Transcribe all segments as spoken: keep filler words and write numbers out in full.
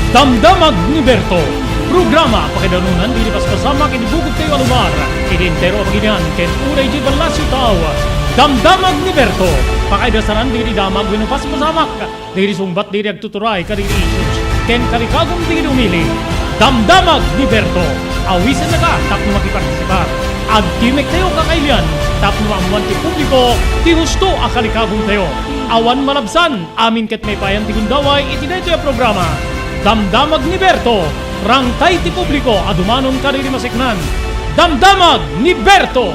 Damdamag ni Berto, programa pakaidanunan dagiti paspasamak iti bugogtayo a lugar, iti entero a bagilian ken uray idiay ballasiw tao. Damdamag ni Berto, pakaidasaran dagiti damag wenno paspasamak, dagiti sungbat dagiti agtuturay kadagiti issues, ken kalikagum dagiti umili. Damdamag ni Berto, awisennaka tapno makipartisipar. Agtimek tayo kakailian tapno maammuan ti publiko ti husto a kalikagumtayo. Awan malabsan, amin ket maipayan ti gundaway iti daytoy a programa. Damdamag ni Berto, rangtay ti publiko a dumanon kadagiti maseknan. Damdamag ni Berto!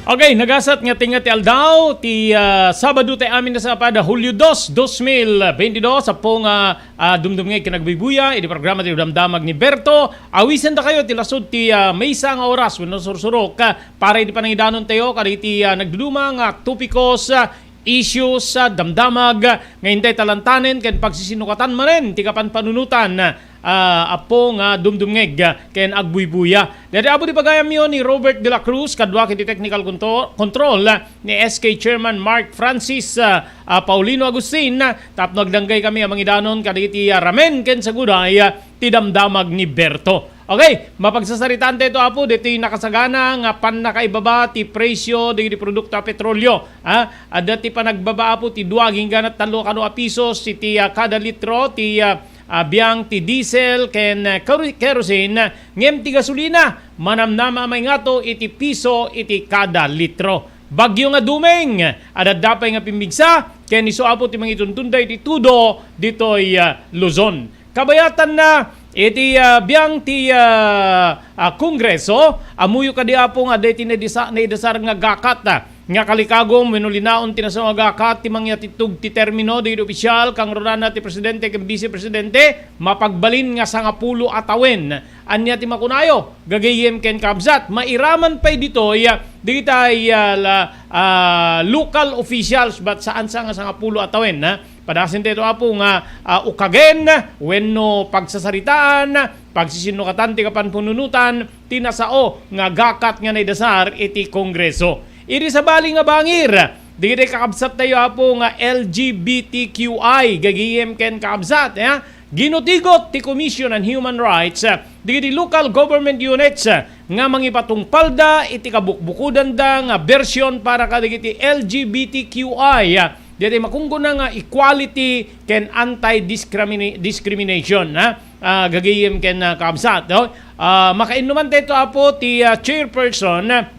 Okay, nagasat nga tengnga ti aldaw, ti, ah, Sabado ti amin a sapad a Hulio dos, dos mil beintidos, apo nga, ah, dumdumngeg ken agbuybuya, iti programa ti Damdamag ni Berto. Awisendakayo ti lasud ti, ah, maysa nga oras wenno sursurok, ah, para iti panangidanontayo kadagiti, ah, nagduduma nga topikos, ah, issues, ah, damdamag, ah, nga intay talantanen ken pagsisinukatan manen ti kapanpanunotan, ah, apo nga dumdumngeg, ah, ken agbuybuya. Daydi apo ti pagayamyo ni Robert de la Cruz, kadua iti technical conto-, control, ah, ni S K Chairman Mark Francis, ah, ah, Paulino Agustin, ah, tapno agdanggay kami a mangidanon kadagiti, ah, ramen ken saguday, ah, ti damdamag ni Berto. Okay, mapagsasaritaan tayo, Apo, ditoy nakasagana nga pannakaibaba ti presyo dagiti produkto a petrolio. Ah, adda ti panagbaba, Apo, ti dua agingga tallo kano a pisos iti, ah, kada litro ti, ah, ah, biang ti diesel ken, ah, kero-, kerosene, ngem ti gasolina manamnama a maingato iti piso iti kada litro. Bagyo nga Dumeng, adda pay nga pimmigsa, ken isu, Apo, ti mangituntunda iti tudo ditoy, ah, Luzon. Kabayatanna, iti, ah, biang ti, ah, ah, Kongreso, ammoyo kadi, Apo, nga adda iti naidasa-, naidasar nga gakat, ah, nga kalikagum wenno linaon ti nasao nga gakat ti mangyatittog ti termino dagiti opisyal, kangrunana ti presidente ken bise presidente, mapagbalin nga sangapulo a tawen. Ania ti makunayo, gagayyem ken kabsat? Mairaman pay ditoy, ah, dagitay, ah, la-, ah, local officials, bat saan sa nga sangapulo a tawen, ha? Padasen daytoy, Apo, nga, ah, ukagen wenno pagsasaritaan, pagsisinukatan ti kapanpanunotan ti nasao nga gakat nga naidasar iti Kongreso. Iti sabali nga bangir, dagiti kakabsattayo, Apo, nga L G B T Q I, gagayyem ken kabsat, ha? Ginutigot ti Commission on Human Rights, ah, dagiti local government units, ah, nga mangipatungpalda iti kabukbukodanda nga bersyon para kadagiti L G B T Q I, ah, daytoy makunggona nga equality ken anti-discrimina-, discrimination, ah, ah, gagayyem ken, ah, kabsat, no? Ah, makainnuman daytoy, Apo, ti, ah, chairperson, ah,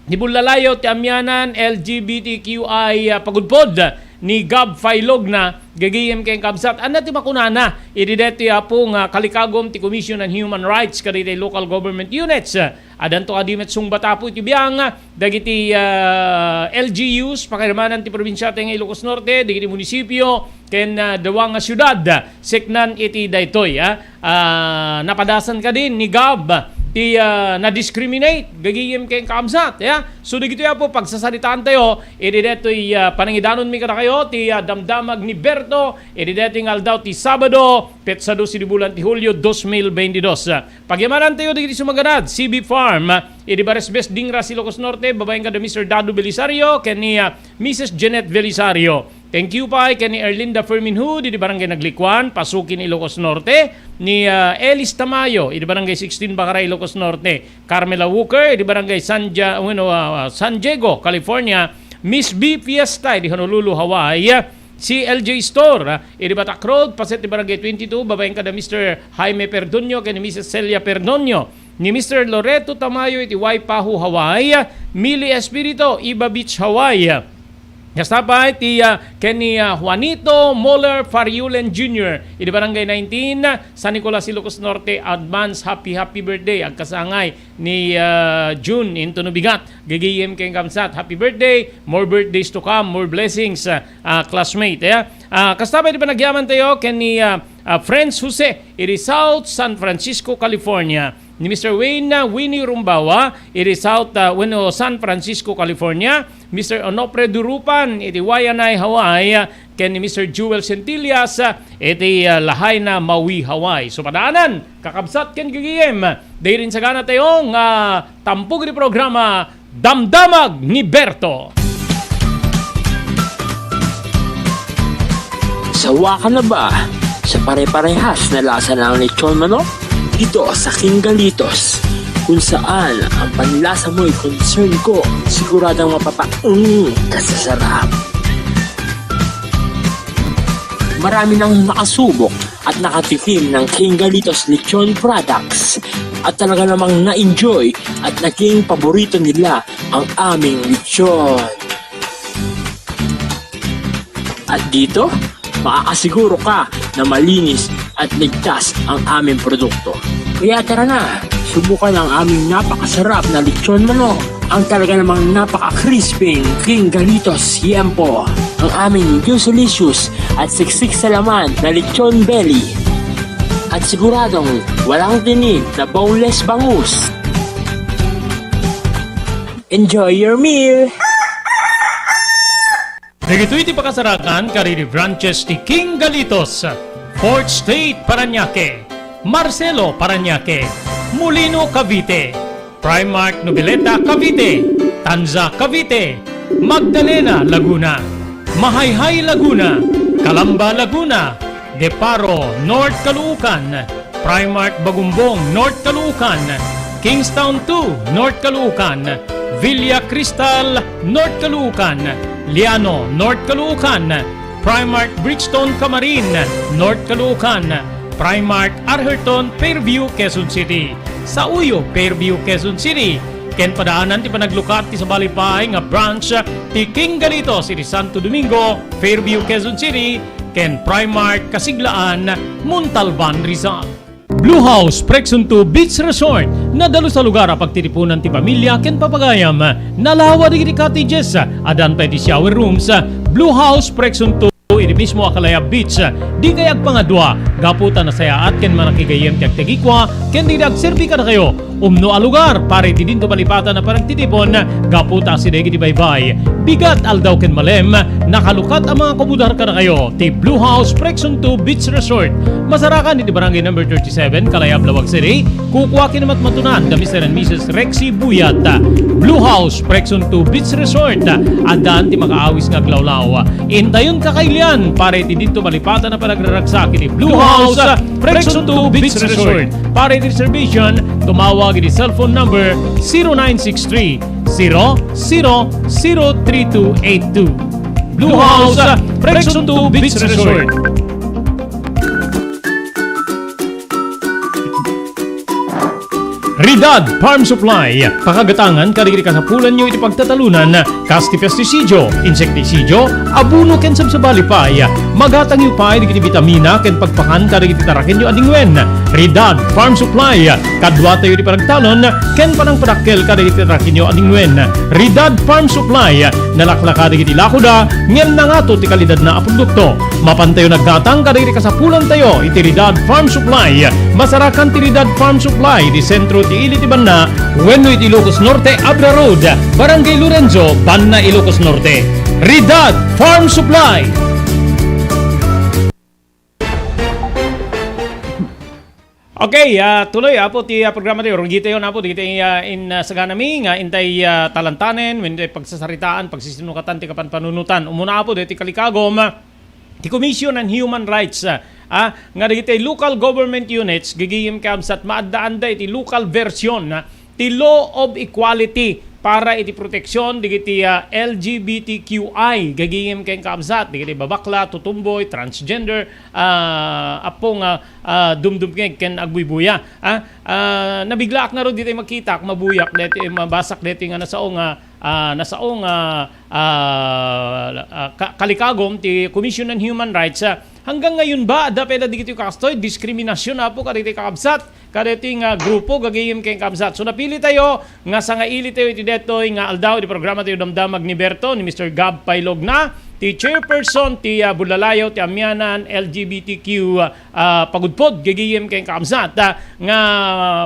ni Bullalayo ti Amianan L G B T Q I, ah, pagudpod ni Gab Failogna, gagayyem ken kabsat. Ania ti makunana idi daytoy, Apo, nga kalikagum ti Commission on Human Rights kadagiti local government units? Addanto kadi met sungbat, Apo, iti biang dagiti, ah, L G Us, pakairamana ti probinsia ti Ilocos Norte, dagiti munisipio, ken, ah, dua nga siudad, seknan iti daytoy, ah. Ah, napadasan kadi ni Gab ti, ah, na-discriminate, gagayyem ken kabsat, ya. So, dagitoy, Apo, pagsasaritaantayo, idi daytoy, ah, panangidanonmi kadakayo, ti, ah, damdamag ni Berto, idi daytoy nga aldaw ti Sabado, petsa dos iti bulan ti Hulio, dos mil beintidos. Pagyamanantayo dagiti sumaganad, C B Farm, idi Baresbes, Dingras, Ilocos Norte, babaen kada Mister Dado Belisario, ken ni, ah, Missus Jeanette Belisario. Thank you pay ken ni Erlinda Fermin Hood, idi Barangay Naglikuan, Pasukin, Ilocos Norte, ni, ah, Elis Tamayo, idi Barangay sixteen, Bacarac, Ilocos Norte, Carmela Walker, idi Barangay San Ja-, bueno, ah, ah, San Diego, California, Miss B Fiesta, idi Honolulu, Hawaii, C L J Store, ah, idi Batak Road, paset ti Barangay twenty-two, babaen kada Mister Jaime Perdonio ken ni Missus Celia Perdonio, ni Mister Loreto Tamayo iti Waipahu, Hawaii, Mili Espirito, Iba Beach, Hawaii. Kasta pay ti, ah, ken ni, ah, Juanito Moller Fariulen Junior, idi Barangay nineteen, San Nicolas, Ilocos Norte, advance happy, happy birthday. Agkasangay ni, ah, June into no bigat. Gagayyem ken kabsat, happy birthday, more birthdays to come, more blessings, ah, ah, classmate, eh. Ah, kasta pay ti panagyamantayo ken ni, ah, ah, Friends Jose, iti South San Francisco, California. Ni Mister Wayne, ah, Winnie Rumbawa, iti South, ah, wenno San Francisco, California. Mister Onofre Durupan, iti Waianae, Hawaii, ah, ken ni Mister Jewel Centillas, ah, iti, ah, Lahaina, Maui, Hawaii. So, padaanan, kakabsat ken gagayyem, daydi insaganatayo nga tampok iti programa, Damdamag ni Berto. Sawa ka na ba sa pare-parehas na lasa ng lechon manok? Dito sa King Galitos, kung saan ang panlasa mo'y concern ko, siguradong mapapaung ka sa sarap. Marami nang nakasubok at nakatikim ng King Galitos Lechon products at talaga namang na-enjoy at naging paborito nila ang aming lechon. At dito, makakasiguro ka na malinis at ligtas ang aming produkto. Kaya tara na, subukan ang aming napakasarap na lechon manok, ang talaga namang napaka-crispy King Galitos Siempo, ang aming juicy-licious at siksik sa laman na lechon belly. At siguradong walang tinik na boneless bangus. Enjoy your meal! Dagitoy ti pakasarakan kadagiti branches ti King Galitos, Fourth Street, Parañaque, Marcelo, Parañaque, Molino, Cavite, Primark, Noveleta, Cavite, Tanza, Cavite, Magdalena, Laguna, Mahayhay, Laguna, Calamba, Laguna, Deparo, North Caloocan, Primark Bagumbong, North Caloocan, Kingstown two, North Caloocan, Villa Cristal, North Caloocan, Liano, North Caloocan, Primark Bridgestone Camarin, North Caloocan, Primark Arherton, Fairview, Quezon City. Sauyo, Fairview, Quezon City. Ken padaanan ti panaglukat ti sabali pay nga branch ti King Galitos iti Santo Domingo, Fairview, Quezon City, ken Primark Kasiglaan, Montalban, Rizal. Blue House, Presunto Beach Resort. Nadalus a lugar a pagtitipunan ti pamilia ken papagayam. Nalawa dagiti cottages, addan pay ti shower rooms. Blue House, Presunto iti mismo a Calaya Beach. Dikay agpangadua gapu ta nasayaat ken manakigayyem ti agtagikua ken dagiti agserbi kadakayo. Umno a lugar para iti dinto malipatan a panagtitipon gapu ta asideg iti baybay, bigat, aldaw ken malem, nakalukat a mangakubudar kadakayo ti Blue House Presunto Beach Resort. Masarakan iti Barangay Number thirty-seven, Calaya, Laoag City. Kukua ken matmatunan da Mister and Missus Rexy Buyat. Blue House Presunto Beach Resort. Addaan ti makaawis nga aglawlaw. Intayon kakailian para iti dinto malipatan a panagraragsak iti Blue House Presunto Beach Resort. Para iti reservation, tumawag iti cellphone number zero nine six three, zero zero zero three two eight two. Blue House Presunto Beach Resort. Ridad Farm Supply, pakagatangan kadagiti kasapulanyo iti pagtatalunan, kas ti pestisidio, insektisidio, abono ken sabsabali pay. Magatangyo pay dagiti bitamina ken pagpakan kadagiti tarakenyo a dingwen. Ridad Farm Supply, kaduatayo ti panagtalon ken panangpadakkel kadagiti tarakenyo a dingwen. Ridad Farm Supply, nalaklaka dagiti lakoda ngem nangato ti kalidadna a produkto. Mapantayo naggatang kadagiti kasapulantayo iti Ridad Farm Supply. Masarakan ti Ridad Farm Supply iti sentro ti ili ti banna wenno iti Ilocos Norte, Abra Road, Barangay Lorenzo, Banna, Ilocos Norte. Ridad Farm Supply. Okay, ah, tuloy, Apo, ti, ah, programa tayo. Rugi tayo na, Apo, dagiti, ah, in, ah, saganami nga intay, ah, talantanen, wenno intay pagsasaritaan, pagsisinukatan ti kapanpanunotan. Umuna, Apo, dagiti kalikagom, ah, ti Commission on Human Rights, ah, ah, nga dagiti local government units, gigiyem ken kabsat, maaddaanda iti local version, ah, ti Law of Equality para iti proteksyon dagiti, ah, L G B T Q I, gagingem ken kabsat, dagiti babakla, tutumboy, transgender, ah, apo nga, ah, dumdumngeg ken agbuybuya. Ah, ah, nabiglaak ngarud ditoy makitak, mabuyak deti, mabasak deti nga nasao nga, ah, nasao nga, ah, ah, ka-, kalikagom ti Commission on Human Rights. Ah, hanggang ngayon ba, adda pay la dagiti kastoy, diskriminasyon, apo, kadagiti kakabsat? Kadaytoy nga grupo, gagayem ken kabsat. So, napili tayo nga sangaili tayo iti daytoy nga aldaw iti programa tayo, Damdamag ni Berto, ni Mister Gab Pailogna, ti chairperson ti, ah, Bulalayaw ti Amianan L G B T Q, ah, Pagudpod, gagayem ken kabsat, ah, nga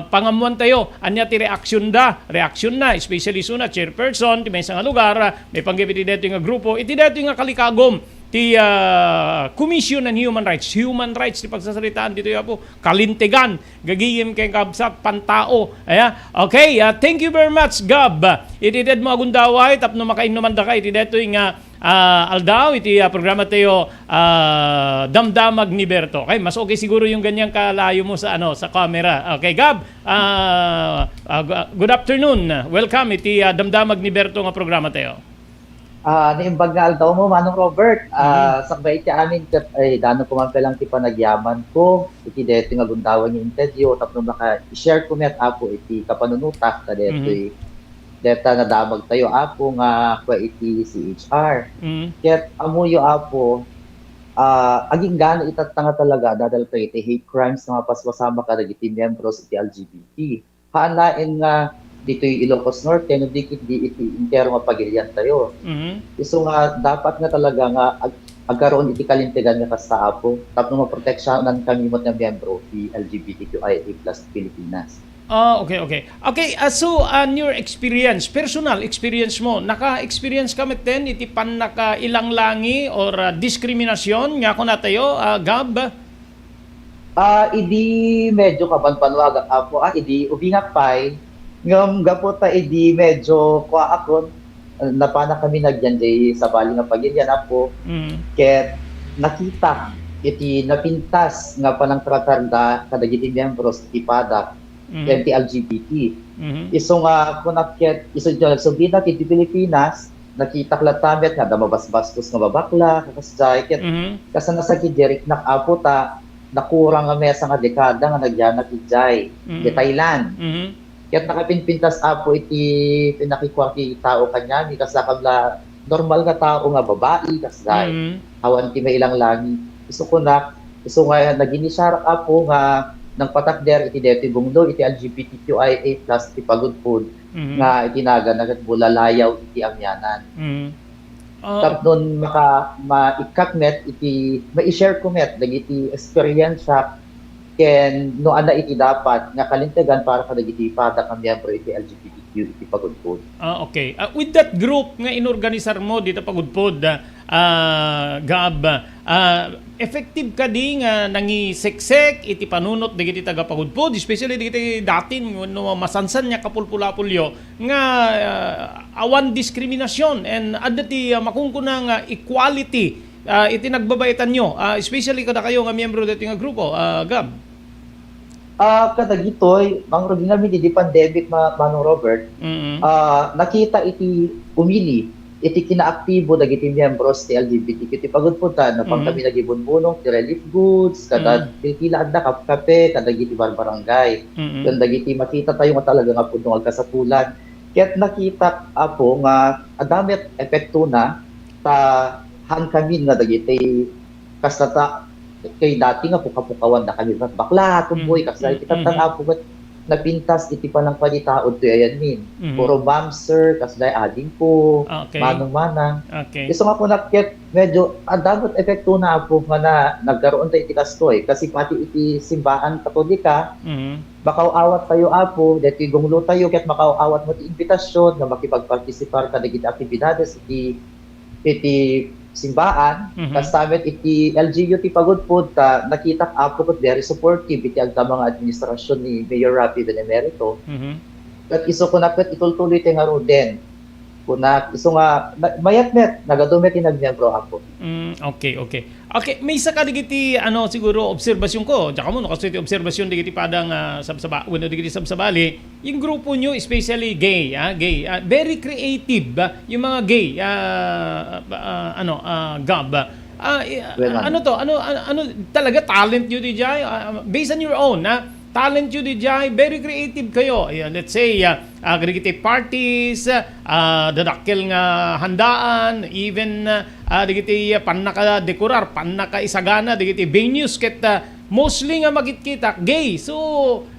pangammuan tayo, ania ti reaksyon da, reaksyon na, especially suna, chairperson ti maysa nga lugar, ah, maipanggep iti daytoy nga grupo, iti daytoy nga kalikagom, ti, ah, Commission on Human Rights. Human rights ti pagsasaritaan ditoy, Apo. Kalintegan, gagayem ken kabsat, pantao. Aya. Okay, ah, thank you very much, Gab. Iti dayta mo a gundaway, tapno makainnuman daka iti daytoy nga, ah, aldaw, iti, ah, programa tayo, ah, Damdamag ni Berto. Okay, mas okay siguro yung ganyan kalayo mo sa, ano, sa camera. Okay, Gab, ah, ah, gu-, good afternoon. Welcome iti, ah, Damdamag ni Berto nga programa tayo. Ah, naimbag nga aldaw mo, Manong Robert. Ah, Mhm. Sakbay iti amin ket, ay, dano ko man pay lang ti panagyaman ko iti daytoy nga gundaway nga interview tapno maka-share ko met, Apo, iti kapanunotak kadaytoy Mhm. dayta nadamag tayo, Apo, nga kua iti C H R. Mhm. Ket ammoyo, Apo, ah, agingga no itatta nga talaga, adda dayta iti hate crimes nga mapaspasamak kadagiti miyembros iti L G B T. Haan laeng nga ditoy Ilocos Norte, no di ketdi iti entero nga pagilian tayo. Mhm. Isu nga dapat nga talaga nga ag-, agkaroon iti kalintegan nga kasta, Apo, tapno maproteksionan kami met nga miyembro ti L G B T Q I A plus Pilipinas. Ah, okay, okay. Okay, ah, so, on your experience, personal experience mo, naka-experience ka met din iti pannakailanglangi or, ah, diskriminasyon nga kunatayo, ah, Gab? Ah, idi medyo kabanbanwagak, Apo, ah, idi ubingak pay, ngem gapu ta idi medyo kuaakon, napanak kami nagyan jay sabali nga pagilian, Apo. Mm. Ket nakitak iti napintas nga panangtratar da kadagiti miyembros iti padak Mhm. ken ti L G B T. Mhm. Isu nga kunak ket, isu nga nagsubli iti Pilipinas, nakitak latta met nga adda mabasbastos nga babakla, kakasdiay, ket Mhm. kasano sa gidiriknak, Apo, ta nakurang nga maysa nga dekada nga nagyanak idiay, Mhm. idiay Thailand. Mhm. Ket nakapinpintas, Apo, iti pinakikua ti tao kaniami, kasla kabla normal nga tao nga babai, kasdiay. Mhm. Awan ti mailanglangi. Isu kunak, isu nga naginisiarak, Apo, nga nangpatakder iti daytoy bunglo iti L G B T Q I A plus ti pagudpod Mhm. nga iti naganna ket bulalayaw iti amianan. Mhm. Ah, Tapno maka-, maikkak met iti, mai-share ko met dagiti experience ken no ania iti dapat nga kalintegan para kadagiti padak nga miyembro iti L G B T Q iti pagudpod. Ah, okay. Ah, with that group nga inorganisar mo dita pagudpod, ah, ah, Gab, ah, effective kadi nga nangiseksek iti panunot dagiti taga-pagudpod, especially dagiti datin no masansan nga kapulpulapulyo nga, ah, awan diskriminasyon and adda ti, ah, makunkuna nga equality, ah, iti nagbabaetanyo, ah, especially kadakayo nga miyembro daytoy nga grupo, ah, Gab? Ah, kadagitoy, mangrugi ngamin idi pandemic, ma-, Manong Robert, Mm. ah, nakita iti umili iti kinaaktibo dagiti miyembros ti L G B T Q ti pagudpod ta, napan Mm. kami nagibunbunong ti relief goods, kada Mm. kilkila adda kap-, kape, kadagiti barbarangay. Mm. Ken dagiti makita tayo nga talaga nga pudno nga agkasatolan. Ket nakitak, Apo, nga adda met epektona ta haan kami nga dagiti kasla ta, kay dati nga pukapukawan da kami, bakla, tomboy, Mm. kasla iti Mm, mm. Apo, ket napintas iti panangpalitaod ti ayanmin. Mm. Puro ma'am, sir, kasla adingko, Okay. manong, manang. Okay. Isu nga kunak ket medyo adda met epektona, Apo, nga na, nagkaroon tayo iti kastoy. Kasi pati iti simbaan Katolika, Mm. makaw-awat tayo, Apo, deti gunglo tayo, ket makaw-awat mo ti imbitasyon nga makipagpartisipar kadagiti aktibidades iti, iti simbaan. Mhm. Kasta met iti L G U ti pagudpod ta nakitak, Apo, ket very supportive iti agdama nga administrasyon ni Mayor Raffy Benemerito. Mhm. Ket isu kunak ket itultuloy ti ngaruden. Kunak, isu nga, na-, mayat met, nagadu met ti nagmiyembro, Apo. Mm, okay, okay. Okay, maysa kadagiti, ano, siguro, obserbasyonko, diak ammo no kastoy ti obserbasyonda dagiti pada nga sabsaba-, wenno dagiti sabsabali, yung grupo nyo, especially gay, ah, gay, ah, very creative, ah, yung mga gay, ah, ah, ano, ah, Gab. Ah, i-, Well, ano ano? to? Ano, ano, ano talaga talent nyo diay? Ah, based on your own, ah, talent nyo diay, very creative kayo. Ayan, let's say, ah, ah, kadagiti parties, ah, dadakkel nga handaan, even, ah, dagiti pannakadekorar, pannakaisagana dagiti venues ket, ah, mostly nga makitkitak gay. So,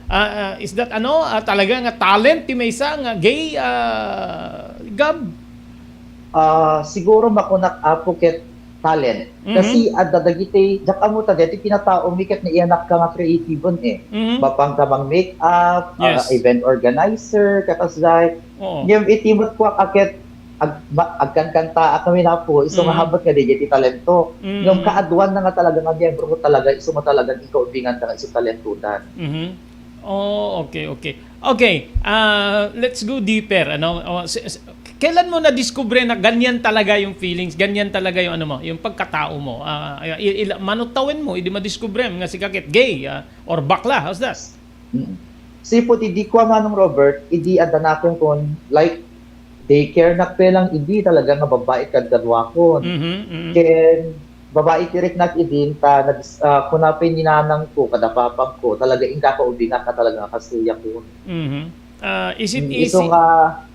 ah, ah, is that ano, ah, talaga nga talent ti maysa nga gay, ah, Gab? Ah, siguro makunak, Apo, ket talent. Mhm. Kasi adda dagiti, diak ammo ta deti pinatao mi ket naiyanak ka nga creative-en eh. Mhm. Mapang ka mang make-up, ah, Yes. event organizer, ket kasdiay. Oo. Ngem iti met kuak a ket, ag-, ma-, agkankantaak ngamin, Apo, isu nga Mm. habat nga daydiay ti talento. Mm. Ngem kaaduan na nga talaga nga miyembro ko talaga, isu nga talaga inkaubinganda nga isu talentodan. Mhm. Oh, okay, okay. Okay, ah, let's go deeper, ano? Oh, si-, si-, kailan mo nadiskubre na ganyan talaga yung feelings, ganyan talaga yung ano mo, yung pagkatao mo? Ah, i-, ila-, mano tawen mo, idi madiskubre mo nga sika ket gay, ah, or bakla, how's that? Mm. Sipud idi kua, Manong Robert, idi adda nakon, like, daycare nak pe lang idi talaga nga babbai kadkaduakon. Mhm, mhm. Ken babbai ti riknak idin ta nag-, ah, kuna pay ni nanangko kada papangko, talaga inkakaubingak nga talaga nga kastoyakon. Mhm. Ah, is it Mm, isu easy? Nga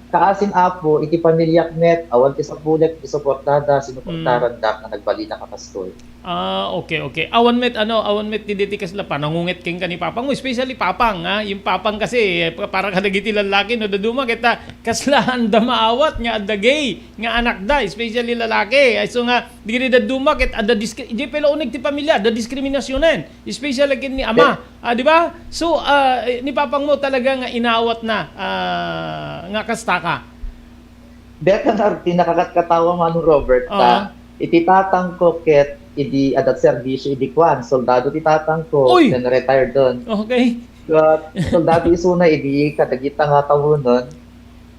kaasin Apo, iti pamiliak met, awan ti sapulek, iti suportada, sinuportarandak Mm. nga nagbalinak a kastoy. Ah, okay, okay. Awan met, ano, awan met ti deti kasla panangunget kenka ni papang mo, especially papang, ha? Yung papang kasi, eh, pa-, para kadagiti lallaki, no, daduma, kita, kasla anda maawat nga adda gay nga anak da, especially lalaki. Ay, so nga, di gini daduma, ket adda diskri-, di pala uneg ti pamilya, adda diskriminasionen, especially ken ni ama. Ah, di ba? So, ah, eh, ni papang mo talaga nga inawat na, ah, nga kasta ka. Deta nga ti nakakatkatawa, Manong Robert, ta Oo. iti tatangko ket idi adda serbisyo idi kuan, soldado ti tatangko, Uy! Then retired don. Okay. Ket soldado isuna idi kadagita nga tawonon,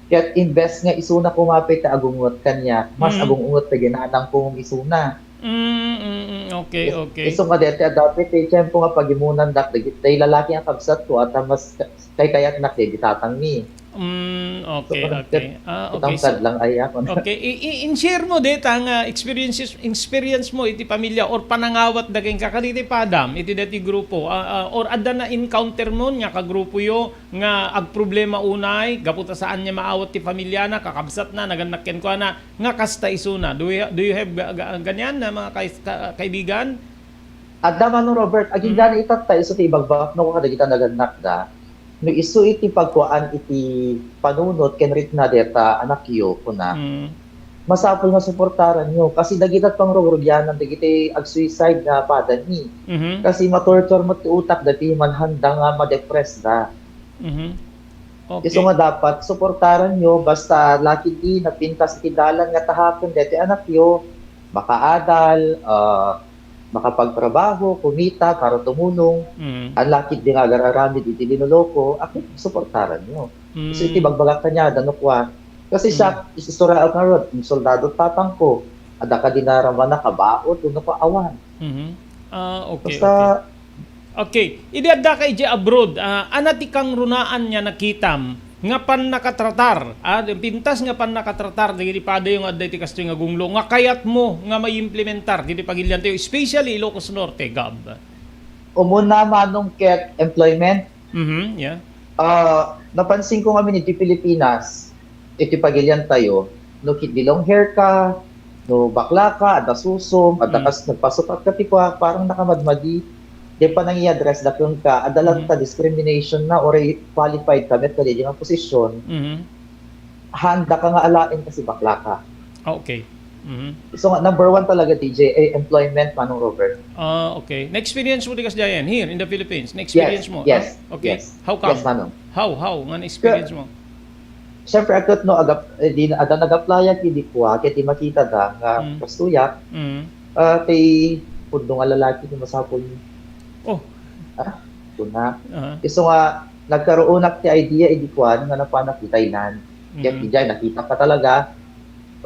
ket imbes nga isuna koma pay ti agungot kaniak, mas Mm. agungot dagiti nanangko isuna. Mm, mm, mm. Okay, Is-, okay. Isu nga deti, adda pay ti tiempo nga pagimunandak dagiti lalaki nga kabsatko, adda mas ka-, kaykayatnak dagiti tatangmi. Mm, okay, So, okay. Ah, okay. Itangkad So, lang ay ako na. Okay, i-, i-, in-share mo deta nga experiences, experience mo iti pamilya or panangawat da kenka kadagiti padam iti deti grupo, ah, ah, or adda na-encounter mo nga kagrupoyo nga agproblema unay gapu ta saan nga maawat ti pamilyana, kakabsatna, nagannak kenkuana, nga kasta isuna. Do you, do you have ga-, ga-, ganyan na mga kais-, ka-, kaibigan? Adda, Manong Robert, agingga Mm. itatta isu ti ibagbagak no kadagita nagannakda. No isu iti pagkuaan iti panunot ken rikna deta anakyo, kuna, Mm. masapul nga suportaranyo. Kasi dagita pangrugrugyanan, dagiti ag-suicide nga padami. Mhm. Kasi matorture met ti utak dati, manhanda nga ma-depress da. Mhm. Okay. Isu nga dapat suportaranyo, basta lakidi napintas iti dalan nga tahaken deti anakyo, makaadal, ah, makapagtrabaho, kumita para tumulong. Mm. An lakidi nga agar-aramid iti linulo ko, a ket suportaranyo. Isu iti Mm. bagbagak kaniada no kua. Kasi siak, Mm. isistoryaak ngarud, soldado tatangko, adda kadi naramana kabaot wenno kua, awan. Mhm. Ah, okay, Basta okay. Okay, idi addaka idiay abroad, ah, ania ti kangrunaan nga nakitam nga pannakatratar, ah, pintas nga pannakatratar dagiti padayo nga adda iti kastoy nga gunglo nga kayatmo nga maimplementar diti pagiliantayo, especially Ilocos Norte, Gab? Umuna, Manong, ket employment. Mhm, yeah. Ah, napansin ko ngamin iti Pilipinas, iti pagiliantayo, no kit-, di long hair ka, no bakla ka, adda susom, adda Mm. kas-, nagpasukat ka ti kua, parang nakamadmadi. Di pa nang i-address da kenka, adda latta Mm. discrimination na, or qualified ka met kadaydi nga posisyon. Mhm. Handa ka nga alaen kasi bakla ka. Ah, okay. Mhm. So nga, number one talaga, D J, eh, employment, Manong Robert. Ah, okay. Na-experience mo di kasdiayan here in the Philippines? Na-experience Yes, mo? yes, Ah, okay. yes. How come? Yes, Manong. How, how nga na-experience Ka-, mo? Siyempre, agkat no, agap-, eh, di, adda nag-apply-ak idi kua, ket di makita da nga Mm. kastoyak, Mm. ah, ti pudno nga lalaki ti masapul. Oh. Ah, kuna. Aha. Isu nga, nagkaruonak ti idea idi kuan nga napanak ti Thailand. Ket Mm. idiay, nakita ka talaga,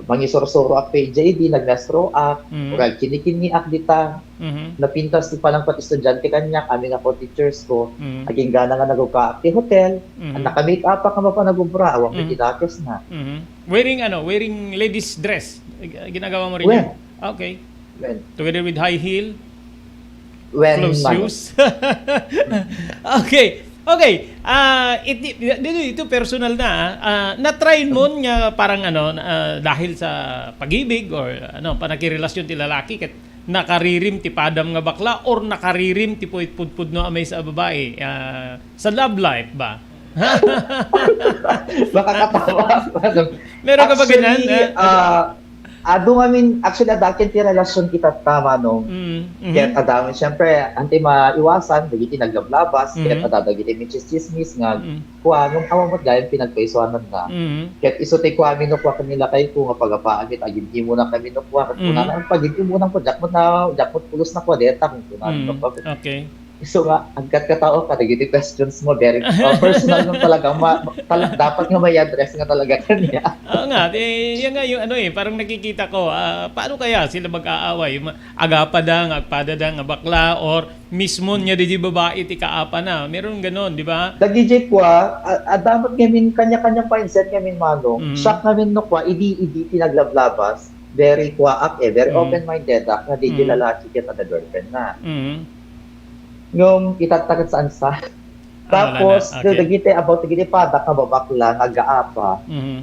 mangisursuroak pay idiay idi, nagmestroak, Mm. agkinikiniak dita. Mhm. Napintas ti panangpag-estudiante kaniak, amin nga co-teachers ko. Mm. Agingga nga nagubkaak ti hotel, Mhm. naka-make-upak nga mapan nagubra, awan pay Mm. ti dakes na. Mhm. Wearing ano, wearing ladies dress. Ginagawa mo rin Well, yun? Ah, okay. Well. Together with high heel? When, Close ano? Shoes? Okay. Okay. Ah, iti-, dito, ito personal na, ah. Ah, na-try mo nga parang ano, ah, dahil sa pag-ibig or ano, panakirelasyon ti lalaki, ket nakaririm ti padam nga bakla or nakaririm ti puit-, pudpudno a maysa a babae, ah, sa love life ba? Makakatawa. Meron ka ba ganyan? Actually, Ah, ah, Adu ngamin, actually, adda ket ti relasyon itatta, Manong. Mm, mhm. Ket adda ngamin, siyempre, ante maiwasan, dagiti naglablabas, ket Mhm. adda dagiti mitsismis nga, Mm. kuanon, awan met gayon pinagpaisuananna. Mhm. Ket isu ti kuami no kua ken ni lakayko nga pagapaami, agimgimonakami no kua, ket Mhm. kunana, "Pagimgimonanko, diak met na, diak met pulos na kua deta," kunana. Mm, okay. So nga, agkatkatao kadagiti questions mo, very, uh, personal nga talaga, ma-, ma-, tala-, dapat nga may address nga talaga kaniak. Oo nga, eh, yan nga yung ano eh, parang nakikita ko, ah, paano kaya sila mag-aaway? Ma-, agapada nga, agpada da nga bakla, or mismo niya di babae ti kaapa na. Meron ganon, di ba? Dagiti kua, a-, adda met ngamin kanya-kanya mindset ngamin, Manong. Mm. Siak ngamin no kua, idi, idi ti naglablabas, very kua ak eh, very Mm. open-minded ak, nga di Mm. lalaki ket adda girlfriend na. Mm. Ngem itatta ket saan sa. Ah, wala Tapos, na. Okay. dagiti about dagiti padak nga babakla nga agaapa. Mhm.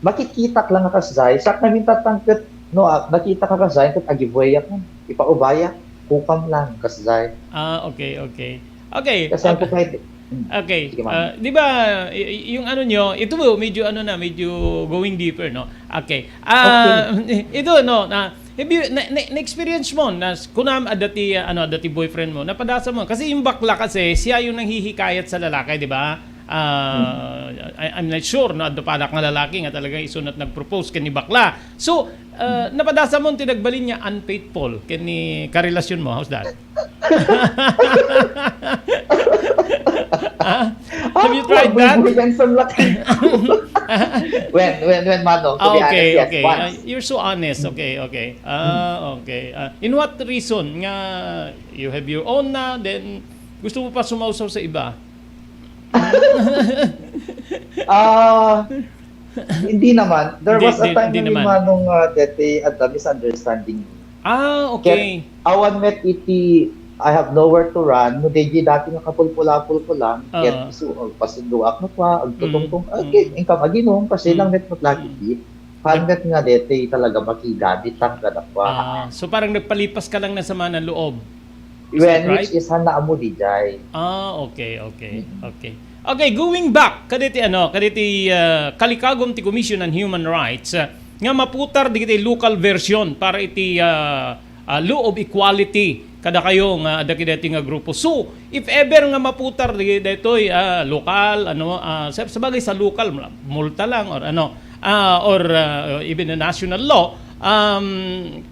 Makikitak lang nga kasjay. Siak ngamin tattang ket, no, ah, nakita ka kasjay, ket agibueyak, ipaubayak, kukam lang kasjay. Ah, okay, okay. Okay. Kasi ang Ah, kukwede. Hmm. Okay. Sige, ma'am. Ah, di ba, y-, y-, yung ano nyo, ito medyo ano na, medyo going deeper, no? Okay. Ah, Okay. ito, no, na, Have you, na, na, na-experience mo na s-, kunam, adda ti, ano, adda ti boyfriend mo, napadasa mo. Kasi yung bakla kasi, siya yung nanghihikayat sa lalaki, di ba? Ah, Hmm. I, I'm not sure, no, adda padak nga lalaki nga talagang isunat nag-propose ken ni bakla. So, ah, Hmm. napadasa mo ti nagbalin niya unfaithful ken ni karelasyon mo. How's that? Ah, have you Ah, tried that? Nagbubuligan sa laki. When, when, when, Manong, to Ah, be okay, honest, yes, okay. once. Ah, you're so honest. Mm. Okay, okay. Ah, Mm. okay. Ah, in what reason nga you have your own na, then gusto mo pa sumawsaw sa iba? Ah, hindi naman. There Hindi, was a di, time di na may naman. Manong, ah, deti at the misunderstanding. Ah, okay. Ket awan met iti I have nowhere to run, no, daydi dati nga kapulpulapol ko lang, ket Oo. isu-, oh, pasunduak no kua, agtutungtong, Mm, ah, mm. ket inka maginom, kasi Mm, lang met met lagi mm. di. Haan met nga deti talaga makigamit lang kadakua. Ah, so parang nagpalipas ka lang na sama ng loob. Is When that right? which is, haan na ammo dijay. Ah, okay, okay, Mm. okay. Okay, going back, kaditi ano, kaditi, ah, kalikagum ti Commission on Human Rights, ah, nga maputar digiti local version para iti, ah, ah, law of equality kadakayo nga adda kadaytoy nga grupo. So, if ever nga maputar di-, daytoy, ah, lokal, ano, ah, sa, sabagay sa lokal, multa lang or ano, ah, or, ah, even a national law, um,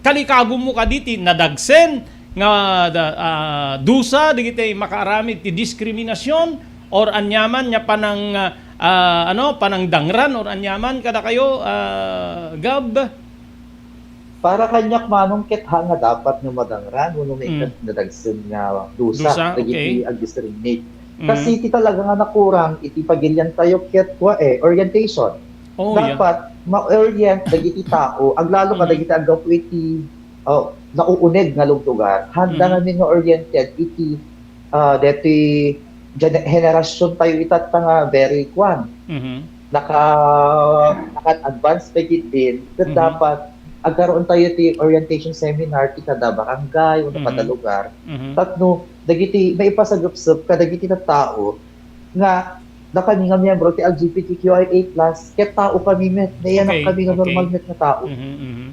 kalikagum mo kaditi nadagsen nga da-, ah, dusa dagiti makaaramid ti diskriminasyon or aniaman nga panang, ah, ano, panangdangran or aniaman kadakayo, ah, Gab? Para kaniak, Manong, ket haan nga dapat nga madangran wenno Mm. maikat nadagsen nga dusa Dusa, dagiti okay. agdiscriminate. Mm. Kasi ti talaga nga nakurang iti pagiliantayo ket kua, eh, orientation. Oh, yeah. Dapat ma-orient dagiti tao, aglalo ka Mm. dagiti aggapu iti, oh, nauuneg nga luglugar. Handa Mm. ngamin nga oriented iti, ah, deti gene-, henerasyontayo itatta nga very kuan. Mhm. Naka-, naka-advance pa gid din, ket Mhm. dapat agkaroon tayo ti orientation seminar ti kada barangay wenno kada Mhm. lugar. Mhm. Tapno dagiti maipasagepsep kadagiti tattao nga dakami nga miyembro ti L G B T Q I A plus, ket tao kami met, nayanak Okay, kami nga okay. normal met nga tao. Mhm, mhm.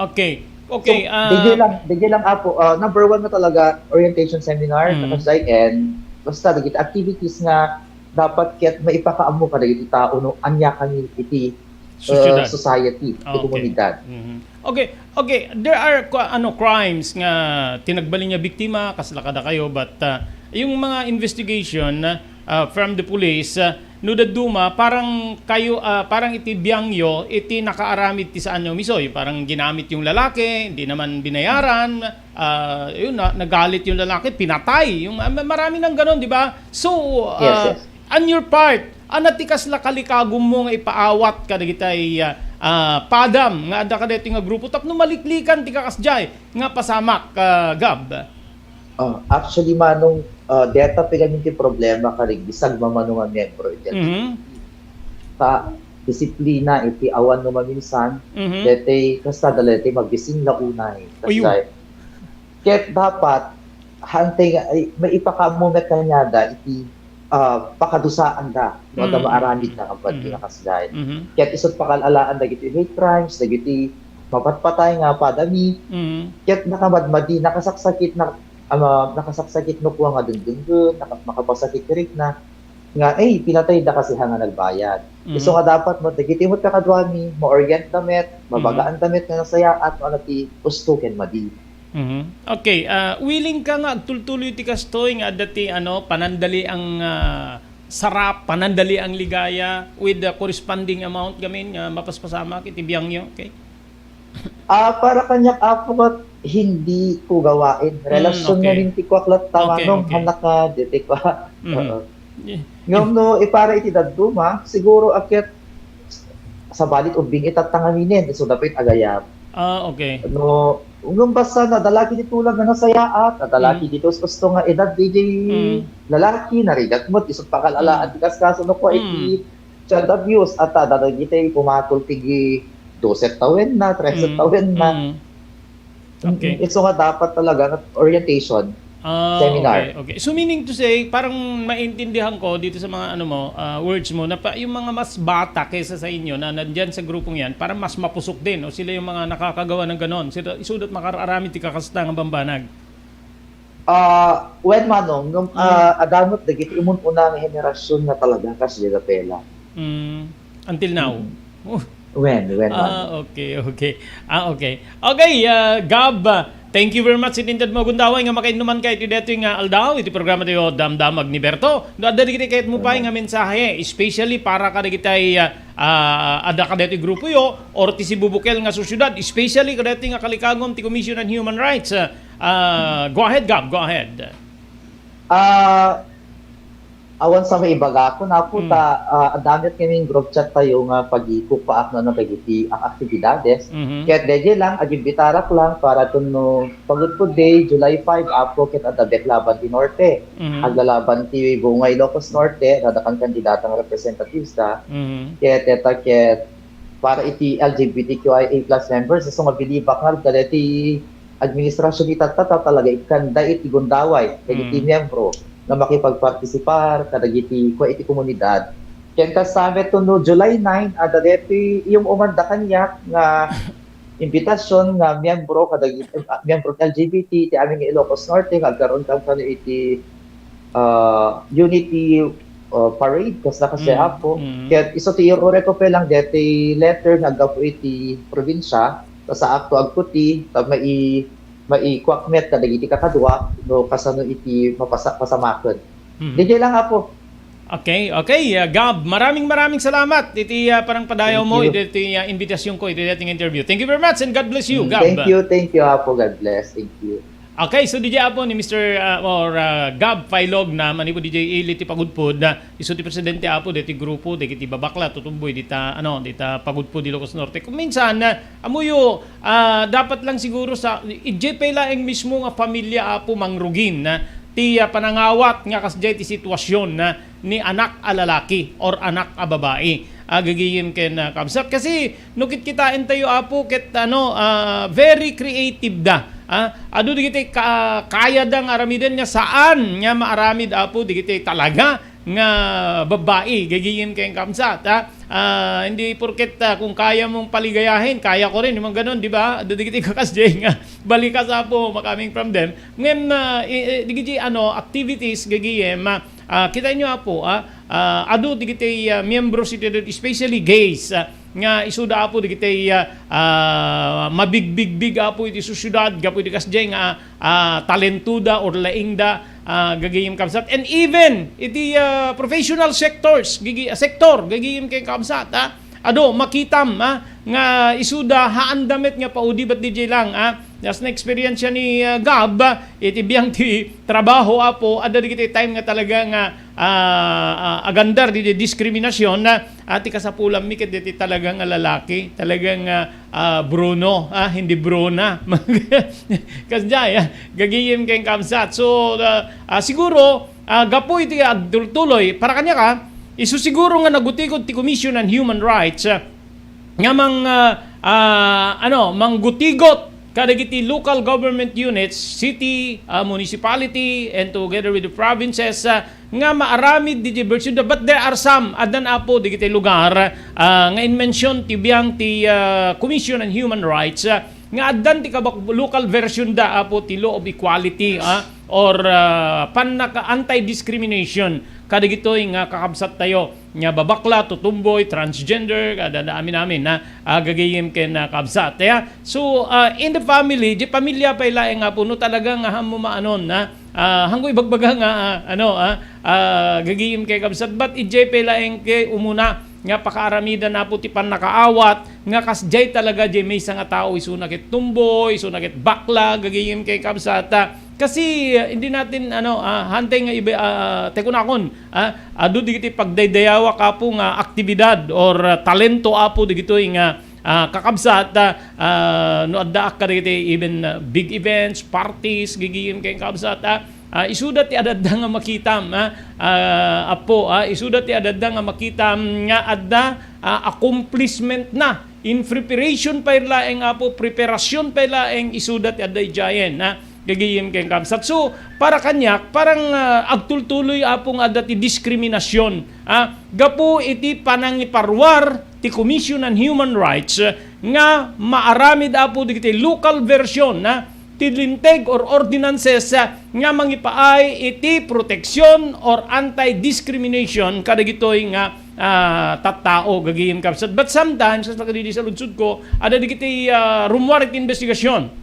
Okay. Okay, So, ah, daydiay lang, daydiay lang, Apo. Ah, number one na talaga, orientation seminar, Mm. nakasay, and basta dagiti activities nga dapat ket maipakaammo kadagiti tao no ania kami iti, Sosyedad. ah, society, iti Ah, okay. komunidad. Mhm. Okay, okay. There are, kwa-, ano, crimes nga tinagbalin nga biktima, kasla kadakayo, but, ah, yung mga investigation, ah, from the police, ah, no dadduma, parang kayo, ah, parang iti biangyo, iti nakaaramid ti saan nga umisoy. Parang ginamit yung lalaki, hindi naman binayaran, ah, yun na, nagalit yung lalaki, pinatay. Yung, ah, ma-, marami nang ganon, di ba? So, Yes, ah, yes. on your part, ano ti kasla kalikagum mo nga ipaawat kadagitay, ah, ah, padam nga adda kadaytoy nga grupo tapno maliklikan ti kakasdiay nga pasamak, ah, Gab? Ah, actually, Manong, ah, deta ti gamin ti problema kadagiti sagmamano nga miyembro iti Mhm. L G B T. Ta, disiplina iti awan no maminsan, Mhm. deti kasta da deti mabisin la unay. Uyo. Kasla, ket dapat, hantay nga, ay, maipakaammo met kaniada iti, ah, pakadusaanda, no, adda Mm, maaramid mm, na kabat mm. kinakasdiay. Mhm. Ket isu't pakal-alaan dagiti hate crimes, dagiti mapatpatay nga padami. Mhm. Ket nakamadmadi, nakasaksakit, na-, ama, nakasaksakit no kua nga dengdenggen, naka-, makapasakit ti rikna, nga, "Ay, pinatayda kasi ha nga nagbayad." Mhm. Isu nga dapat met, dagiti met kakaduami, maorientda met, mabagaan da met nga nasayaat no ania ti usto ken madi. Mhm. Okay, ah, willing ka nga agtultuloy ti kastoy nga adda ti, ano, panandaliang, ah, sarap, panandaliang ligaya with the corresponding amount gamin nga mapaspasamak iti biangyo, okay? Ah, para kaniak, Apo, ket hindi ko gawain. Mm, relasyon okay. Ngamin ti kuak latta, okay, manong, okay. Hannak nga, di ti kuak. Mhm. Oo. Yeah. Ngem no ipara iti dadduma, siguro a ket sabali ti ubbing itatta ngaminen, isu dapay agayam. Ah, okay. No, ngem basta nadalaki ti tulag nga nasayaat, nadalaki Mm. ti tus-, usto nga edad, di jay Mm. lalaki, narigat met, isu pakal-alaat Mm. ti kaskaso no kua iti Mm. child abuse, at, ah, dagiti pumakol ti gi-, dose tawenna, trese Mm. tawenna. Mm. Okay. Isu nga dapat talaga nga orientation Ah, seminar. Okay, okay. So, meaning to say, parang maintindihan ko dito sa mga, ano mo, ah, words mo, na pa, yung mga mas bata kaysa sa inyo na nandyan sa grupong yan, parang mas mapusok din, o sila yung mga nakakagawa ng ganon. Sila, isudat makararamid ti kakasta nga bambanag. Ah, wen, manong, nung, Mm. ah, adda met dagiti imun-una nga henerasyon nga talaga kas Jezabela. Mm. Until now? Mm. Oh. Wen, wen, manong. Ah, okay, okay. Ah, okay. Okay, ah, Gab, ah, thank you very much iti inted mo, Gundaway, nga makainnuman ka iti daytoy nga aldaw, iti programa tayo, Damdamag ni Berto. No, adda dagiti kayat mo pay Amen. Nga mensahe, especially para kadagitay, ah, ah, adda kadagiti grupo yo, or ti sibubukel nga sosyedad, especially kadagiti nga kalikagom ti Commission on Human Rights. Ah, ah, go ahead, Gab, go ahead. Ah, awan sa maibagakon, Apo, Mm. ta, ah, adda met ngamin group chat tayo nga pagikukpaak no, no, dagiti ak-, aktibidades. Mhm. Ket daydiay lang, agimbitarak lang para ken no Pagudpud Day, July five, Apo, ket adda Beklaban ti Norte. Mhm. Aglalaban ti Buong Ilocos Norte, adda kan kandidatang representatives da. Mhm. Ket, eta, ket para iti L G B T Q I A plus members, isu nga bilibak nga kadagiti administrasyon itatta ta talaga ikkanda iti gundaway dagiti Mm. miyembro nga makipagpartisipar kadagiti kua iti komunidad. Ken kasta met no July nine, adda daytoy ium-uman da kaniak nga imbitasyon nga miyembro kadagiti, ah, miyembro ti L G B T ti amin nga Ilocos Norte nga agkaroon kano iti, ah, unity, ah, parade, kasta kasi, Mm, Apo. Mm. Ket isu ti iruray ko pay lang daytoy letter nga aggapu iti probinsya, ta saakto agkuti, ta mai-, maikuak met kadagiti kakadua no kasano iti mapasa-, pasamaken. Mhm. Daydiay lang, Apo. Okay, okay, ah, Gab, maraming, maraming salamat iti, ah, parang padayaw Thank mo, you. Iti, iti, ah, invitation ko, iti, iti interview. Thank you very much and God bless you, Mm, Gab. Thank you, thank you, Apo. God bless. Thank you. Okay, so D J Apo ni Mister, ah, or, ah, Gab Failog na manipud D J Ili ti Pagudpud, na isu ti presidente, Apo, diti grupo, dagiti babakla, tutumboy, dita, ano, dita Pagudpud, Ilocos Norte. Kung minsan, ah, amuyo, ah, dapat lang siguro sa, ijay pay laeng mismo nga pamilya, Apo, mangrugin, na ti, ah, panangawat nga kasjay ti sitwasyon, na ni anak a lalaki or anak a babai. Ah, gagayem ken, ah, kabsat. Kasi, no kitkitaentayo, Apo, ket, ano, ah, very creative da. Ah, adu dagiti ka-, kayada nga aramiden nga saan nga maaramid, Apo, dagiti talaga nga babbai, gagayem ken kabsat, ah. Ah, hindi porket, ah, kung kaya mong paligayahin, kaya ko rin, yung mga ganun, di ba? Adu dagiti kakasjay nga balikas, Apo, coming from them. Ngem, ah, i-, i-, dagiti, ano, activities, gagayem, ah, Ah, kitaenyo, Apo, ah, ah, adu dagiti, ah, miyembro iti, especially gays, ah, nga isuda, Apo, dagiti, ah, ah, mabigbigbig, Apo, iti sosyedad, gapu iti kasjay nga, ah, talentoda or laingda, ah, gagayem kabsat. And even iti, ah, professional sectors, gigi-, ah, sector, gagayem ken kabsat, ah. Adu, makitam, ah, nga isuda, haanda met nga paudibat D J lang, ah. As na-experience ni, ah, Gab, ah, iti biang ti trabaho, Apo, adda dagiti time nga talaga nga, ah, ah, agandar di diskriminasyon, ah, ah, ti kasapulanmi ket diti talaga nga lalaki, talaga nga, ah, Bruno, ah, hindi Bruna. Kasjay, ah, gagayem ken kabsat. So, ah, ah, siguro, ah, gapu iti agtultuloy, para kaniak, ah, isu siguro nga nagutigot ti Commission on Human Rights, ah, nga mang, ah, ah, ano, manggutigot kadagiti local government units, city, ah, municipality, and together with the provinces, ah, nga maaramid didiay version da, but there are some, addan, Apo, dagiti lugar, ah, nga inmension ti biang ti, ah, Commission on Human Rights, ah, nga addan ti kabak-, local version da, Apo, ti Law of Equality, ah, or, ah, pannaka-, anti-discrimination kadagitoy nga kakabsattayo nga babakla, tutumboy, transgender, kada da amin-amin, ha? Ah, gagayem ken, ah, kabsat. Kaya, so, ah, in the family, di pamilya pay laeng, Apo, no talaga nga hammo maanon, ha? Ah, hanggo ibagbaga nga, ah, ano, ah, ah, gagayem ken kabsat, but idiay pay laeng ket umuna nga pakaaramidan, Apo, ti pannakaawat, nga kasdiay talaga diay maysa nga tao, isuna ket tumboy, isuna ket bakla, gagayem ken kabsat, ah, kasi, ah, hindi natin, ano, ah, hantay nga iba, ah, tekon akon, ah, adu digiti pagdaydayawak, Apo, nga aktibidad or, ah, talento, Apo, digitoy nga, ah, kakabsat, ah, ah, no addaak kadagiti even, ah, big events, parties, gagayem ken kabsat, ah, ah, isuda ti adadda nga makitam, ah, ah, Apo, ah, isuda ti adadda nga makitam nga adda, ah, accomplishment na. In preparation pay laeng, Apo, preparasyon pay laeng, isuda ti adda idiayen, ah, gagayem ken kabsat. So, para kaniak, parang, ah, agtultuloy, Apo, nga adda ti diskriminasyon, ah, gapu iti panangiparuar ti Commission on Human Rights, ah, nga maaramid, Apo, dagiti local version, ah, ti linteg or ordinances, ah, nga mangipaay iti proteksyon or anti-discrimination kadagitoy nga, ah, tattao, gagayem kabsat. But sometimes, kas kadidi sa ludsodko, adda dagiti, ah, rummuar iti investigasyon.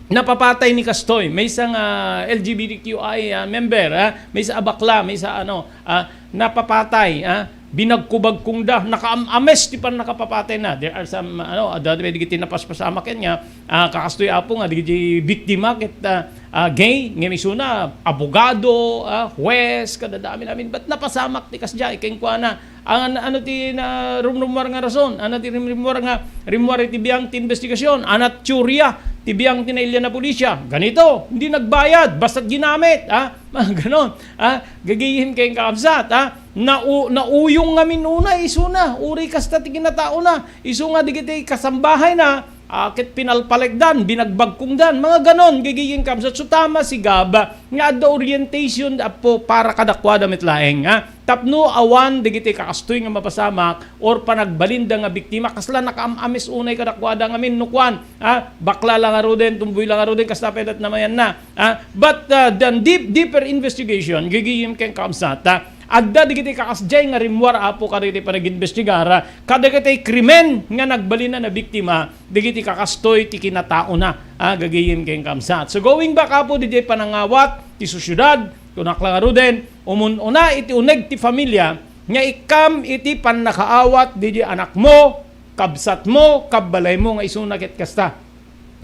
Napapatay ni kastoy, maysa nga L G B T Q I, ah, member, ah, maysa a bakla, maysa ano, ah, napapatay, ah, binagkubagkongda, nakaam-ames ti pannakapapatayna. There are some, ano, adda dagiti napaspasamak ken nga, ah, kakastoy, Apo, nga dagiti biktima ket, ah, ah, gay, ngem isuna, abogado, ah, huwes, kada da amin-amin. But napasamak ti kasdiay, kenkuana, an-, ano ti na rumrummuar nga rason? Ano ti rimrummuar nga rimmuar iti biang ti investigasyon? Ano ti teorya ti biang ti nailian a pulisya? Ganito, hindi nagbayad, basta ginamit, ah? Mga ganon, ah? Gagayem ken kabsat, ah? Nau-, nauyong ngamin unay isuna, uray kasta ti kinataona. Isu nga dagiti kasambahayna, ah, ket pinalpalekdan, binagbagkongdan, mga ganon, gagayem kabsat. So, tama si Gab nga adda orientation, Apo, para kadakuada met laeng, ha? Tapno awan dagiti kakastoy nga mapasamak or panagbalinda nga biktima, kasla nakaam-ames unay kadakuada ngamin no kuan, ha? Bakla la ngaruden, tumboy la ngaruden, kasta pay dat namayanna, ha? But, ah, the deep, deeper investigation, gagayem ken kabsat, ha? Adda dagiti kakasdiay nga rimmuar, Apo, kadagiti panagimbestigar, kadagiti krimen nga nagbalinan a biktima, dagiti kakastoy ti kinataona, ah, gagayem ken kabsat. So, going back, Apo, didiay panangawat ti sosiedad, kunak la ngaruden, umun-una iti uneg ti familia nga ikkam iti pannakaawat didiay anakmo, kabsatmo, kabbalaymo nga isuna ket kasta.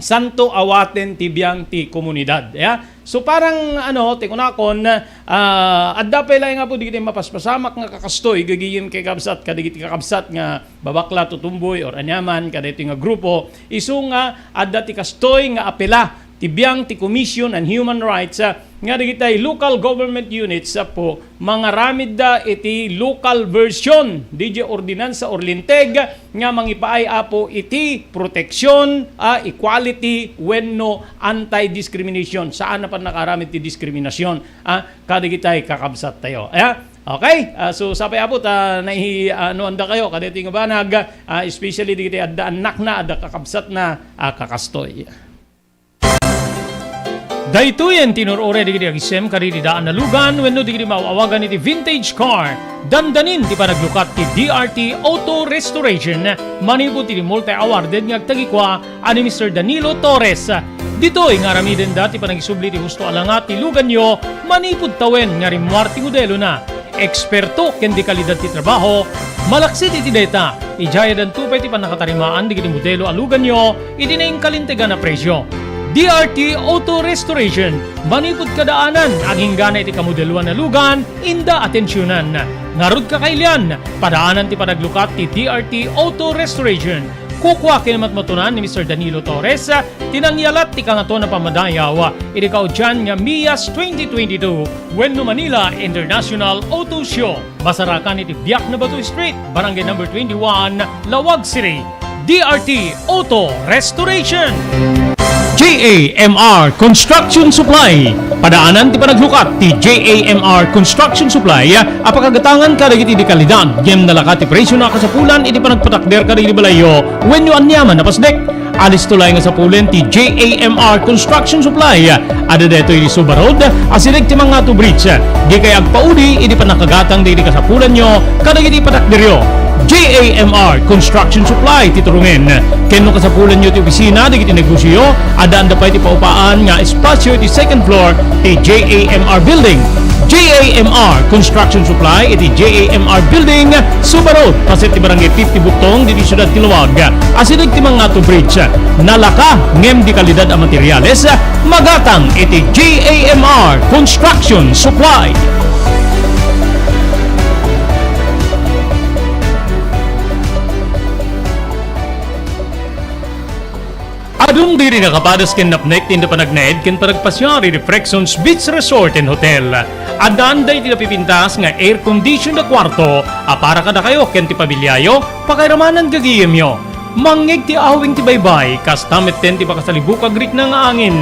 Santo awaten ti biang ti komunidad. Ya? So, parang, ano, ti kunakon, ah, adda pay laeng, Apo, dagiti mapaspasamak nga kakastoy, gagayem ken kabsat, kadagiti kakabsat nga babakla, tutumboy, or aniaman, kadaytoy nga grupo, isu nga adda ti kastoy nga apela ti biang ti Commission on Human Rights, ah, nga dagitay local government units, Apo, mangaramidda iti local version didiay ordinansa or linteg nga mangipaay, Apo, iti proteksyon, ah, equality wenno anti-discrimination. Saan a pannakaaramid ti diskriminasyon, ah, kadagitay kakabsattayo. Ah, okay? Ah, so, sapay, Apo, ta nai-, ano, anda kayo, kadaytoy nga banag, ah, especially dagiti adda annakna, adda kakabsatna, ah, kakastoy. Daytoyen ti nur-uray dagiti agisem kadagiti daan a lugan wenno dagiti maaw-awagan iti vintage car. Dandanin ti panaglukat ti D R T Auto Restoration manipud iti multi-awarded nga agtagikua a ni Mister Danilo Torres. Ditoy nga aramidenda ti panagisubli ti husto a langat ti luganyo manipud tawen nga rimmuar ti modelona. Eksperto ken dekalidad ti trabaho, malaksid iti dayta, idiay addanto pay ti pannakatarimaan dagiti modelo a luganyo iti nainkalintegan a presio. D R T Auto Restoration, manipud kadaanan, aginggana iti kamodeloan a lugan, inda atensionan. Ngarud, kakailian, padaanan ti panaglukat ti D R T Auto Restoration. Kukua ken matmatunan ni Mister Danilo Torres, ti nangyalat ti Kangatoan a Pammadayaw iti kaudian nga MIAS twenty twenty-two wenno Manila International Auto Show. Masarakan iti Biak na Bato Street, Barangay Number twenty-one, Laoag City. D R T Auto Restoration. J A M R Construction Supply. Padaanan ti panaglukat ti J A M R Construction Supply a pakagatangan kadagiti di kalidad ngem nalaka ti presio a kasapulan iti panagpatakder kadagiti balayyo wenno aniaman a pasdek. Alisto laeng a sapulen ti J A M R Construction Supply. Adda daytoy iti Suba Road, asideg ti Mangato Bridge. Dikay agpaudi idi pannakagatang dagiti kasapulanyo kadagiti patakderyo. J A M R Construction Supply ti turungen. Ken no kasapulanyo ti opisina dagiti negosioyo, addaanda pay ti paupaan nga espasio iti second floor ti J A M R Building. J A M R Construction Supply iti J A M R Building, Suba Road, paset ti Barangay fifty Buktong, diti siudad ti Laoag. Asideg ti Mangato Bridge. Nalaka ngem di kalidad a materiales, magatang iti J A M R Construction Supply. Adun diri nakapadas ken napnek ti inda panagnaed ken panagpasiar iti Frexons Beach Resort and Hotel. Addaanda iti napipintas nga air condition a kuarto a para kadakayo ken ti pamiliayo, pakairamanan gagayemyo. Mangngeg ti awing ti baybay, kasta metten ti pakasalibuk a agrikna nga angin.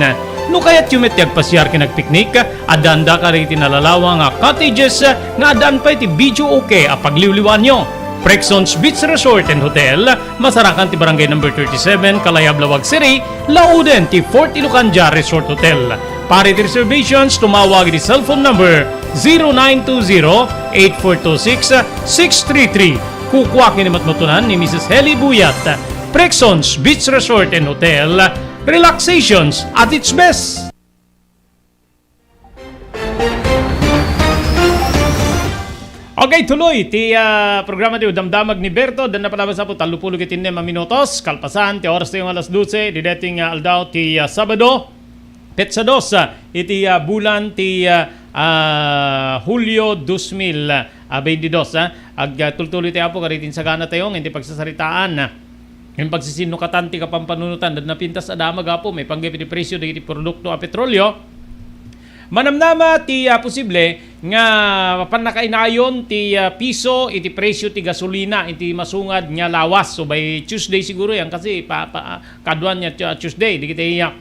No kayatyo met ti agpasiar ken agpiknik, addaanda kadagiti nalalawa nga cottages nga addaan pay ti videoke a pagliwliwaanyo. Frexons Beach Resort and Hotel, masarakan ti Barangay Number thirty-seven, Kalayab, Laoag City, lauden ti Fort Ilocandia Resort Hotel. Para iti reservations, tumawag iti cellphone number zero nine two zero, eight four two six, six three three. Kukua ken ni matmatunan ni Missus Helly Buyat. Frexons Beach Resort and Hotel, relaxations at its best. Okay, tuloy ti, ah, programa ti Damdamag ni Berto. Adda napalabas apo tallopulo ket innem a minutos. Kalpasan ti oras tayo nga alas dose, di daytoy nga aldaw ti, ah, Sabado, petsa dos, ah, iti, ah, bulan ti, ah, ah, Hulio dos mil, ah, veintidós, ah. Ag, ah, tultuloy ti Apo kadagiti insagana tayo, nga iti pagsasaritaan, ah. Ken pagsisinnukaton ti kapampanunotan, adda napintas a damag, Apo, maipanggep iti presyo dagiti produkto a petrolio. Manamnama ti, ah, posible nga pannakainayon ti, ah, piso iti presyo ti gasolina iti masungad nga lawas. So, by Tuesday siguro yan kasi pa, pa, kaduan nga Tu-, Tuesday, dagiti, ah,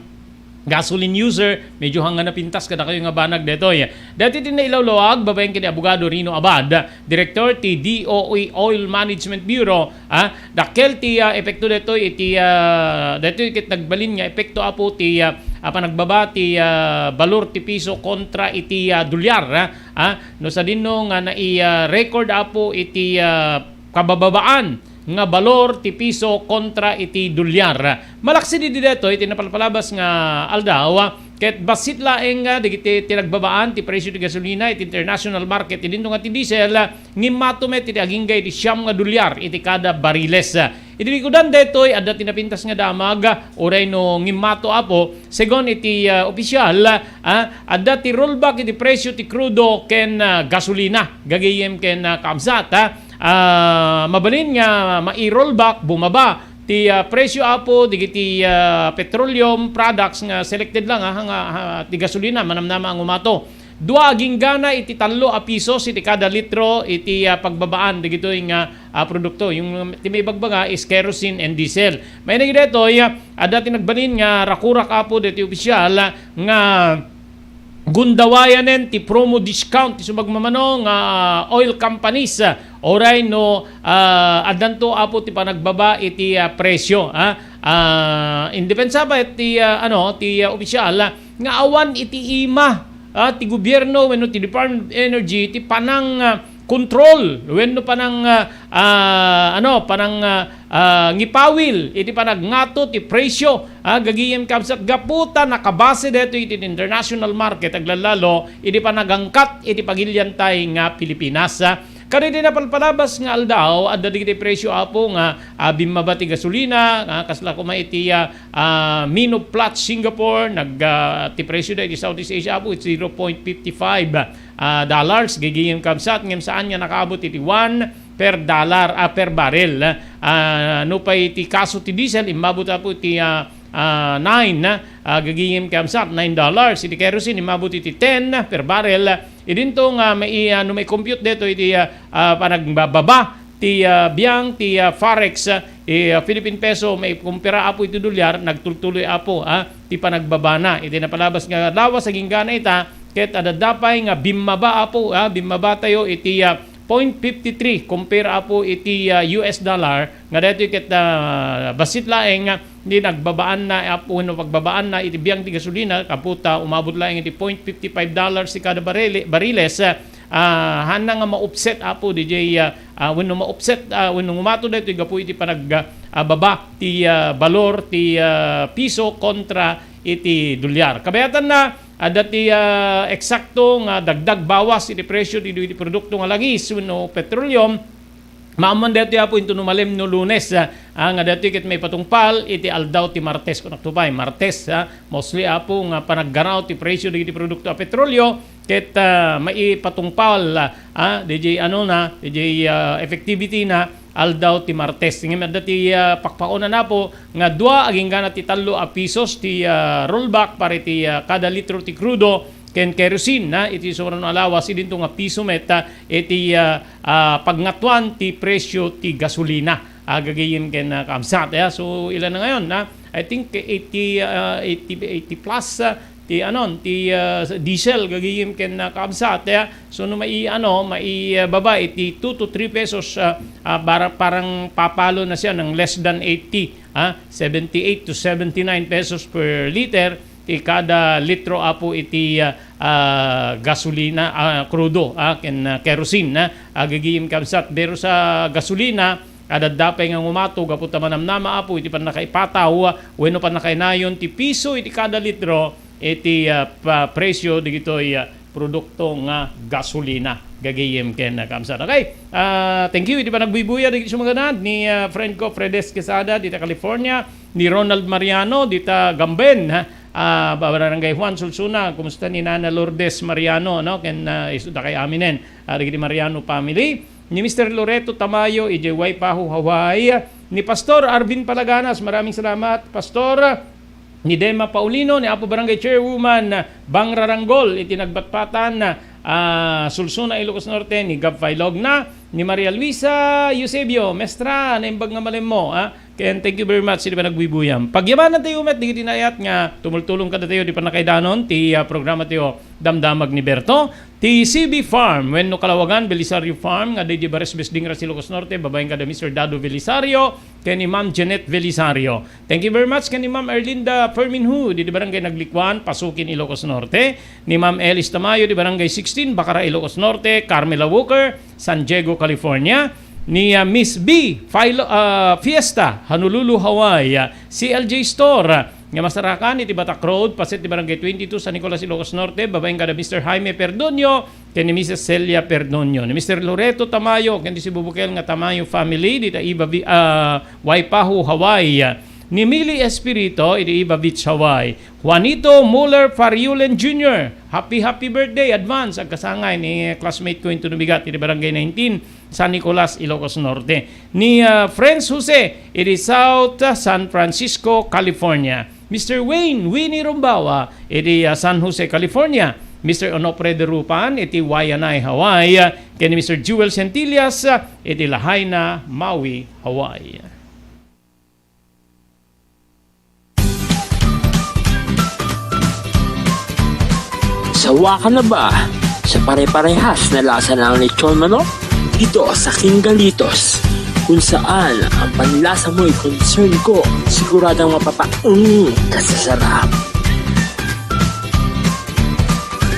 gasoline user, medyo hanggan napintas kadakayo nga banag daytoy. Daytoy ti nailawlawag babaen ken ni Abogado Rino Abad, Direktor ti D O E Oil Management Bureau, ah, dakkel ti, ah, epekto daytoy iti, ah, daytoy ket nagbalin nga epekto, Apo, ti, ah, ah, panagbaba ti, ah, balor ti piso kontra iti, ah, dolyar, ah, ah, no sadino nga nai-, ah, record, Apo, iti, ah, kabababaan nga balor ti piso kontra iti dolyar. Malaksid idi daytoy iti napalpalabas nga aldaw, ket bassit laeng nga dagiti tinagbabaan ti presyo ti gasolina iti international market, idinto nga ti diesel, ngimmato met iti agingga iti siam nga dolyar iti kada bariles. Idi likudan daytoy, adda ti napintas nga damag, uray no ngimmato, Apo, segun iti, ah, opisyal, ah, adda ti rollback iti presyo ti krudo ken, ah, gasolina, gagayem ken, ah, kabsat, ah. Ah, mabalin nga mai-rollback, bumaba ti, ah, presyo, Apo, dagiti, ah, petroleum products nga selected lang, ah, nga, ah, ti gasolina, manamnama a ngumato. Dua agingga na iti tallo a pisos iti kada litro iti, ah, pagbabaan dagitoy nga, ah, produkto. Yung, ti maibagbaga is kerosene and diesel. Manen daytoy, ah, adda ti nagbalin nga rakurak, Apo, daytoy opisyal, ah, nga gundawayanen ti promo discount ti sumagmamano nga oil companies, ah, uray no, ah, addanto, Apo, ti panagbaba iti, ah, presyo, ah. Ah, in depensa pa ti, ah, ano, ti, ah, opisyal, ah, nga awan iti ima, ah, ti gobierno wenno ti Department of Energy ti panang, ah, control wenno panang, ah, ah, ano, panang, ah, ah, ngipawil iti panagngato ti presyo, ah, gagayem kabsat, gapu ta nakabase daytoy iti international market, aglalalo iti panagangkat iti pagiliantay nga Pilipinas, ah. Kadagiti napalpalabas nga aldaw, adda dagiti presyo, Apo, nga, ah, bimmaba ti gasolina, ah, kasla koma iti, ah, ah, Mino Plus Singapore, nag, ah, ti presyo da iti Southeast Asia, Apo, it's zero point fifty five, ah, dollars, gagayem kabsat, ngem saan nga nakaabot iti one per dollar, ah, per barrel. Ah, no pay ti kaso ti diesel, immabot, Apo, iti, ah, ah, nine, ah, gagayem kabsat, nine dollars. Iti kerosene, immabot iti ten per barrel. Idinto nga mai-, ah, no mai-compute daytoy iti, ah, ah, panagbababa ti, ah, biang ti, ah, forex, ah, Ti, ah, Philippine peso maikumpara, Apo, iti dolyar, nagtultuloy, Apo, ah, ti panagbabana. Iti napalabas nga lawas, agingga ita, ket adda pay nga bimmaba, Apo, ah, bimmaba tayo iti, ah, point fifty three compare, Apo, iti, ah, U S dollar, nga daytoy ket, ah, bassit laeng nga di nagbabaanna, Apo, wenno pagbabaanna iti biang ti gasolina, gapu ta umabot laeng iti point fifty five dollars ti kada barili-, bariles, ah, haanna nga ma-offset, Apo, diay, ah, ah, wenno ma-offset, ah, wenno umato daytoy gapu iti panag-, ah, baba ti, ah, balor ti, ah, piso kontra iti dolyar. Kabayatanna, adda ti, ah, eksakto nga dagdag bawas iti presyo ti, iti produkto nga langis wenno petroleum. Maammoan daytoy, Apo, inton umalem no Lunes, ah, ah, nga daytoy ket maipatungpal iti aldaw ti Martes. Kunakto pay, Martes, ah, mostly, Apo, nga panaggaraw ti presyo dagiti produkto a petrolyo, ket, ah, maipatungpal, ah, diay ano na, diay, ah, effectivity na, aldaw ti Martes. Ngem adda ti, ah, pakpakunan, Apo, nga dua agingga na ti tallo a pisos ti, ah, rollback para iti, ah, kada litro ti krudo ken kerosene, na, iti sumrano a lawas, idinto nga piso met, ah, iti, ah, ah, pagngatoan ti presyo ti gasolina. Ah, gagayem ken, ah, kabsat, eh. So, ilan na ngayon, na? I think eighty, ah, eighty, eighty plus, ah, ti, anon, ti, ah, diesel, gagayem ken, ah, kabsat, eh. So, no mai-, ano, mai-, ah, baba iti two to three pesos, ah, ah, bara-, parang papalo na siya ng less than eighty, ah, seventy-eight to seventy-nine pesos per liter ti kada litro, Apo, iti, ah, ah, gasolina, ah, krudo, ah, ken, ah, kerosene, ah, ah, gagayem kabsat. Pero sa gasolina, adda pay nga umato gapu ta manamnama, Apo, iti pannakaipataw, ah, wenno pannakainayon ti piso iti kada litro iti, ah, pa-, presyo dagitoy, ah, produkto nga gasolina. Gagayem ken, ah, kabsat. Okay. Ah, thank you iti panagbuybuyat dagiti sumaganad ni, ah, friend ko, Fredes Quesada, dita California, ni Ronald Mariano, dita Gamben, ha? Ah, Barangay Juan Sulsuna. Kumusta ni Nana Lourdes Mariano, no? Ken, ah, isu dakay aminen, ah, dagiti Mariano family. Ni Mister Loreto Tamayo, idiay Waipahu, Hawaii. Ni Pastor Arvin Palaganas, maraming salamat, Pastor. Ni Dema Paulino, ni Apo Barangay Chairwoman, Bang Raranggol, iti Nagbatpatan, ah, Sulsuna, Ilocos Norte, ni Gab Failogna, ni Maria Luisa Eusebio, Mestra, naimbag nga malemmo, ah, ken thank you very much iti panagbuybuyam. Pagyamanan tayo met, dagiti naayat nga tumultulong kadatayo, di pannakaidanon, ti, ah, programa tayo, Damdamag ni Berto, ti C B Farm, wenno Kalawagan, Belisario Farm, nga di, di Bares Besding, Ilocos Norte, babaen kada Mister Dado Belisario, ken ni Ma'am Jeanette Belisario. Thank you very much ken ni Ma'am Erlinda Ferminhu, di, di Barangay Naglikuan, Pasukin, Ilocos Norte. Ni Ma'am Elis Tamayo, di Barangay sixteen, Bacara, Ilocos Norte. Carmela Walker, San Diego, California. Ni, ah, Miss B, Philo, ah, Fiesta, Honolulu, Hawaii. Ah, C L J Store, ah, nga masarakan iti Batak Road, paset ti Barangay twenty-two, San Nicolas, Ilocos Norte. Babaen kada Mister Jaime Perdonio, ken ni Missus Celia Perdonio, ni Mister Loreto Tamayo, ken ti sibubukel nga Tamayo family, dita Iba Bi-, ah, Waipahu, Hawaii. Ni Mili Espirito, iti Iba Beach, Hawaii. Juanito Muller Fariulen Junior, happy, happy birthday, advance, agkasangay ni classmate ko into Nubigat, iti Barangay nineteen, San Nicolas, Ilocos Norte. Ni, ah, Friends Jose, iti South, ah, San Francisco, California. Mister Wayne, Winnie Rumbawa, iti, ah, San Jose, California. Mister Onofre de Rupan, iti Waianae, Hawaii, ken ni Mister Jewel Centillas, ah, iti Lahaina, Maui, Hawaii. Sawa ka na ba sa pare-parehas na lasa ng lechon manok? Dito sa King Galitos, kung saan ang panlasa mo'y concern ko, siguradong mapapaung ka sa sarap.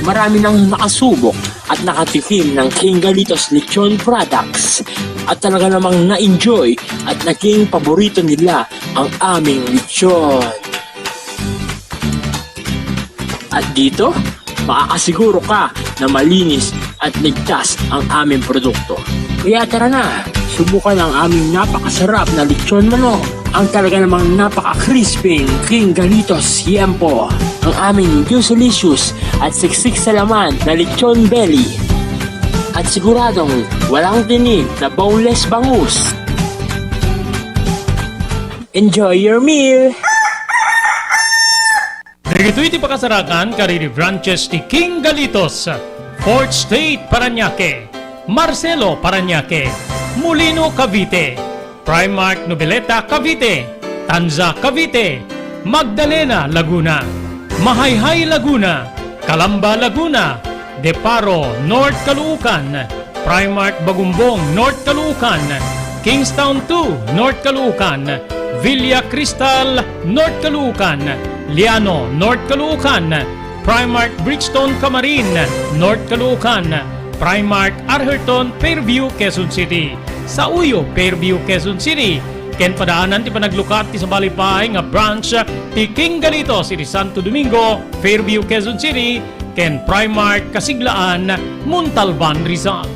Marami nang nakasubok at nakatikim ng King Galitos Lechon Products at talaga namang na-enjoy at naging paborito nila ang aming lechon. At dito, makakasiguro ka na malinis at ligtas ang aming produkto. Kaya tara na, subukan ang aming napakasarap na lechon manok, ang talaga namang napaka-crispy King Galitos Siempo, ang aming juicy-licious at siksik sa laman na lechon belly. At siguradong walang tinik na boneless bangus. Enjoy your meal! Dagitoy ti pakasarakan kadagiti branches ti King Galitos, Fourth Street, Parañaque, Marcelo, Parañaque, Molino, Cavite, Primark Noveleta, Cavite, Tanza, Cavite, Magdalena, Laguna, Mahayhay, Laguna, Calamba, Laguna, De Paro, North Caloocan, Primark Bagumbong, North Caloocan, Kingstown two, North Caloocan, Villa Cristal, North Caloocan, Liano, North Caloocan, Primark Bridgestone, Camarin, North Caloocan, Primark Arherton, Fairview, Quezon City. Sa Uyo, Fairview, Quezon City. Ken padaanan ti panaglukat ti sabali pay nga branch ti King Galitos iti Santo Domingo, Fairview, Quezon City, ken Primark Kasiglaan, Montalban, Rizal.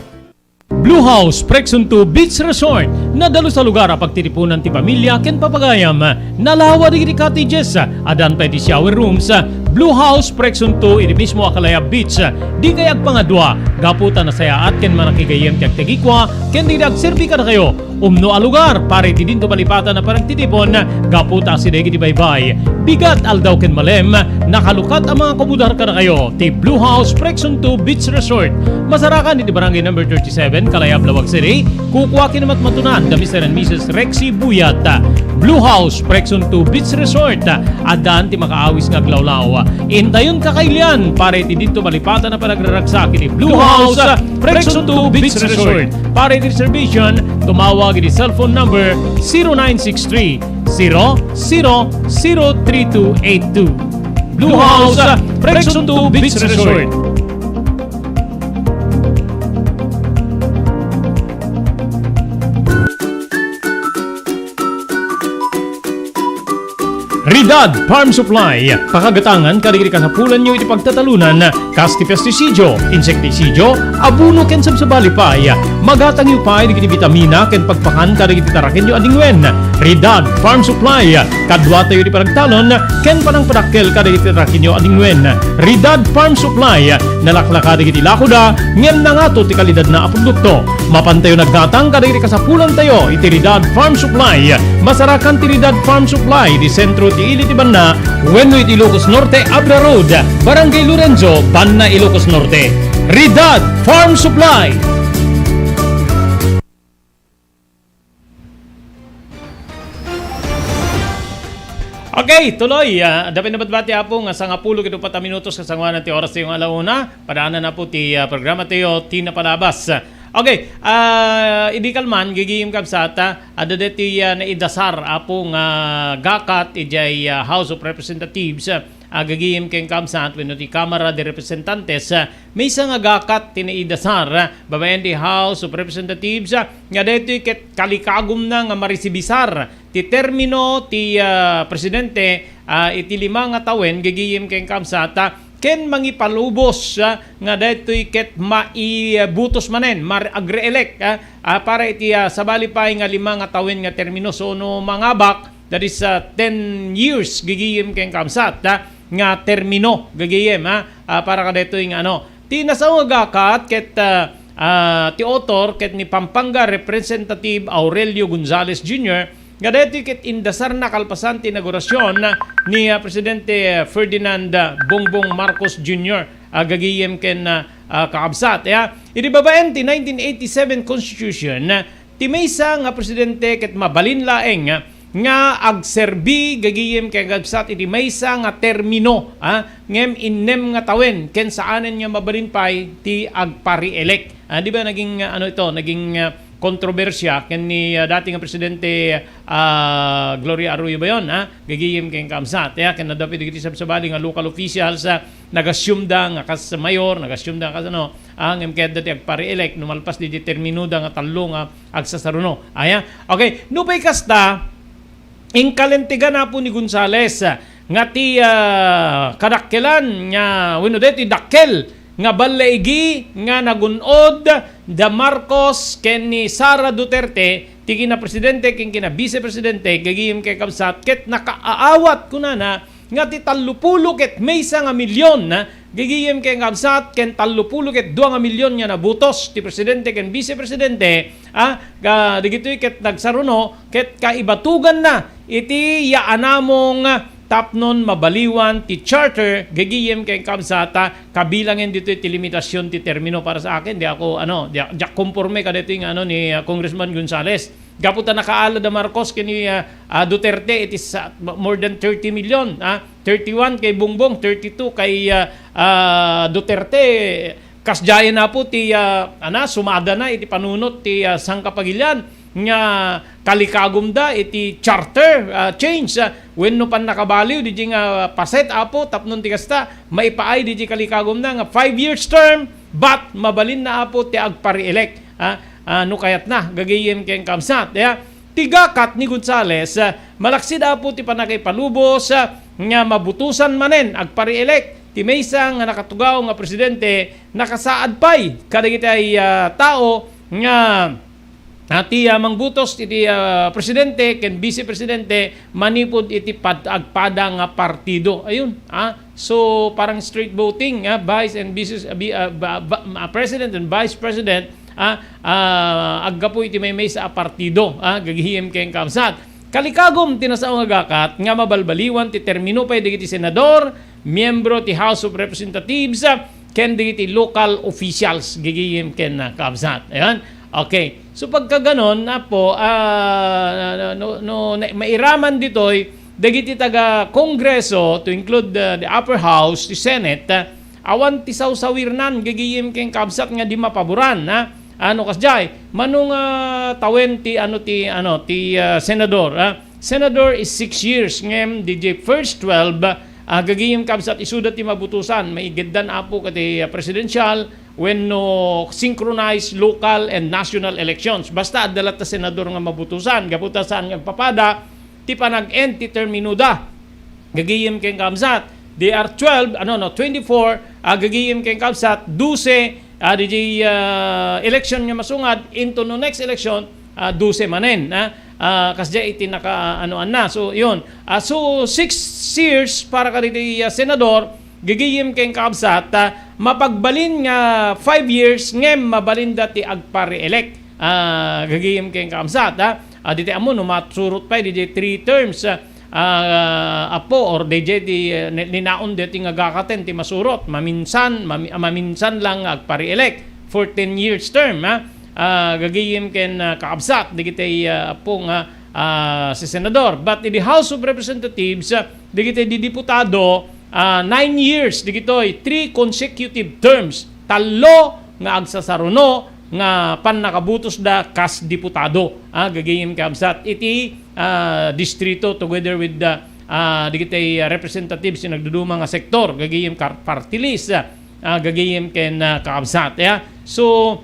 Blue House Preksunto Beach Resort, nadalus a lugar a pagtitipunan ti pamilia ken papagayam. Nalawa dagiti cottages, addan pay ti shower rooms. Blue House Preksunto iti mismo a Kalayab Beach. Dikay agpangadua, gapu ta nasayaat ken manakigayyem ti agtagikua ken dagiti agserbi kadakayo. Umno a lugar para iti dinto malipatan a panagtitipon, gapu ta asideg iti baybay, bigat, aldaw ken malem, nakalukat a mangakubudar kadakayo ti Blue House Preksunto Beach Resort. Masarakan iti Barangay Number thirty-seven, Kalayab, Laoag City. Kukua ken matmatunan da Mister and Missus Rexy Buyat. Blue House Preksunto Beach Resort. Addan ti makaawis nga aglawlaw. Intayon kakailian para iti dinto malipatan a panagraragsak iti Blue House Preksunto Beach Resort. Para iti reservation, tumawag iti cellphone number zero nine six three, zero zero zero three two eight two. Blue House Preksunto Beach Resort. Ridad Farm Supply, pakagatangan kadagiti kasapulanyo iti pagtatalunan, kas ti pestisidio, insektisidio, abono ken sabsabali pay. Magatangyo pay dagiti bitamina ken pagpakan kadagiti tarakenyo a dingwen. Ridad Farm Supply, kaduatayo ti panagtalon ken panangpadakkel kadagiti tarakenyo a dingwen. Ridad Farm Supply, nalaklaka dagiti lakoda ngem nangato ti kalidadna a produkto. Mapantayo naggatang kadagiti kasapulantayo iti Ridad Farm Supply. Masarakan ti Ridad Farm Supply iti sentro ti ili ti banna wenno iti Ilocos Norte Abra Road, Barangay Lorenzo, Banna, Ilocos Norte. Ridad Farm Supply. Okay, tuloy. Ah, adda pay nabatbati, Apo, nga sangapulo ket uppat a minutos kasangoanan ti oras tayo nga alauna. Padaanan, Apo, ti, ah, programa tayo, ti napalabas. Okay, ah, idi kalman, gigim kabsat, ah, adda deti, ah, naidasar, Apo, nga gakat idiay, ah, House of Representatives, ah, gigim ken kabsat, wenno ti Kamara de Representantes, ah, maysa nga gakat ti naidasar, ah, babaen ti House of Representatives, ah, nga daytoy ket kalikagumna nga marisibisar ti termino ti, ah, presidente, ah, iti lima nga tawen, gigim ken kabsat, ah, ken mangipalubos, ah, nga daytoy ket maibutos manen, mar-, agre-elect, ah, ah, para iti, ah, sabali pay nga lima nga tawen nga termino. So, no mangabak, that is, ah, ten years, gigim ken kabsat, ah, nga termino, gigim, ah, ah, para kadaytoy nga ano. Ti nasao nga gakat ket, ah, ah, ti author ket ni Pampanga Representative Aurelio Gonzales Junior, nga daytoy ket indasarna kalpasan ti inaugurasyon ni, ah, Presidente Ferdinand, ah, Bongbong Marcos Junior, ah, gagayem ken, ah, ah, kakabsat. Ya, idi babaen ti nineteen eighty-seven Constitution, ah, ti maysa nga presidente ket mabalin laeng, ah, nga agserbi gagayem ken kakabsat iti maysa nga termino, ah, ngem innem nga tawen ken saanen nga mabalin pay ti agpa-re-elect. Ah, di ba naging, ah, ano ito, naging, ah, kontrobersia ken ni, ah, dati nga presidente, ah, Gloria Arroyo Bayon, ah, gagayem ken kakabsat, ya, ken adda pay dagiti sabsabali nga local officials, ah, nag-assume da nga kas mayor, nag-assume da nga kas ano, ah, ngem ket adda ti agpa-re-elect no malpas diti termino da nga tallo nga agsasaruno. Aya? Okay, nupay kasta, inkalintegan, Apo, ni Gonzales, ah, nga ti, ah, kadakkelan nga, wenno daytoy dakkel nga ballaigi nga nagun-od da Marcos ken ni Sara Duterte, ti kinapresidente ken kinabisepresidente, gagayem ken kakabsat, ket nakaawat, kunana, nga ti tallopulo ket maysa nga milyon, ah, gagayem ken kakabsat, ken tallopulo ket dua nga milyon nga nabutos ti presidente ken bisepresidente, ah, ka-, dagitoy ket nagsaruno, ket kaibatuganna iti yaanamong tapnon mabaliwan ti charter, gagayem ken kakabsat, kabilangen ditoy ti limitasion ti termino. Para sa akin, di ako, ano, di ak-, diak konporme kadaytoy nga, ano, ni, ah, Congressman Gonzales. Gapu ta nakaala da Marcos ken ni, ah, ah, Duterte, it is, ah, more than thirty million, ah, thirty-one kay Bongbong, thirty-two kay, ah, ah, Duterte. Kasdiay na po ti, ah, ana, sumada na iti panunot ti, ah, Sangkapagilian nga kalikagumda iti charter, ah, change, ah, wenno pannakabaliw didi nga paset, Apo, tapno ti kasta, maipaay didi kalikagumda nga five years term, but mabalinna, Apo, ti agpare-elect, ah, ah, no kayatna, gagayem ken kabsat, ya. Ti gakat ni Gonzales, ah, malaksid, Apo, ti pannakaipalubos, ah, nga mabutosan manen agpare-elect ti maysa nga nakatugaw nga presidente, nakasaad pay kadagiti, ah, tao nga, ah, ti, ah, mangbutos iti, ah, presidente ken vice presidente manipud iti pad-, agpada nga partido. Ayun, ah. So, parang straight voting, ah, vice and vice, ah, bi-, ah, ba-, ba-, ah, president and vice president, ah, ah, aggapu iti maymaysa a partido, ah, gagayem ken kabsat. Kalikagum ti nasao nga gakat nga mabalbaliwan ti termino pay dagiti senador, miyembro ti House of Representatives, ah, ken dagiti local officials, gagayem ken, ah, kabsat. Ayan. Okay. So, pagkaganon, Apo, ah, no, no, na-, mairaman ditoy, dagiti taga-Kongreso, to include, ah, the upper house, the Senate, ah, awan ti sawsawirnan, gagayem ken kabsat nga di mapaboran, ha? Ano kasdiay? Mano nga tawen ti, ano, ti, ano, ti, ah, senador, ha? Senador is six years, ngem didi first twelve, ah, gagayem kabsat isuda ti mabutosan, maigiddan, Apo, kati, ah, presidential wenno synchronized local and national elections. Basta adda latta senador nga mabutosan, gapu ta saan nga agpapada ti panag-end ti terminoda. Gagayem ken kabsat, they are twelve, ano, no, twenty-four, ah, gagayem ken kabsat, dose, ah, didi, ah, election nga masungad, into no next election, ah, dose manen, ah, ah, kasdiay iti naka, ano, anna. So, yun. Ah, so, six years para kaditi, ah, senador, gagayem ken kabsat, ah, mapagbalin nga five years, ngem mabalinda ti agpare-elect. Ah, gagayem ken kabsat, ah. Ah, diti ammo, no, masurot pay, didi three terms, ah, ah, Apo, or didi ti, eh, ni-, ninaon deti nga gakaten ti masurot, maminsan, mami-, maminsan lang nga agpare-elect for ten years term, ha? Ah, gagayem ken, ah, kaabsat, dagiti, ah, Apo nga, ah, si senador. But in the House of Representatives, ah, dagiti didiputado, ah, nine years, dagitoy, three consecutive terms, tallo nga agsasaruno, nga pannakabutosda kas diputado, ah, gagayem kaabsat iti, ah, distrito together with the, ah, dagiti, ah, representatives ti nagduduma nga sektor, gagayem kar-, party list, ah, gagayem ken, ah, kaabsat, ya. So,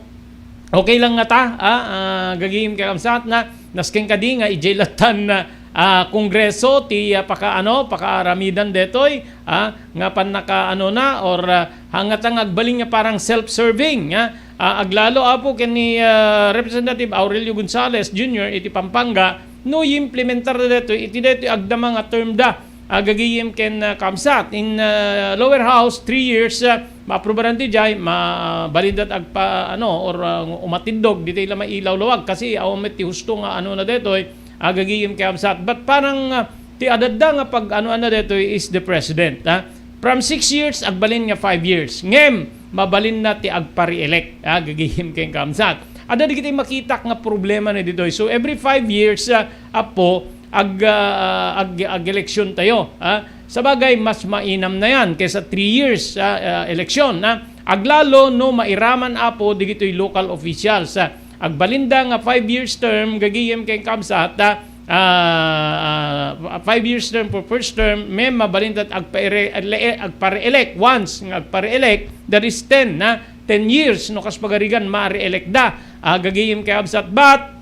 okay lang ngata, ah, ah, gagayem kaabsat na, nasken kadi nga idiay lattan, ah, ah, Kongreso ti, ah, paka-, ano, pakaaramidan detoy, ah, nga pannakaano na, or, ah, hangata nga agbalin nga parang self-serving, ah, ah, aglalo, Apo, ken ni, ah, Representative Aurelio Gonzales Junior iti Pampanga, no, i-implementar da daytoy, iti daytoy agdama nga term da, ah, gagayem ken, ah, kaabsat. In, ah, lower house, three years, ah, maaprubaran ti jay, mabalindat agpa-, ano, or, ah, umatiddog, ditoy la mailawlawag, kasi awan met ti husto nga ano na daytoy, ah, gagayem kaabsat. But parang, ah, ti adda nga pag-anoan na daytoy is the president, ha? From six years, agbalin nga five years. Ngem, mabalin na ti agpare-elect, ha? Gagayem ken kaabsat. Adda dagiti makitak nga problema na ditoy. So, every five years, ah, Apo, ag-, ah, ag-, ag-eleksyon tayo, ha? Sabagay, mas mainam na yan kaysa three years, ah, ah, eleksyon, ha? Aglalo no mairaman, Apo, dagitoy local officials, ha? Agbalinda nga five years term, gagayem ken kaabsat, ah, ah, ah, five years term for first term, ngem mabalinda agpare-, le-, agpare-elect once, nga agpare-elect, that is ten, na ten years, no, kas pagarigan, ma-re-elect da, ah, gagayem ken kaabsat, but,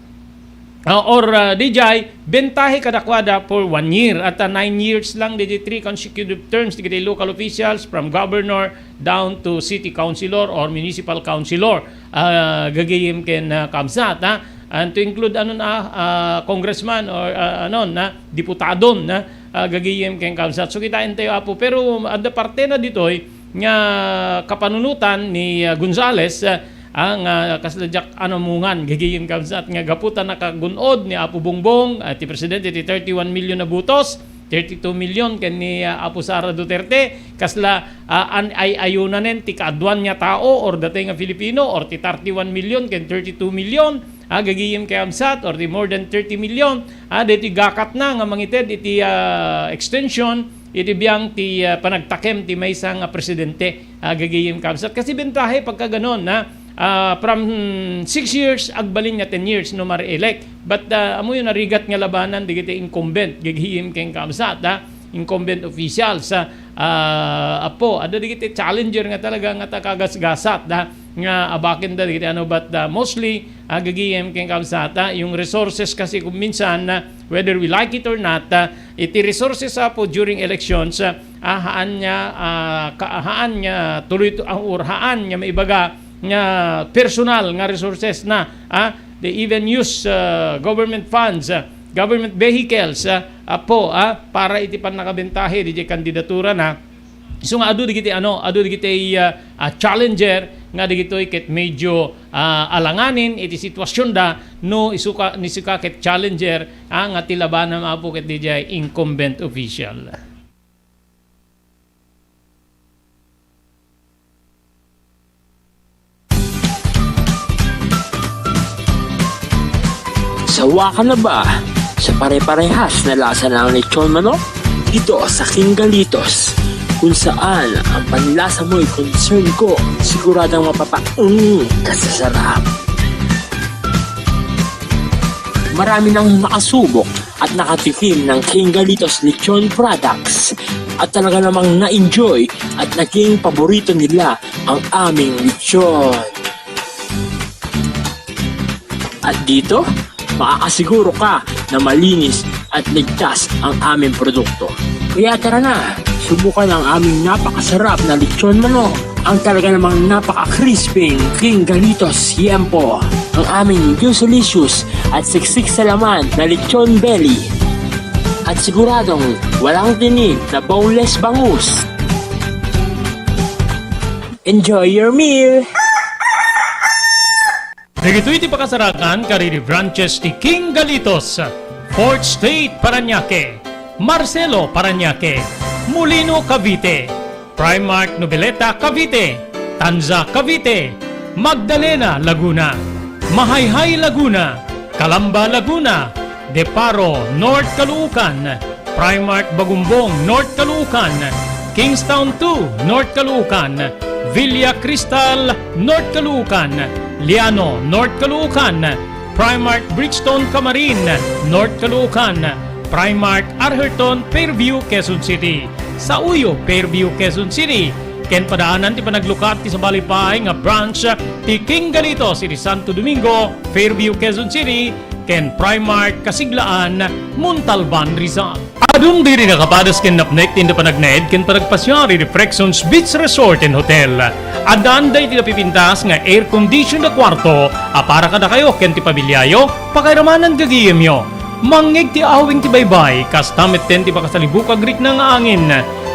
ah, or, ah, dijay, bentahe kadakuada for one year, at, ah, nine years lang, didi three consecutive terms, dagiti local officials, from governor down to city councilor or municipal councilor. Ah, gagayem ken, ah, kaabsat, ha? And to include, ano na, ah, congressman or, ah, ano na, diputadon na, ah, gagayem ken kaabsat. So, kitaentayo, Apo. Pero adda parte na ditoy nga kapanunotan ni, ah, Gonzales, ah, ah, nga kasla diak anamungan, gagayem kaabsat, nga gapu ta nakagun-od ni Apo Bongbong, ah, ti presidente ti thirty-one million a butos, thirty-two million ken ni, ah, Apo Sara Duterte, kasla, ah, an-, ay-ayunanen ti kaaduan nga tao or datay nga Filipino or ti thirty-one million ken thirty-two million, ah, gagayem ken kabsat, or ti more than thirty million, ah, daytoy gakatna nga mangited iti, ah, extension, iti biang ti, ah, panagtakem ti maysa nga presidente, ah, gagayem ken kabsat. Kasi bentahe pagkaganon, ah, ah, from, hmm, six years, agbalin nga ten years no ma-re-elect. But, ah, ammoyo narigat nga labanan dagiti incumbent, gagayem ken kabsat, ah, incumbent officials, ah, ah, apo, adda dagiti challenger nga talaga nga ta kagasgasat, ah, nga abakenda dagiti ano, but, ah, mostly, ah, gagayem ken kabsat, ah, yung resources kasi kung minsan, ah, whether we like it or not, ah, iti resources, apo, during elections, ah, ah, haan nga, ah, ka-, haan nga tuloy to, ah, or haan nga maibaga nga personal nga resources na, ah, they even use, ah, government funds, ah, government vehicles, ah, apo, ah, para iti pannakabentahe didiay kandidatura na. Isu nga adu dagiti ano, adu dagiti, ah, ah, challenger nga dagitoy ket medyo, ah, alanganin iti sitwasionda no isuka, nisuka ket challenger, ah, nga ti labanam, apo, ket didiay incumbent official. Sawa ka na ba sa pare-parehas na lasa ng lechon manok? Dito sa King Galitos, kung saan ang panlasa mo'y concern ko, siguradong mapapaung ka sa sarap. Marami nang nakasubok at nakatikim ng King Galitos Lechon Products at talaga namang na-enjoy at naging paborito nila ang aming lechon. At dito, makakasiguro ka na malinis at ligtas ang aming produkto. Kaya tara na, subukan ang aming napakasarap na lechon manok, ang talaga namang napaka-crispy King Galitos Yempo, ang aming juicelicious at siksik sa laman na lechon belly, at siguradong walang tinik na boneless bangus. Enjoy your meal! Dagitoy ti pakasarakan kadagiti branches ti King Galitos, Fourth Street, Parañaque, Marcelo, Parañaque, Molino, Cavite, Primark, Noveleta, Cavite, Tanza, Cavite, Magdalena, Laguna, Mahayhay, Laguna, Calamba, Laguna, Deparo, North Caloocan, Primark Bagumbong, North Caloocan, Kingstown two, North Caloocan, Villa Cristal, North Caloocan, Liano, North Caloocan, Primark Bridgestone Camarin, North Caloocan, Primark Arherton, Fairview, Quezon City. Sauyo, Fairview, Quezon City. Ken padaanan ti panaglukat ti sabali pay nga branch ti King Galitos iti Santo Domingo, Fairview, Quezon City, ken Primark Kasiglaan, Montalban, Rizal. Adun diri nakapadas ken napnek ti inda panagnaed ken panagpasiar iti Prexons Beach Resort and Hotel. Addaan daytoy napipintas nga air condition a kuarto a para kadakayo ken ti pamiliayo, pakairamanan gagayemyo. Mangngeg ti awing ti baybay, kasta metten ti pakasalibuk a agrikna nga angin.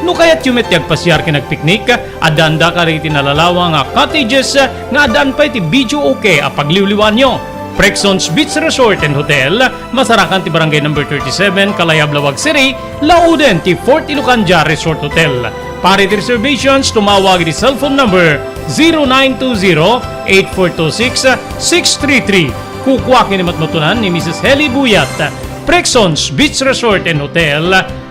No kayatyo met ti agpasiar ken agpiknik, addaanda kadagiti nalalawa nga cottages nga addaan pay ti videoke a pagliwliwaanyo. Prexons Beach Resort and Hotel, masarakan ti Barangay Number thirty-seven, Kalayab, Laoag City, lauden ti Fort Ilocandia Resort Hotel. Para iti reservations, tumawag iti cellphone number zero nine two zero, eight four two six, six three three. Kukua ken ni matmatunan ni Missus Heli Buyat. Prexons Beach Resort and Hotel,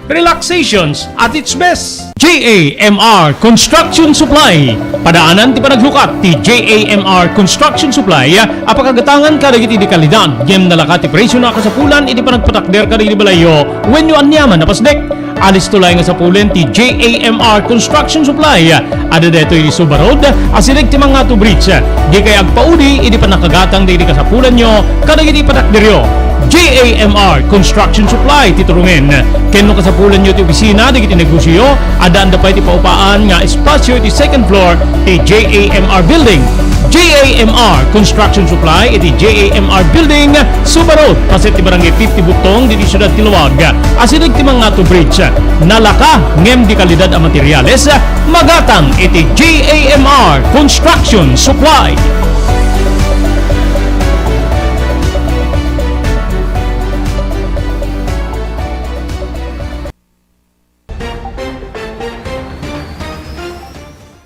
relaxations at its best. J A M R Construction Supply. Padaanan ti panaglukat ti J A M R Construction Supply a pakagatangan kadagiti di kalidad ngem nalaka ti presio a kasapulan iti panagpatakder kadagiti balayyo wenno aniaman a pasdek. Alisto laeng a sapulen ti J A M R Construction Supply. Adda daytoy iti Suba Road, asideg ti Mangato Bridge. Dikay agpaudi idi pannakagatang dagiti kasapulanyo kadagiti patakderyo. J A M R Construction Supply ti turungen. Ken no kasapulanyo ti opisina dagiti negosioyo, addaanda pay ti paupaan nga espasio iti second floor ti J A M R Building. J A M R Construction Supply iti J A M R Building, Suba Road, paset ti Barangay fifty Bugtong, ditoy siudad ti Laoag. Asideg ti Mangato Bridge. Nalaka ngem di kalidad a materiales, magatang iti J A M R Construction Supply.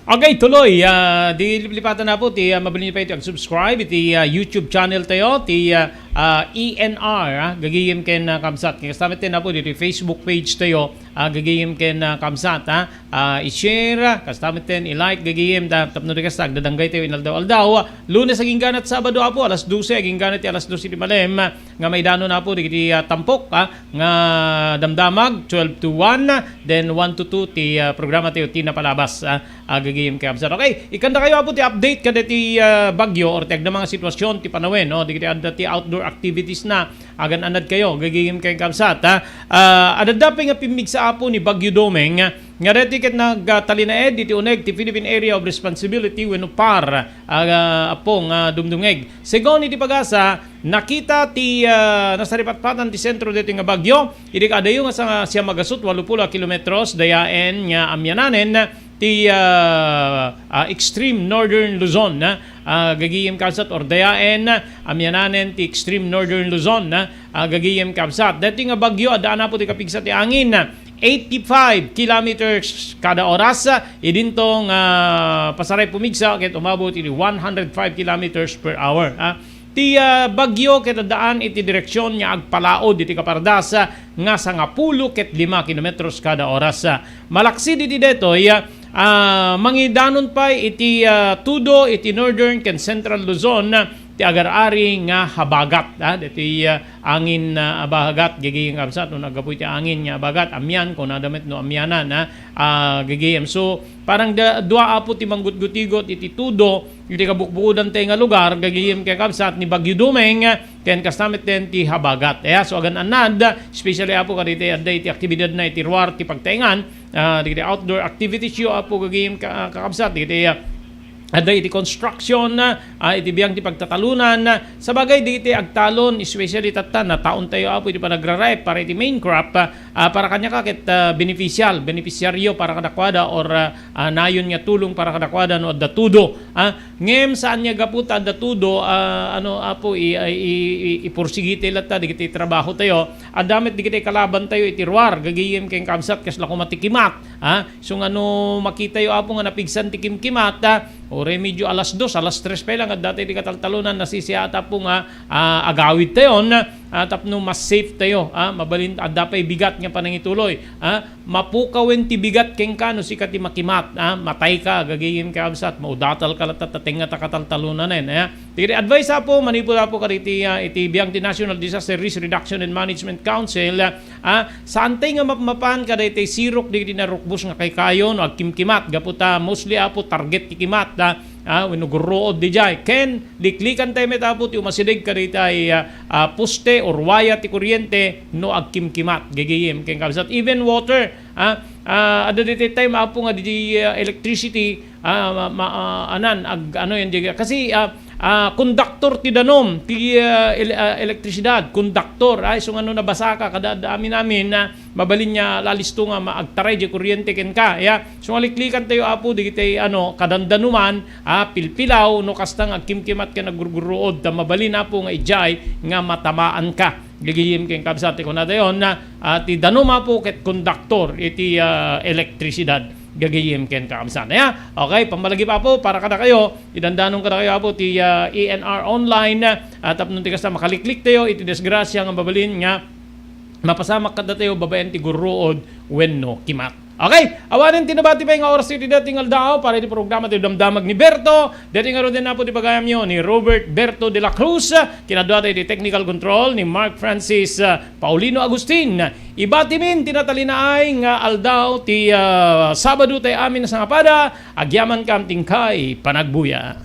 Okay, tuloy. Ah, di liplipatan na po ti, ah, mabalin niyo pa iti ag-subscribe iti, ah, YouTube channel tayo, ti, ah, ah, E N R, ah, gagayem ken, ah, kabsat. Kasta met ten na po ditoy Facebook page tayo, ah, gagayem ken, ah, kabsat, ah. Ah, i-share, ah, kasta met ten i-like, gagayem, ta-, tapno di kasta, agdadanggay tayo inaldaw-aldaw. Lunes agingga na ti Sabado, apo, alas dose, agingga na ti alas dose ti malem, ah, nga maidanon na po, dagiti, ah, tampok, ah, nga damdamag, twelve to one, then one to two ti, ah, programa tayo, ti napalabas, ah. Ah, gagayem ken kabsat. Okay, ikkan dakayo, apo, ti update kadagiti, ah, bagyo or ti agdama nga sitwasyon ti panawen, no? Dagiti adda ti outdoor activities na, agan-anad kayo, gagayem ken kabsat, ha? Ah, adda pay nga pimmigsa, apo, ni Bagyo Domeng, nga daytoy ket nagtalinaed iti uneg ti Philippine Area of Responsibility wenno PAR, ah, apo, nga dumdumngeg. Segun iti pag-asa, nakita ti, ah, nasaripatpatan ti sentro daytoy nga bagyo, idi kaadayo nga sa-, siam a gasut walo pulo a kilometros, dayaen nga amiananen ti, ah, ah, extreme northern Luzon, ah, ah, gagayem kabsat, or dayaen, amiananen ti extreme northern Luzon, ah, ah, gagayem kabsat. Daytoy nga bagyo, addaan, apo, ti kapigsa ti angin, eighty-five kilometers kada oras, ah, idinto nga, ah, pasaray pumigsa ket umabot iti one hundred five kilometers per hour, ah. Ti, ah, bagyo ket addaan iti direksion nga agpalaod iti kapardas, ah, nga sangapulo ket lima kilometros kada oras. Malaksid iti daytoy, ah, mangidanon pay iti, ah, tudo iti northern ken central Luzon, ah, ti agar-ari nga habagat, ah, daytoy, ah, angin, ah, a habagat, gagayem kabsat, no, naggapu iti angin nga habagat, amian, kunada met no amianan, ah, ah, gagayem. So, parang da-, dua, apo, ti manggutgutigot iti tudo, iti kabukbukodan tayo nga lugar, gagayem ken kabsat, ni Bagyo Domeng, ken kasta met ten ti habagat. Aya, so, agan-anad, especially, apo, kadagiti adda iti aktibidad na iti ruar ti pagtaengan, ah, dagiti outdoor activities yo, apo, gagayem ka-, kakabsat, dagiti, ah, adda iti construction, ah, iti biang ti pagtatalonan, sabagay, dagiti agtalon, especially tatta, nataon tayo, apo, iti panagraraep para iti main crop, ah, ah, para kaniaka ket, ah, beneficial, beneficiaryo para kadakuada, or, ah, ah, nayon nga tulong para kadakuada no adda tudo, ah. Ngem saan nga gapu ta adda tudo, ah, ano, apo, i-, i-, i-, ipursigiti latta dagiti trabaho tayo. Adda met dagiti kalaban tayo iti ruar, gagayem ken kabsat, kasla koma ti kimat, ah. So nga no makitayo, apo, nga napigsan ti kimkimat, ah, uray medyo alas dos, alas tres pay lang, adda tayo ti kataltalonan, nasisiat, apo, nga, ah, agawid tayon, ah, tapno mas safe tayo, ah, mabalin, adda pay bigat nga panangituloy, ah. Mapukawen ti bigat kenka no sika ti makimat, ah, matayka, gagayem ken kabsat, maudatalka latta ta tengnga ta kataltalonanen, ah. Ti advice, apo, manipud, apo, kadagiti, ah, iti biang ti National Disaster Risk Reduction and Management Council, ah, saantay nga mapmapan kadagiti sirok dagiti narukbos nga kaykayo no agkimkimat, gapu ta mostly, apo, target ti kimat, ah, ah, wenno gurruod didiay. Ken liklikan tayo met, apo, ti umasideg kadagiti, ah, ah, poste or waya ti kuryente no agkimkimat, gagayem ken kabsat. Even water, ah, ah, adda daytoy time, apo, nga didi, ah, electricity, ah, ma-, ma-, ah, anan, ag-, ano yan, di-, kasi, ah, ah, konduktor ti danum, ti, ah, ele-, ah, elektrisidad, konduktor. Ay, so nga no nabasaka, kada, kada amin-amin, ah, mabalin nga lalisto nga ma-, agtaray di kuryente kenka, ya. So, nga liklikan tayo, apo, dagiti, ano, kadandanuman, ah, pilpilaw, no kasta nga agkimkimat ken aggurgurruod, ta mabalin, apo, nga idiay nga matamaanka. Gagayem ken kabsat, ti kunadayon, ah, ti danum, apo, ket konduktor iti, ah, elektrisidad. Gagayem ken kakabsat. Aya, okay, pammalagip, apo, para kadakayo, idandanon kadakayo, apo, ti, ah, E N R online, ah, tapno ti kasta makaliklik tayo iti disgrasya nga mabalin nga mapasamak kadatayo babaen ti gurruod wenno kimat. Okay, awanen ti nabati pay nga oras iti daytoy nga aldaw para iti programa ti Damdamag ni Berto. Daytoy ngaruden, apo, ti pagayamyo ni Robert Berto de la Cruz, kinadua tayo ti technical control ni Mark Francis, ah, Paulino Agustin. Ibatimin ti natalinaay nga aldaw ti, ah, Sabado tayo amin a sangapada, agyamankam ti inkay panagbuya.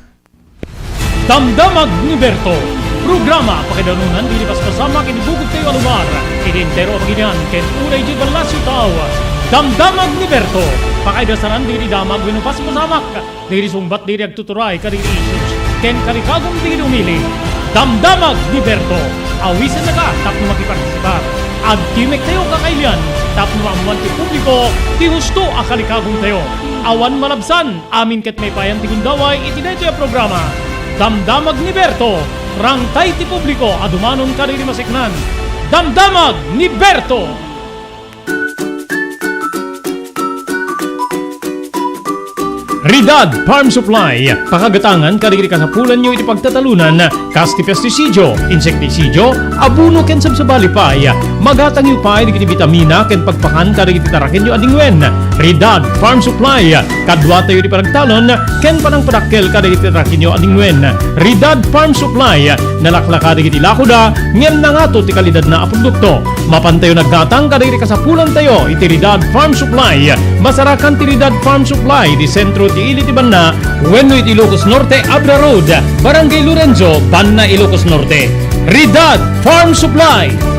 Damdamag ni Berto, programa pakaidanunan dagiti paspasamak iti bugogtayo a lugar, iti entero a baginian ken uray idiay ballasiw tao. Damdamag ni Berto, pakaidasanan dagiti damag wenno paspasamak dagiti sungbat dagiti agtuturay kadagiti issues ken kalikagum dagiti umili. Damdamag ni Berto, awisennaka tapno makipartisipar. Agtimektayo kakailian tapno maammoan ti publiko ti husto a kalikagumtayo. Awan malabsan, amin ket maipayan ti gundaway iti daytoy a programa. Damdamag ni Berto, rangtay ti publiko a dumanon kadagiti maseknan. Damdamag ni Berto! Ridad Farm Supply, pakagatangan kadagiti kasapulanyo iti pagtatalunan, kas ti pestisidio, insektisidio, abono ken sabsabali pay. Magatangyo pay dagiti bitamina ken pagpakan kadagiti tarakenyo a dingwen. Ridad Farm Supply, kaduatayo ti panagtalon ken panangpadakkel kadagiti tarakenyo a dingwen. Ridad Farm Supply, nalaklaka dagiti lakoda ngem nangato ti kalidadna a produkto. Mapantayo naggatang kadagiti kasapulantayo iti Ridad Farm Supply. Masarakan ti Ridad Farm Supply iti sentro ti ili ti banna wenno iti Ilocos Norte, Abra Road, Barangay Lorenzo, Banna, Ilocos Norte. Ridad Farm Supply.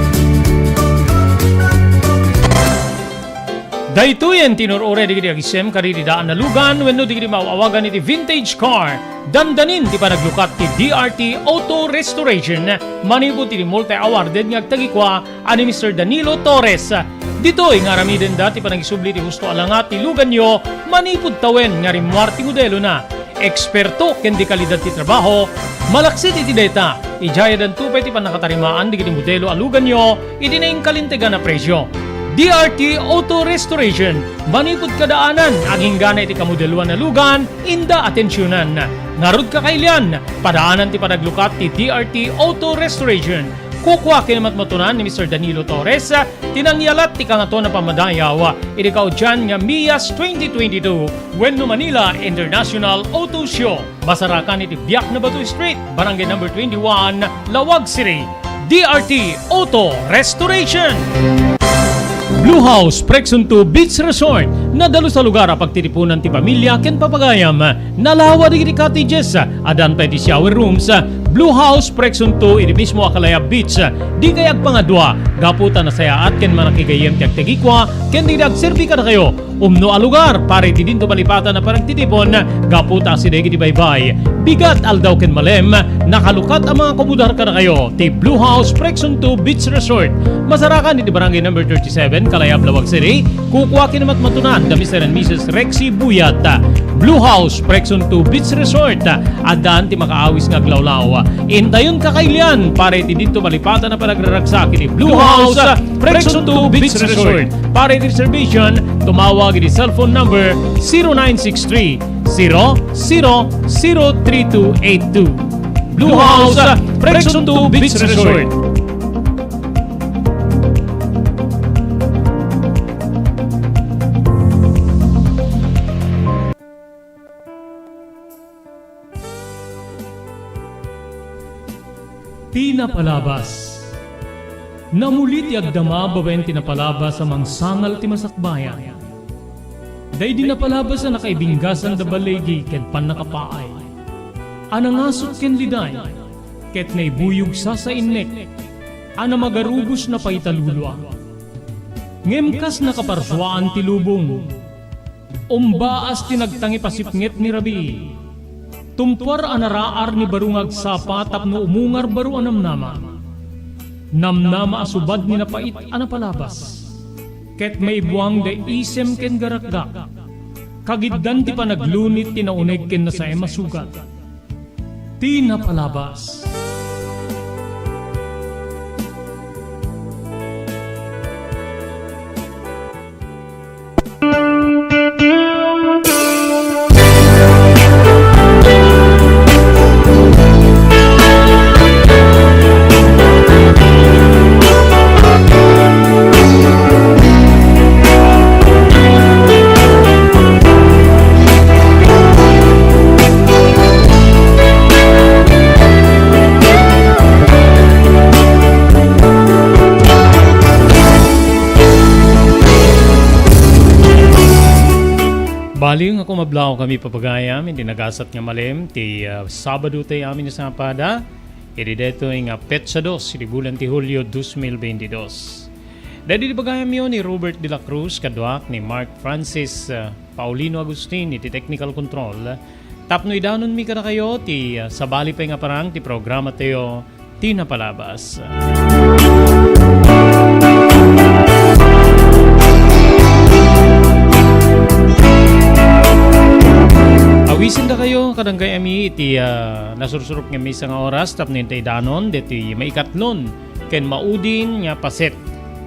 Daytoyen ti inur-uray dagiti agisem kadagiti daan a lugan wenno dagiti maaw-awagan iti vintage car. Dandanin ti panaglukat ti D R T Auto Restoration manipud ti multi-awarded nga agtagikua a ni Mister Danilo Torres. Ditoy nga aramidenda ti panangisubli ti husto a langat ti luganyo manipud tawen nga rimmuar ti modelona. Eksperto ken di kalidad ti trabaho, malaksid iti dayta, idiay addanto pay ti pannakatarimaan dagiti modelo a luganyo iti nainkalintegan a presio. D R T Auto Restoration, manipud kadaanan, agingga iti kamodeloan a lugan, inda atensionan. Ngarud, kakailian, padaanan ti panaglukat ti D R T Auto Restoration. Kukua ken matmatunan ni Mister Danilo Torres ti nangyalat ti Kangatoan a Pammadayaw iti kaudian nga Mias twenty twenty-two wenno Manila International Auto Show. Masarakan iti Biak na Batu Street, Barangay Number twenty-one, Laoag City. D R T Auto Restoration. Blue House Prexon two Beach Resort, nadalus a lugar a pagtitipunan ti pamilia ken papagayam. Nalawa dagiti cottages, addan pay ti shower rooms. Blue House Prexon two iti mismo a Kalayab Beach. Dikay agpangadua, gapu ta nasayaat ken manakigayyem ti agtagikua ken dagiti agserbi kadakayo. Umno a lugar para iti dinto malipatan a panagtitipon gapu ta asideg iti baybay. Bigat, aldaw ken malem, nakalukat a mga kumudar kadakayo ti Blue House Prexon two Beach Resort. Masarakan iti Barangay Number thirty-seven, Kalayab, Laoag City. Kukua ken matmatunan da Mister and Missus Rexy Buyat. Blue House Prexon two Beach Resort. Addan ti makaawis nga aglawlaw. Intayon, kakailian, para iti dinto malipatan a panagraragsak iti Blue House Prexon two Beach Resort. Para iti reservation, tumawag iti cellphone number zero nine six three, zero zero zero three two eight two. Blue House Prexon two Beach Resort. Ti napalabas. Namuli ti agdama babaen ti napalabas a mangsangal ti masakbayan. Daydi napalabas a nakaibinggasan da baligi ken pannakapaay, a nangasut ken liday, ket naibuyog sasainnek, a namagarubos napaita lulua. Ngem kas nakaparsuaan ti lubong, umbaas ti nagtangipasipnget ni rabii. Tumpuar a naraar ni baro nga agsapa tapno umungar baro a namnama. Namnama a subad ni napait a napalabas. Ket maibuang da isem ken garakgak. Kagiddan ti panaglunit ti nauneg ken nasaem a sugat. Ti napalabas. Bali nga kumablaw kami, papagayam, iti nagasat nga malem ti, ah, Sabado tayo amin nga sapada. Iti daytoy nga petsa dos iti bulan ti Hulio dos mil veintidós. Daydi ti bagayamyo ni Robert de la Cruz kaduak ni Mark Francis, ah, Paulino Agustin iti technical control. Tapno idanonmi kadakayo ti, ah, sabali pay nga parang ti programa tayo ti napalabas. Awisin dakayo, kadang kay ami iti, ah, nasursurok nga misa nga oras tapno intay danon deti maikatlon ken maudin nga paset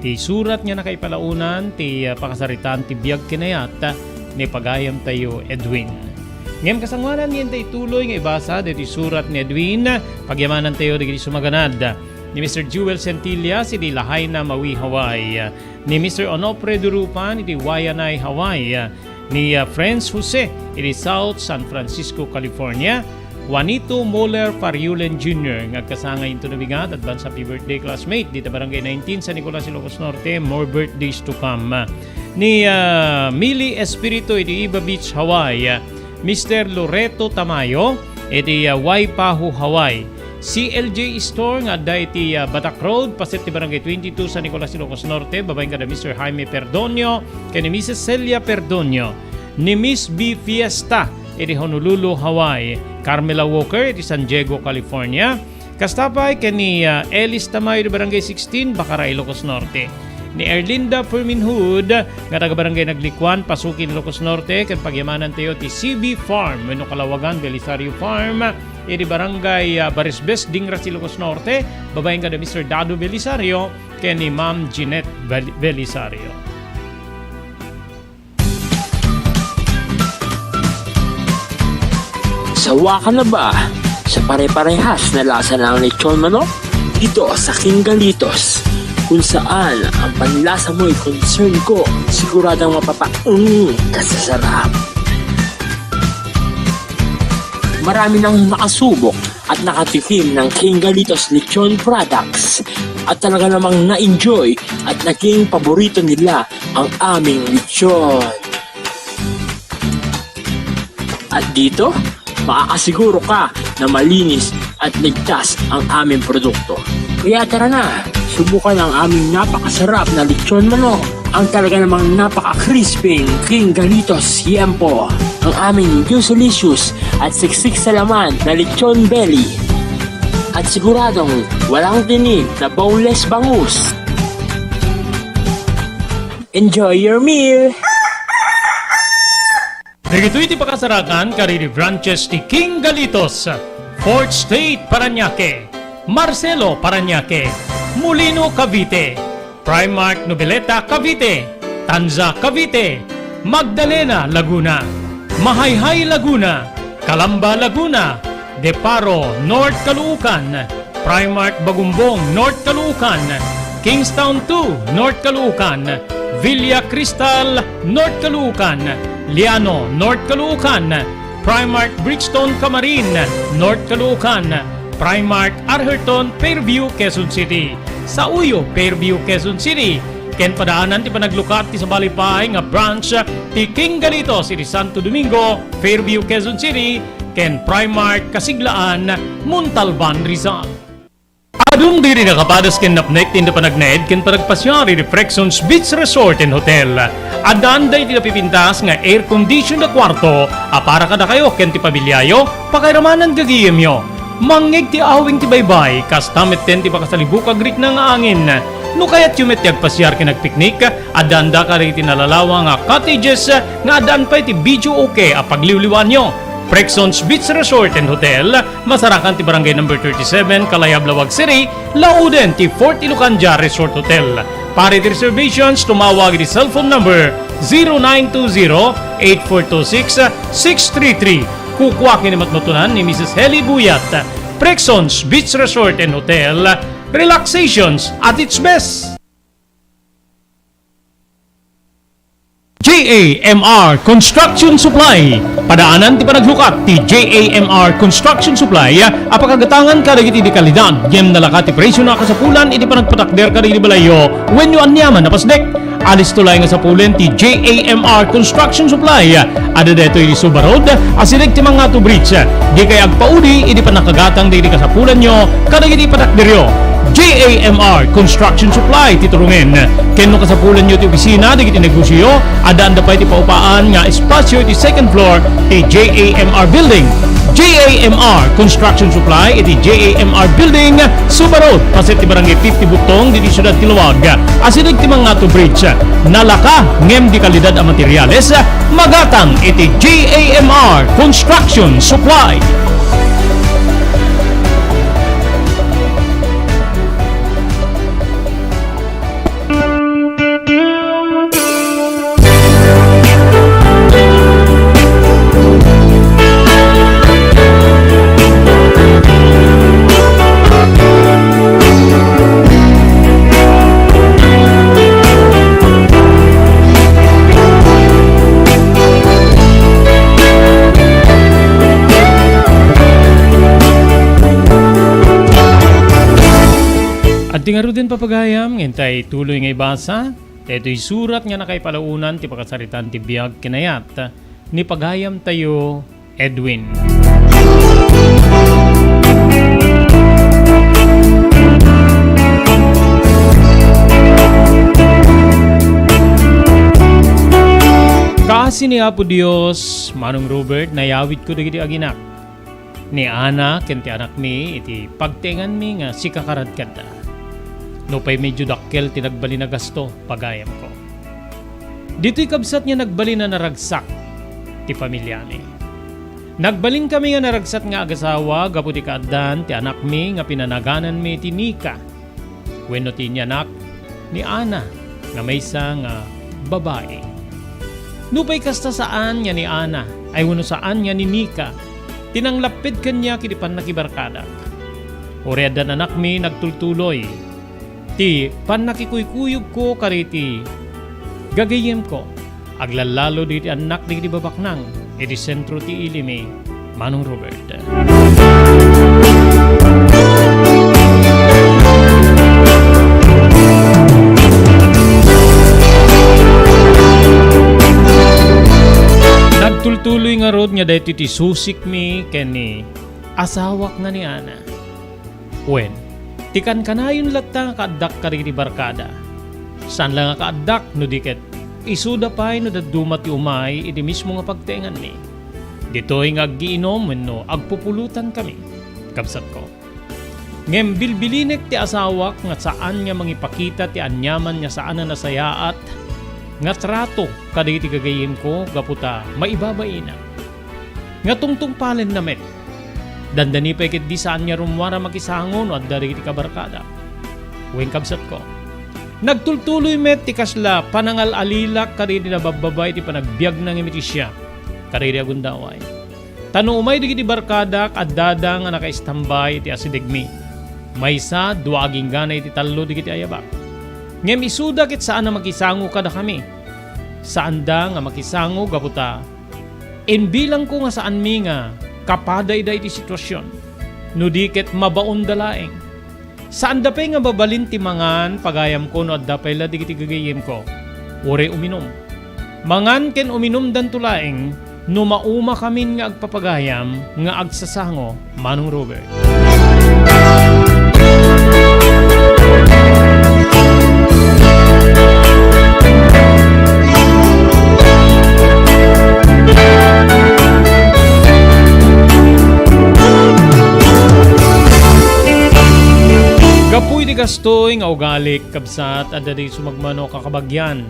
ti surat nga nakaipalaonan ti, ah, pakasaritaan ti biag ken ayat ni pagayam tayo Edwin. Ngem kasangoanan, ngem ta ituloy nga ibasa daytoy surat ni Edwin, pagyamanantayo dagiti sumaganad. Ni Mister Jewel Centillas idi Lahaina, Maui, Hawaii. Ni Mister Onofre Durupan idi Waianae, Hawaii. Ni, ah, Franz Jose idi South San Francisco, California. Juanito Moller Fariulen Junior nga agkasangay inton nabigat, advance happy birthday, classmate, dita Barangay nineteen, San Nicolas, Ilocos Norte. More birthdays to come. Ni, ah, Mili Espiritu idi Iba Beach, Hawaii. Mister Loreto Tamayo idi, ah, Waipahu, Hawaii. C L J Store nga adda iti, ah, Batak Road, paset ti Barangay twenty-two, San Nicolas, Ilocos Norte, babaen kada Mister Jaime Perdonio ken ni Missus Celia Perdonio. Ni Miss B Fiesta iti Honolulu, Hawaii. Carmela Walker iti San Diego, California. Kasta pay ken ni, ah, Elis Tamayo iti Barangay sixteen, Bacara, Ilocos Norte. Ni Erlinda Ferminhud nga taga Barangay Naglikuan, Pasukin, Ilocos Norte, ken pagyamanantayo ti C B Farm wenno Kalawagan Belisario Farm iti Barangay, ah, Barisbes, Dingras, Ilocos Norte, babaen kada Mister Dado Belisario ken ni Ma'am Jeanette Bel-, Belisario. Sawa ka na ba sa pare-parehas na lasa ng lechon manok? Dito sa King Galitos, kung saan ang panlasa mo'y concern ko, siguradong mapapaeng ka sa sarap. Marami nang nakasubok at nakatikim ng King Galitos Lechon Products at talaga namang na-enjoy at naging paborito nila ang aming lechon. At dito, makakasiguro ka na malinis at ligtas ang aming produkto. Kaya tara na, subukan ang aming napakasarap na lechon manok, ang talaga namang napaka-crispy King Galitos Yempo, ang aming juicy-licious at siksik sa laman na lechon belly. At siguradong walang tinik na boneless bangus. Enjoy your meal! Dagitoy ti pakasarakan kadagiti branches ti King Galitos, Fourth Street, Parañaque, Marcelo, Parañaque, Molino, Cavite, Primark, Noveleta, Cavite, Tanza, Cavite, Magdalena, Laguna, Mahayhay, Laguna, Calamba, Laguna, Deparo, North Caloocan, Primark Bagumbong, North Caloocan, Kingstown two, North Caloocan, Villa Cristal, North Caloocan, Liano, North Caloocan, Primark Bridgestone Camarin, North Caloocan, Primark Arherton, Fairview, Quezon City. Sauyo, Fairview, Quezon City. Ken padaanan ti panaglukat ti sabali pay nga branch ti King Galitos iti Santo Domingo, Fairview, Quezon City, ken Primark Kasiglaan, Montalban, Rizal. Adun diri nakapadas ken napnek ti inda panagnaed ken panagpasiar iti Prexons Beach Resort and Hotel. Addaan daydi napipintas nga air condition a kuarto a para kadakayo ken ti pamiliayo, pakairamanan gagayemyo. Mangngeg ti awing ti baybay, kasta metten ti makasalibuk a agrikna nga angin. No kayatyo met ti agpasiar ken agpiknik, addaanda kadagiti nalalawa nga cottages nga addaan pay ti videoke a pagliwliwaanyo. Prexons Beach Resort and Hotel, masarakan ti Barangay Number thirty-seven, Kalayab, Laoag City, lauden ti Fort Ilocandia Resort Hotel. Para iti reservations, tumawag iti cellphone number zero nine two zero, eight four two six, six three three. Kukua ken ni matmatunan ni Missus Heli Buyat. Prexons Beach Resort and Hotel, relaxations at its best. J A M R Construction Supply. Padaanan ti panaglukat ti J A M R Construction Supply a pakagatangan kadagiti di kalidad ngem nalaka ti presio a kasapulan iti panagpatakder kadagiti balayyo wenno aniaman a pasdek. Alisto laeng nga sapulen ti J A M R Construction Supply. Adda daytoy iti Suba Road, asideg ti Mangato Bridge. Dikay agpaudi idi pannakagatang dagiti kasapulanyo kadagiti patakderyo. J A M R Construction Supply ti turongen. Ken no kasapulanyo ti opisina dagiti negosioyo, addaanda pay ti paupaan nga espasio iti second floor ti J A M R Building. J A M R Construction Supply iti J A M R Building, Suba Road, paset ti Barangay fifty Bugtong, ditoy siudad ti Laoag. Asideg ti Mangato Bridge. Nalaka ngem di kalidad a materials, magatang iti J A M R Construction Supply. Ti ngaruden, papagayam, intay tuloy nga ibasa, daytoy surat nga nakaipalaonan ti pakasaritaan ti biag ken ayat ni pagayamtayo, Edwin. Kaasi ni Apo Dios, Manong Robert, nayawidko dagiti aginak. Ni Ana ken ti anakmi iti pagtengnganmi nga sika kadi kenkuana. Nupay medyo dakkel ti nagbalin a gasto, pagayamko. Ditoy kabsat nga nagbalin a naragsak ti pamiliami. Nagbalinmi nga naragsak nga agasawa gapu ti kaaddaan ti anakmi nga pinanagananmi iti Nika wenno ti inyanak ni Ana nga maysa nga babai. Nupay kasta, saan nga ni Ana ay wenno saan nga ni Nika ti nanglapped kaniak iti pannakibarkadak. Uray addan anakmi, nagtultuloy ti pannakikuykuyogko kadagiti gagayyemko. Aglallalo dagiti annak dagiti babaknang iti sentro ti ilimi, Manong Robert. Nagtultuloy ngarud nga daytoy ti susikmi ken ni asawak nga ni Ana. Wen, ti kankanayon latta nga kaaddak kadagiti barkada. Saan la nga kaaddak no di ket isuda pay no dadduma ti umay iti mismo nga pagtengnganmi. Ditoy nga aggiinom wenno agpupulutan kami, kabsatko. Ngem bilbilinek ti asawak nga saan nga mangipakita ti aniaman nga saan a nasayaat nga trato kadagiti gagayyemko gapu ta maibabaina. Nga tungtungpalenna met. Dandani pay ketdi saan nga rummuar a makisango no adda dagiti kabarkada. Wen, kabsatko, nagtultuloy met ti kasla panangal-alilak kadagiti nababbaba iti panagbiagna nga mitisiak kadagiti agundaway. Ta no umay dagiti barkadak, addada nga nakaistambay iti asidegmi. Maysa, dua agingga iti tallo dagiti ayabak. Ngem isuda ket saan a makisango kadakami. Saanda nga makisango gapu ta imbilangko nga saanmi nga kapadayda iti situasion, no di ket mabaonda laeng. Saanda pay nga mabalin ti mangan, pagayamko, no adda pay la dagiti gagayyemko, uray uminum. Mangan ken uminumdanto laeng no maumakamin nga agpapagayam nga agsasango, Manong Robert. Gapu iti kastoy nga ugalik, kabsat, adda di sumagmamano a kakabagian.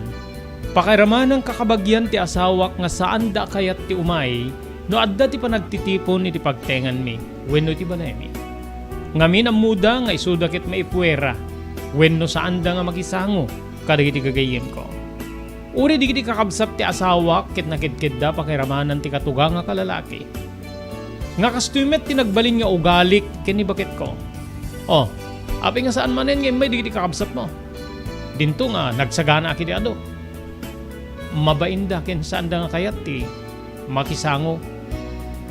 Pakairamanan kakabagian ti asawak nga saanda a kayat ti umay no adda ti panagtitipon iti pagtengnganmi wenno iti balaymi. Ngamin ammoda nga isuda ket maipuera wenno saanda nga makisango kadagiti gagayyemko. Uray dagiti kakabsat ti asawak ket nakedkedda pakairamanan ti katugang a kalalaki. Nga kastoy met ti nagbalin nga ugalik ken ni baketko. Oh, apay nga saan manen nga immay dagiti kakabsatmo? Dinto nga nagsaganaak iti adu. Mabainda ken saanda nga kayat ti makisango.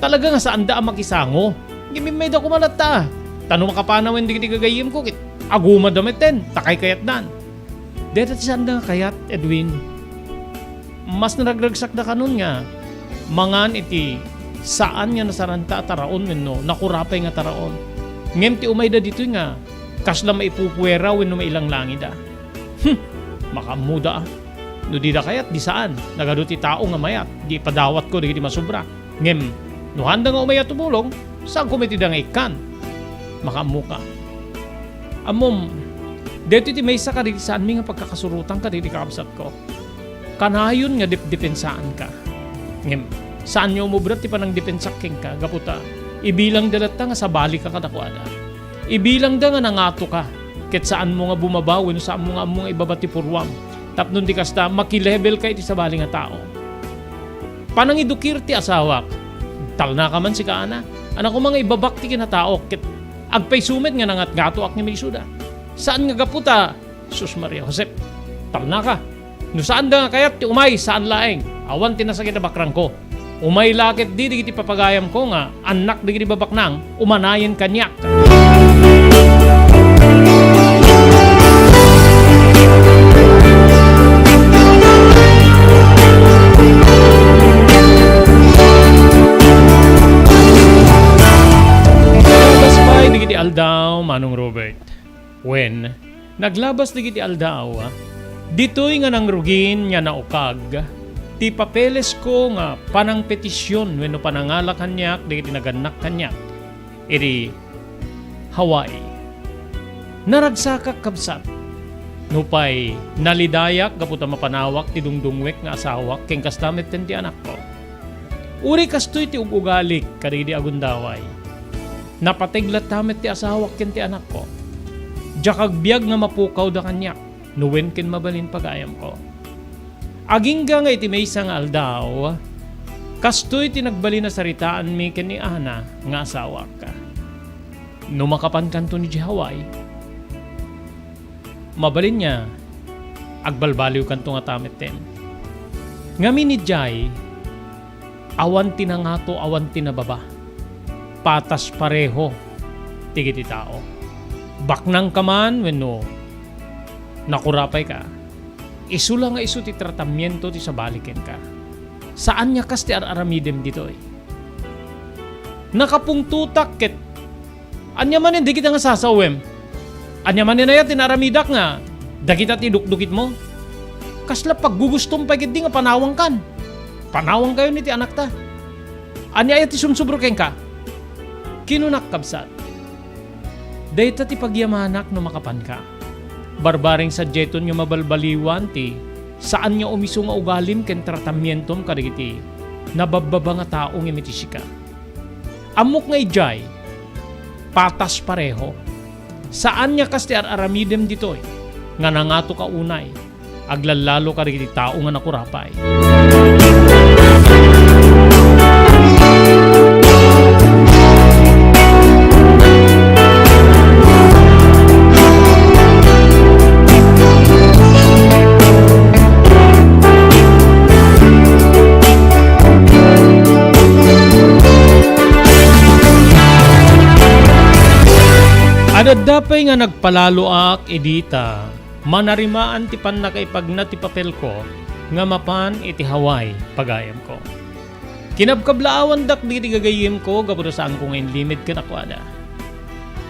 Talaga nga saanda a makisango. Ngem immayda koma latta. Ta no makapanawen dagiti gagayyemko ket agumada metten, ta kaykayatdan. Dayta ti saanda nga kayat, Edwin. Mas naragragsakda kanon nga mangan iti saan nga nasaranta a taraon wenno nakurapay nga taraon. Ngem ti umayda ditoy nga kasla maipupuera wenno mailanglangida. Hmm, makaammoda a. No dida kayat, di saan. Nagadu ti tao nga mayat, di ipadawatko dagiti masobra. Ngem, no haanda nga umay a tumulong, saanko met ida nga ikkan. Makaammoka. Ammom, daytoy ti maysa kadagiti saanmi nga pagkakasurotan kadagiti kakabsatko. Kanayon nga depdepensaanka. Ngem, saanyo umubra ti panangdepensak kenka, gapu ta ibilangda latta nga sabalika kadakuada. Ibilangda nga nangatoka, ket saanmo nga bumaba wenno saanmo nga ammo nga ibaba ti puruam. Tapno di kasta, makilevelka iti sabali nga tao. Panangidukir ti asawak. Talnaka man sika, Ana. Ania koma nga ibabak ti kinataok, ket agpayso met nga nangatngatoak nga maisuda. Saan nga gapu ta, Sus Maria Josep, talnaka. No saanda nga kayat ti umay, saan laeng. Awan ti nasakit a bakrangko. Umay la ketdi dagiti papagayamko nga annak dagiti babaknang, umanayen kaniak. Manong Robert, wen, naglabas dagiti aldaw, ditoy nga nangrugin nga naukag ti papelesko nga panangpetisyon wenno panangala kaniak dagiti nagannak kaniak iti Hawaii. Naragsakak, kabsat, nupay nalidayak gapu ta mapanawak ti dungdungngoek nga asawak ken kasta metten ti anakko. Uray kastoy ti ug-ugalik kadagidi a gundaway. Napateg latta met ti asawak ken ti anakko. Diak agbiag nga mapukawda kaniak, no wen ken mabalin, pagayamko. Agingga nga iti maysa nga aldaw, kastoy ti nagbalin a saritaanmi ken ni Ana nga asawak. No makapankanto idiay Hawaii, mabalin nga agbalbaliwkanto ngata metten. Ngamin idiay, awan ti nangato, awan ti nababa. Patas pareho ti iti tao. Baknangka man wenno nakurapayka, isu la nga isu ti tratamiento ti sabali kenka. Saan nga kas ti ar-aramidem ditoy. Nakapungtotak ket ania manen dagita nga sasawem? Ania manen aya ti naaramidak nga dagita ti idukdukitmo? Kasla paggugustom pay ketdi nga panawangkan? Panawangkayon iti anakta. Ania aya ti sumsubro kenka? Kinunak, kabsat, dayta ti pagyamanak no makapanka. Barbareng sadiayton nga mabalbaliwan ti saan nga umiso nga ugalim ken tratamientom kadagiti nababbaba nga tao ngem iti sika. Ammok nga idiay, patas pareho. Saan nga kas ti ar-aramidem ditoy nga nangatoka unay, aglallalo kadagiti tao nga nakurapay. Adda pay nga nagpalaloak idi ta manarimaan ti pannakaipagna ti papelko nga mapan iti Hawaii, pagayamko. Kinabkablaawandak dagiti gagayyemko gapu ta saanko nga inlimed kadakuada.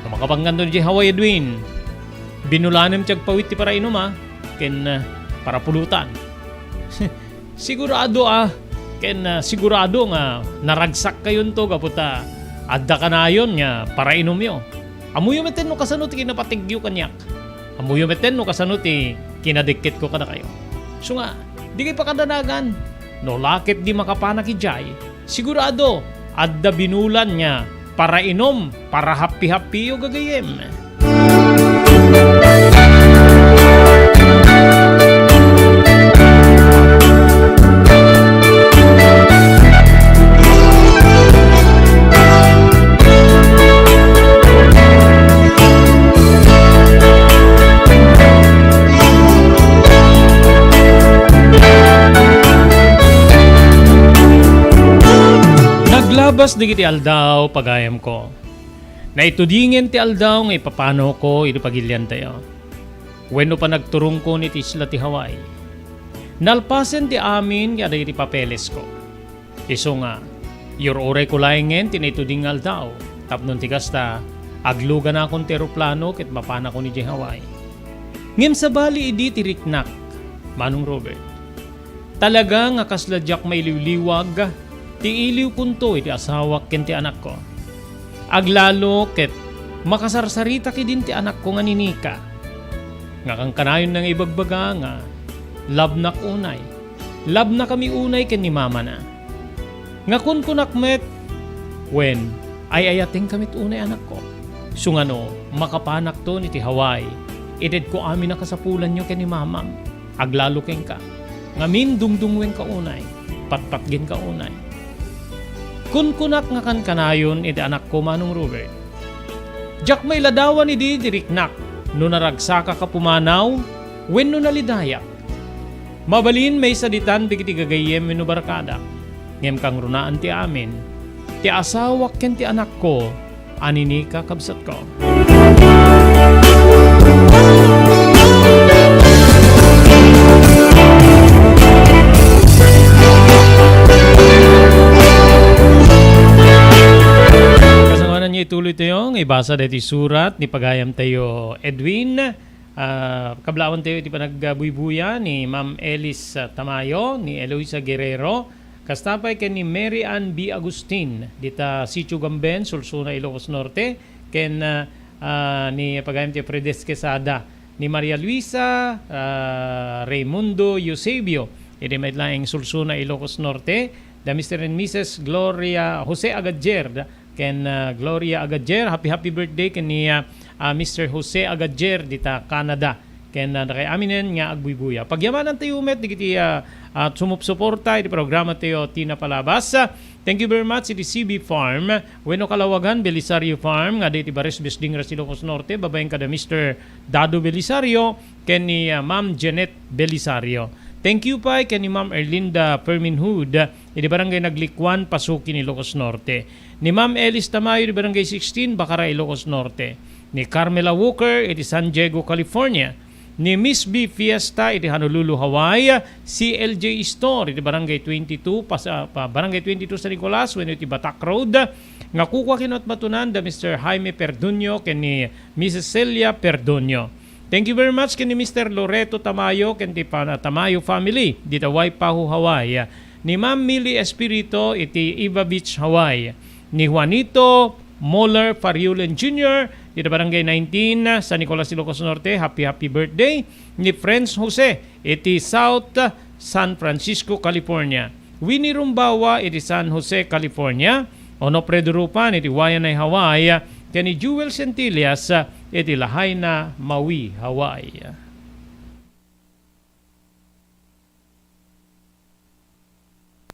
No makapankanto idiay Hawaii, Edwin, binulanem ti agpawit ti parainum, a, ken, ah, parapulutan. Sigurado, a, ken, ah, sigurado nga naragsakkayonto gapu ta adda kanayon nga parainumyo. Ammoyo metten no kasano ti kinapategyo kaniak. Ammoyo metten no kasano ti kinadekketko kadakayo. Isu nga, dikay pakadanagan. No la ketdi makapanak idiay, sigurado, adda binulan nga parainum, parahappi-happiyo, gagayyem. Naglabas dagiti aldaw, pagayamko. Naitudingen ti aldaw nga ipapanawko idi pagiliantayo wenno panagturongko iti isla ti Hawaii. Nalpasen ti amin nga dagiti papelesko. Isu nga, iyur-urayko laengen ti naituding nga aldaw, tapno ti kasta, agluganakon ti eroplano ket mapanakon idiay Hawaii. Ngem sabali idi ti riknak, Manong Robert, talaga nga kasla diak mailiwliwag ti iliwkonto iti asawak ken ti anakko. Aglalo ket makasarsaritak idin ti anakko nga ni Nika, nga kankanayonna nga ibagbaga nga labnak unay, labnakami unay ken ni mamana. Nga kunkunak met, wen, ay-ayatengka met unay, anakko. Isu nga no makapanakton iti Hawaii, itedko amin a kasapulanyo ken ni mamam, aglalo kenka. Ngamin dungdungngoenka unay, patpatgenka unay. Kunkunak nga kankanayon iti anakko, Manong Robert. Diak mailadawan idi ti riknak no naragsakak a pumanaw wenno nalidayak. Mabalin maysa ditan dagiti gagayyem wenno barkadak, ngem kangrunaan ti amin, ti asawak ken ti anakko a ni Nika, kabsatko. Kasangsangananyo, ituloytayo. Ibasa daytoy surat ni pagayam tayo, Edwin. Ah, kablawan tayo iti panagbuybuya ni Ma'am Elis, ah, Tamayo, ni Eloisa Guerrero, kasta pay ken ni Mary Ann B. Agustin, dita Sitio Gamben, Sulsuna, Ilocos Norte, ken, ah, ah, ni pagayam ti Fredes Quesada, ni Maria Luisa, ah, Raimundo Eusebio, idi met laeng Sulsuna, Ilocos Norte, da Mister and Missus Gloria Jose Agadier, da, ken, ah, Gloria Agadier. Happy, happy birthday ken ni, ah, ah, Mister Jose Agadier dita Canada. Ken, ah, dakay aminen nga agbuybuya. Pagyamanan tayo met digiti, ah, ah, sumupsuporta iti programa tayo, Tina Palabas. Ah, thank you very much iti C B Farm wenno Kalawagan Belisario Farm nga iti Bares Bisding, Ilocos Norte, babaen kada Mister Dado Belisario ken ni, ah, Ma'am Jeanette Belisario. Thank you pay ken ni Ma'am Erlinda Perminhud iti Barangay Naglikuan, Pasukin, Ilocos Norte. Ni Ma'am Elis Tamayo iti Barangay sixteen, Bacara, Ilocos Norte. Ni Carmela Walker iti San Diego, California. Ni Miss B Fiesta iti Honolulu, Hawaii. C L J Store iti Barangay twenty-two, pas-, ah, pa-, Barangay twenty-two San Nicolas, wenno iti Batak Road. Nga kukua ken matmatunan da Mister Jaime Perduño ken ni Missus Celia Perduño. Thank you very much ken ni Mister Loreto Tamayo ken ti pa-, Tamayo family dita Waipahu, Hawaii. Ni Ma'am Millie Espirito iti Iva Beach, Hawaii. Ni Juanito Moller Fariulen Junior dita Barangay nineteen, San Nicolas, Ilocos Norte, happy, happy birthday. Ni Friends Jose iti South San Francisco, California. Winnie Rumbawa iti San Jose, California. Onofredo Rupan iti Waianae, Hawaii, ken ni Jewel Centillas iti Lahaina, Maui, Hawaii.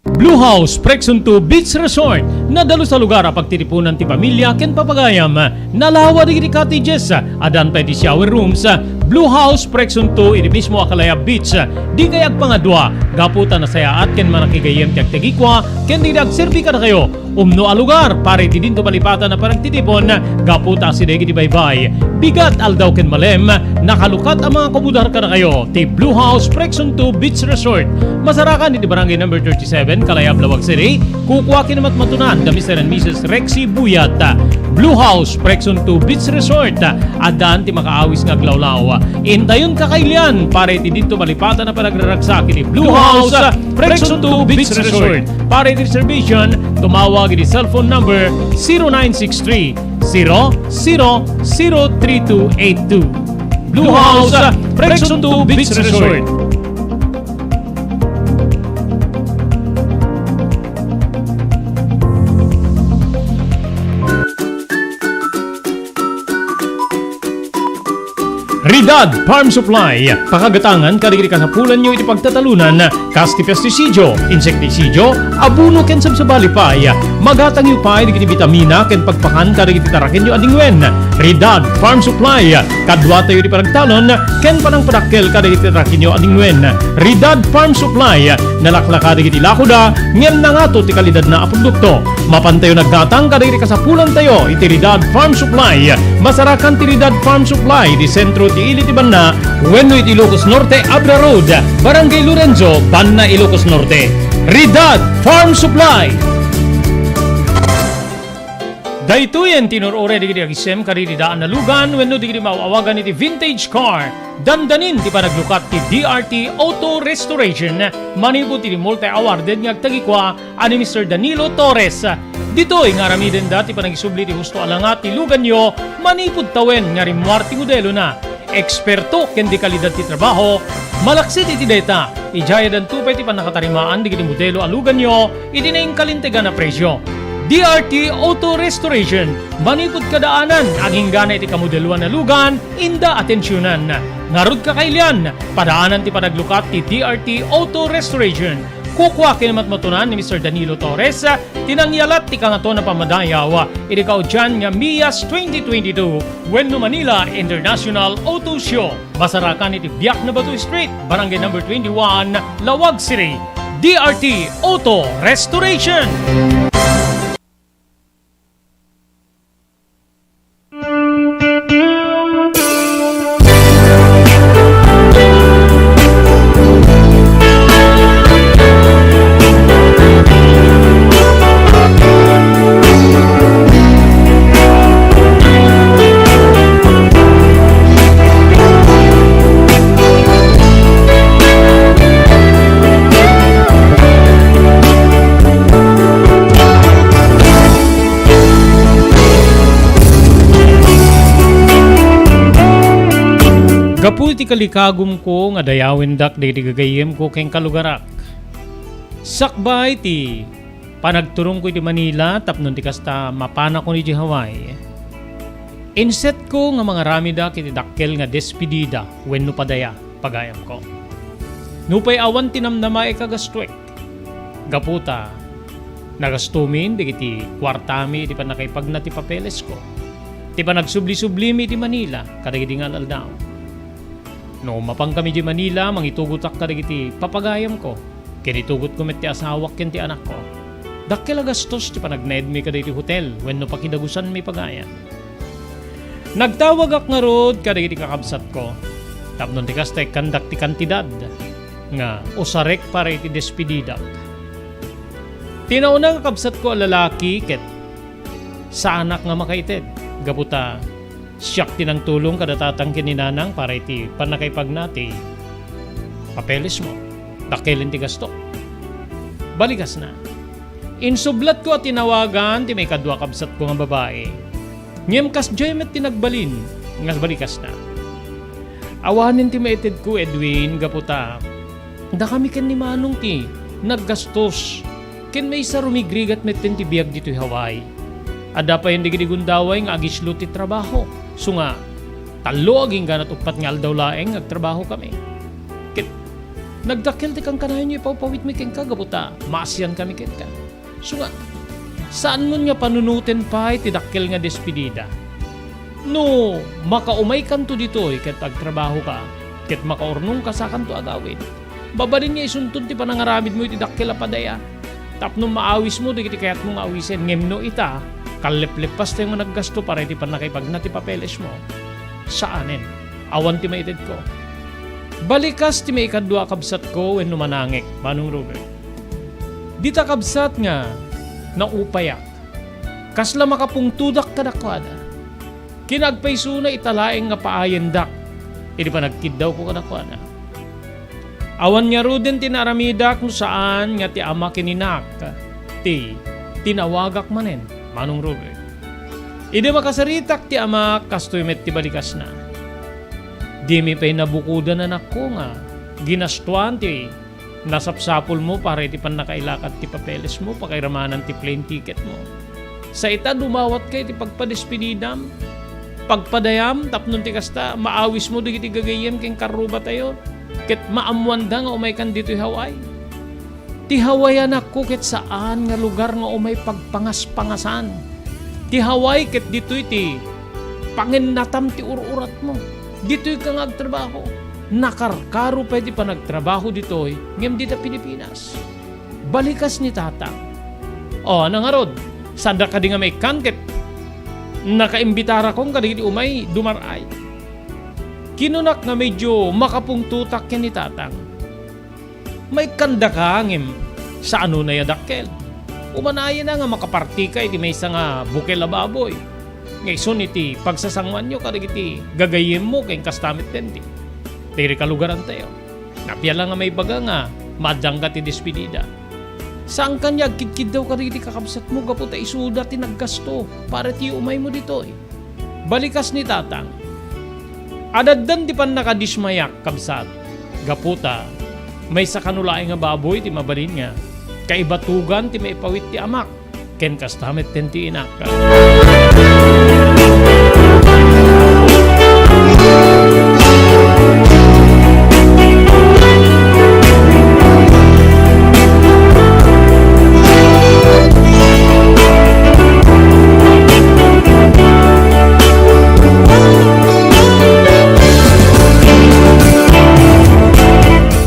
Blue House Preksunto Beach Resort, nadalus a lugar a pagtitipunan ti pamilya ken papagayam. Nalawa dagiti cottages, addan pay ti shower rooms. Blue House Preksunto iti mismo a Calaya Beach. Dikay agpangadua, gapu ta nasayaat ken manakigayyem ti agtegikua ken dagiti agserbi kadakayo. Umno a lugar para iti dinto malipatan a panagtitipon, gapu ta asideg iti baybay, bigat, aldaw ken malem, nakalukat a mga komodar kadakayo ti Blue House Preksunto Beach Resort. Masarakan iti Barangay Number thirty-seven, Kalayab, Laoag City. Kukua ken matmatunan da Mister and Missus Rexy Buyat. Blue House Preksunto Beach Resort. Addaan ti makaawis nga aglawlaw. Intayon kakailian para iti dinto malipatan a panagraragsak iti Blue House Preksunto Beach Resort. Para iti reservation, tumawag iti cellphone number zero nine six three, zero zero zero three two eight two. Blue House Preksunto Beach Resort. Ridad Farm Supply, pakagatangan kadagiti kasapulanyo iti pagtatalunan, kas ti pestisidio, insektisidio, abono ken sabsabali pay. Magatangyo pay dagiti bitamina ken pagpakan kadagiti tarakenyo a dingwen. Ridad Farm Supply, kaduatayo iti panagtalon ken panangpadakkel kadagiti tarakenyo a dingwen. Ridad Farm Supply, nalaklaka dagiti lakoda ngem nangato ti kalidadna a produkto. Mapantayo naggatang kadagiti kasapulantayo iti Ridad Farm Supply. Masarakan ti Ridad Farm Supply iti sentro ti ili ti banna wenno iti Ilocos Norte, Abra Road, Barangay Lorenzo, Banna, Ilocos Norte. Ridad Farm Supply. Daytoyen ti inur-uray dagiti agisem kadagiti daan a lugan wenno dagiti maaw-awagan iti vintage car. Dandanin ti panaglukat ti D R T Auto Restoration manipud iti multi-awarded nga agtagikua a ni Mister Danilo Torres. Ditoy nga aramidenda ti panagisubli ti husto a langa ti luganyo manipud tawen nga rimmuar ti modelona. Eksperto ken di kalidad ti trabaho, malaksid iti dayta, idiay addanto pay ti pannakatarimaan dagiti modelo a luganyo iti nainkalintegan a presio. D R T Auto Restoration, manipud kadaanan, aginggana iti kamodeloan a lugan, inda atensionan. Ngarud kakailian, padaanan ti panaglukat ti D R T Auto Restoration. Kukua ken matmatunan ni Mister Danilo Torres ti nangyalat ti Kangatoan a Pammadayaw iti kaudian nga MIAS twenty twenty-two wenno Manila International Auto Show. Masarakan iti Biak na Bato Street, Barangay Number twenty-one, Laoag City. D R T Auto Restoration. kalikagumko nga dayawendak dagiti gagayyemko ken kalugarak. Sakbay ti panagturongko iti Manila tapno ti kasta mapanakon idiay Hawaii. Insetko nga mangaramidak iti dakkel nga despedida wenno padaya, pagayamko. Nupay awan ti namnamaek a gastuek, gapu ta nagastomin dagiti kuartami iti pannakaipagna ti papelesko, ti panagsubli-sublimi iti Manila kadagidi nga al-aldaw. No mapankami idiay Manila, mangitugotak kadagiti papagayamko, ken itugotko met ti asawak ken ti anakko. Dakkel a gastos ti panagnaedmi kadagiti hotel wenno pakidagusanmi, pagayam. Nagtawagak ngarud kadagiti kakabsatko, tapno ti kasta ikkandak ti kantidad nga usarek para iti despedidak. Ti nauna nga kabsatko a lalaki ket saanak nga makaited, gapu ta siak ti nangtulong kada tatang ken ni nanang para iti pannakaipagna ti papelesmo. Dakkelen ti gasto. Balikasna, insublatko a tinawagan ti maikadua a kabsatko nga babai. Ngem kasdiay met ti nagbalin nga balikasna. Awanen ti maitedko, Edwin, gapu ta dakami ken ni Manong ti naggastos, ken maysa rumigrigat metten ti biag ditoy Hawaii. Adda payen dagiti gundaway nga agislo ti trabaho, isu nga tallo agingga uppat nga aldaw laeng nga agtrabahokami. Ket nagdakkel ti kankanayon nga ipawpawitmi kenka gapu ta maasiankami kenka. Isu nga, saanmon nga panunoten pay ti dakkel nga despedida. No makaumaykanto ditoy ket agtrabahoka, ket makaurnongka, sakanto agawid. Mabalin nga isunton ti panangaramidmo iti dakkel a padaya tapno maawismo dagiti kayatmo nga awisen. Ngem no ita, kallepleppastayo nga naggasto para iti pannakaipagna ti papelesmo. Saanen. Awan ti maitedko. Balikas ti maikadua a kabsatko wenno manangek, Manong Robert. Dita kabsat nga naupayak. Kasla makapungtodak kadakuada. Ken agpaysona ita laeng nga paayendak idi panagkiddawko kadakuada. Awan ngaruden ti naaramidak no saan nga ti ama ken inak ti tinawagak manen, Manong Robert. Idi makasaritak ti amak, kastoy met ti balikasna. Dimi pay nabukodan, anakko, nga ginastoan ti nasapsapulmo para iti pannakailakad ti papelesmo, pakairamanan ti plane ticketmo. Sa ita, dumawatka iti pagpadespedidam, pagpadayam, tapno ti kasta, maawismo dagiti gagayyem ken karrubatayo, ket maammoanda nga umaykan ditoy Hawaii. Ti Hawaii, anakko, ket saan nga lugar nga umay pagpangaspangasan. Ti Hawaii ket ditoy ti pangennatam ti ur-uratmo. Ditoyka nga agtrabaho. Nakarkaro pay ti panagtrabaho ditoy ngem dita Pilipinas. Balikas ni Tatang. O, ania ngarud, saandak kadi nga maikkan ket nakaimbitarakon kadagiti umay dumar-ay? Kinunak nga medio makapungtotak ken ni Tatang. Maikkandaka ngem saanona a dakkel. Umanayena nga makapartika iti maysa nga bukel a baboy nga isun iti pagsasangoanyo kadagiti gagayyemmo ken kasta metten ti, ti kalugarantayo. Appiya la nga maibaga nga maaddangka ti despedida. Saankan nga agkidkiddaw kadagiti kakabsatmo gapu ta isuda ti naggasto para ti umaymo ditoy. Balikas ni Tatang. Adaddan ti pannakadismayak, kabsat, gapu ta maysa kano laeng a baboy ti mabalin nga kaibatugan ti maipawit ti amak, ken kasta metten ti inak.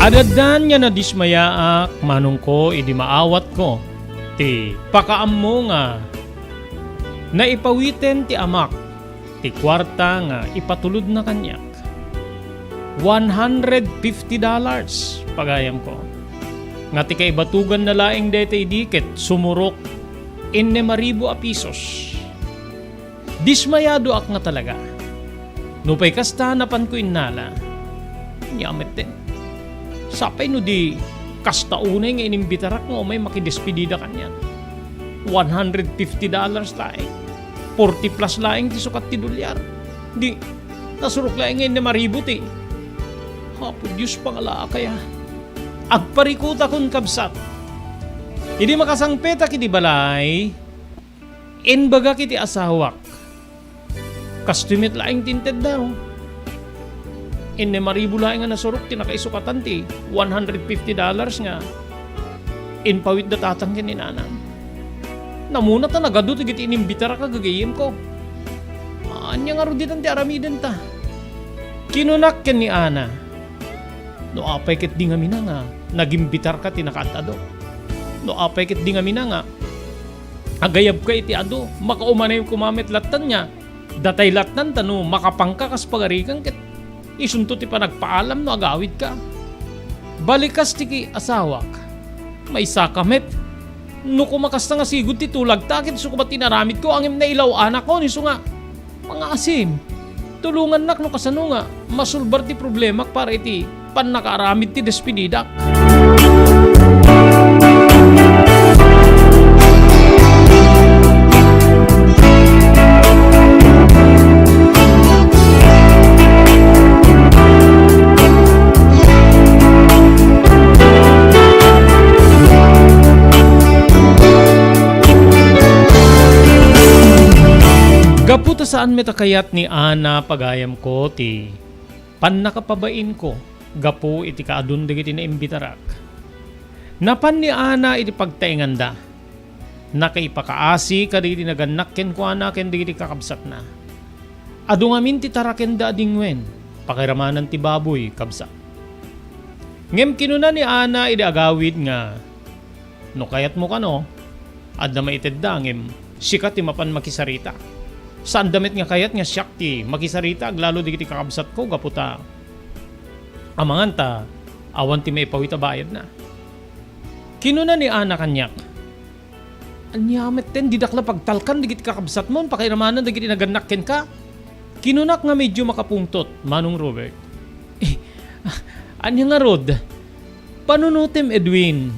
Adaddan nga nadismayaak, manongko, idi maawatko ti pakaammo nga naipawiten ti amak ti kuarta nga ipatulodna kaniak. One hundred fifty dollars, pagayamko. Nga ti kaibatuganna laeng dayta idi ket sumurok innem a ribu a pisos. Dismayadoak nga talaga. Nupay kasta, napanko innala. Ania metten. Sapay no di kasta unay nga inimbitarak nga umay makidespedida kaniak. One hundred fifty dollars laeng. Forty plus laeng ti sukat ti dolyar. Di, nasurok laeng nga innem a ribu ti Apo Dios, pangalaak aya. Agparikutakon, kabsat. Idi makasangpetak iti balay, imbagak iti asawak, "Kastoy met laeng ti intedda, no? Innem a ribu laeng a nasurok ti nakaisukatan ti one hundred fifty dollars nga impawit da tatang ken ni nanang. Namuna ta nagadu dagiti inimbitarka, gagayyemko. Ania ngarud ditan ti aramidenta?" Kinunak ken ni Ana, "No apay ket di ngamin a nga nagimbitarka ti nakaad-adu? No apay ket di ngamin a nga agayabka iti adu? Makaumanay koma met lattan nga datay lattan ta no makapangka kas pagarigan ket isunto ti panagpaalam no agawidka. Balikas ti ki-, asawak. Maysaka met. No koma kasta nga sigud ti tulagta ket isu koma ti inaramidko, ngem nailaw-anakon, isu nga, mangaasim. Tulongannak no kasano nga masolbar ti problemak para iti pannakaaramid ti despedidak." Gapu ta saan met a kayat ni Ana, pagayamko, ti pannakapabainko gapu iti kaadun dagiti naimbitarak. Napan ni Ana iti pagtaenganda. Nakaipakaasi kadagiti nagannak kenkuana ken dagiti kakabsatna. Adu ngamin ti tarakenda a dingwen, pakairamanan ti baboy, kabsat. Ngem kinuna ni Ana idi agawid nga, "No kayatmo kano, adda maitedda, ngem sika ti mapan makisarita. Saanda met nga kayat nga siak ti makisarita aglalo dagiti kakabsatko gapu ta amangan ta awan ti maipawit a bayadna." Kinuna ni Ana kaniak, "Ania metten, didak la pagtalkan dagiti kakabsatmo, pakairamanan dagiti nagannak kenka?" Kinunak nga medio makapungtot, Manong Robert, "Eh, ania ngarud? Panunotem, Edwin.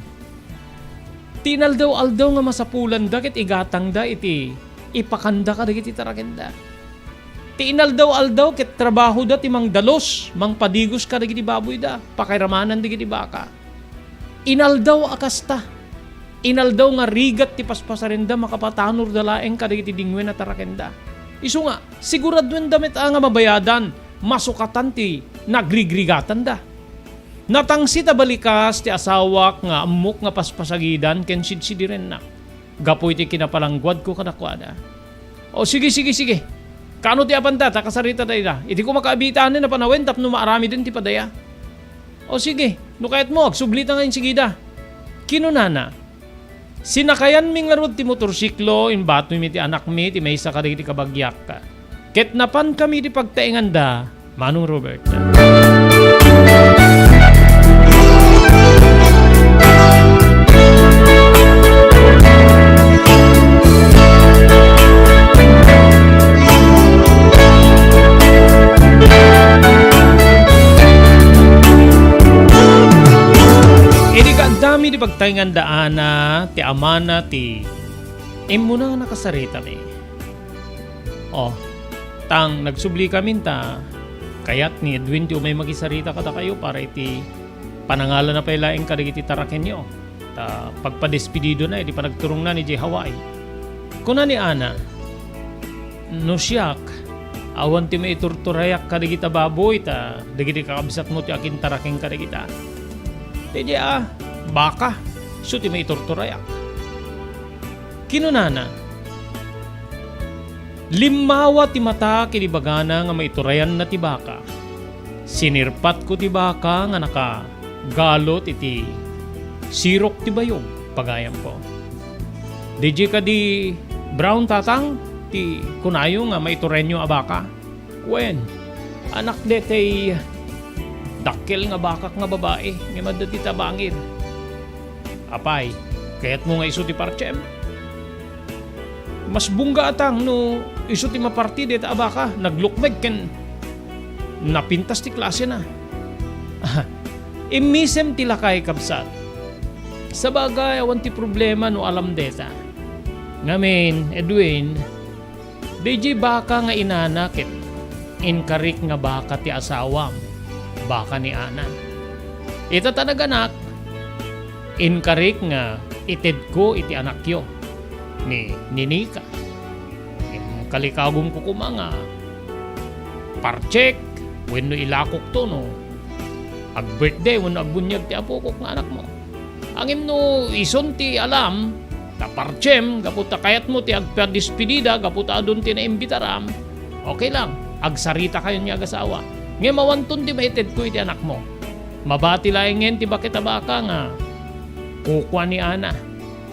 Ti inaldaw-aldaw nga masapulanda ket igatangda iti ipakanda kadagiti tarakenda. Ti inaldaw-aldaw ket trabahoda ti mangdalus, mangpadigos kadagiti baboyda, pakairamanan dagiti baka. Inaldaw a kasta. Inaldaw nga rigat ti paspasarenda, makapatanurda laeng kadagiti dingwen a tarakenda. Isu nga, siguraduenda met a nga mabayadan, masukatan ti nagrigrigatanda." Natangsit a balikas ti asawak nga ammok nga paspasagidan ken sidsidirennak gapu iti kinapalangguadko kadakuada. "O, sige, sige, sige. Kano ti apanta, ta kasaritada ida. Iti koma kaabitanen a panawen tapno maaramiden ti padaya." "O, sige, no kayatmo, agsublita nga insigida," kinunana. Sinakayanmi ngarud ti motorsiklo, imbatoymi ti anakmi ti maysa kadagiti kabagiak. Ket napankami iti pagtaenganda, Manong Robert. Idi kaaddami ti pagtaenganda, Ana, ti amana ti immuna nga nakasaritami. O, tang, nagsubli kamin ta kayat ni Edwin ti umay makisarita kadakayo para iti panangalana pay laeng kadagiti tarakenyo. Ta pagpadespididona idi panagturongna idiay Hawaii. Kuna ni Ana, "No siak, awan ti maiturturayak kadagita baboy ta dagiti kakabsatmo ti akintarakeng kadagita. Daydiay a baka, isu ti maiturturayak." Kinunana, "Limmawa ti matak idi ibagana nga maiturayanna ti baka. Sinirpatko ti baka nga nakagalot iti sirok ti bayog, pagayamko. Daydiay kadi Brown, Tatang, ti kunayo nga maiturayanyo a baka?" "Wen, anak detay dakkel nga bakak nga babai, ngem adda dita bangir." "Apay, kayatmo nga isu ti partiem?" "Mas bungga a, Tang, no isu ti maparti deta a baka, naglukmeg ken napintas ti klasena." Immisem ti lakay, kabsat. Sabagay, awan ti problema no alam deta. Ngamin, Edwin, daydiay baka nga inana ket inkarik nga baka ti asawam. baka ni Ana. Ita ta naganak, inkarik nga itedko iti anakyo ni Ninika. Inkalikagumko koma nga partsek wenno ilakokto no ag-birthday wenno agbuniag ti apokok nga anakmo. Ngem no isun ti alam, ta partsem, gapu ta kayatmo ti agpadespedida, gapu ta adun ti naimbitaram, okay lang, agsarita kayon nga agasawa. Ngem awanton ti maitedko iti anakmo. Mabati laengen ti baket a baka nga kukua ni Ana.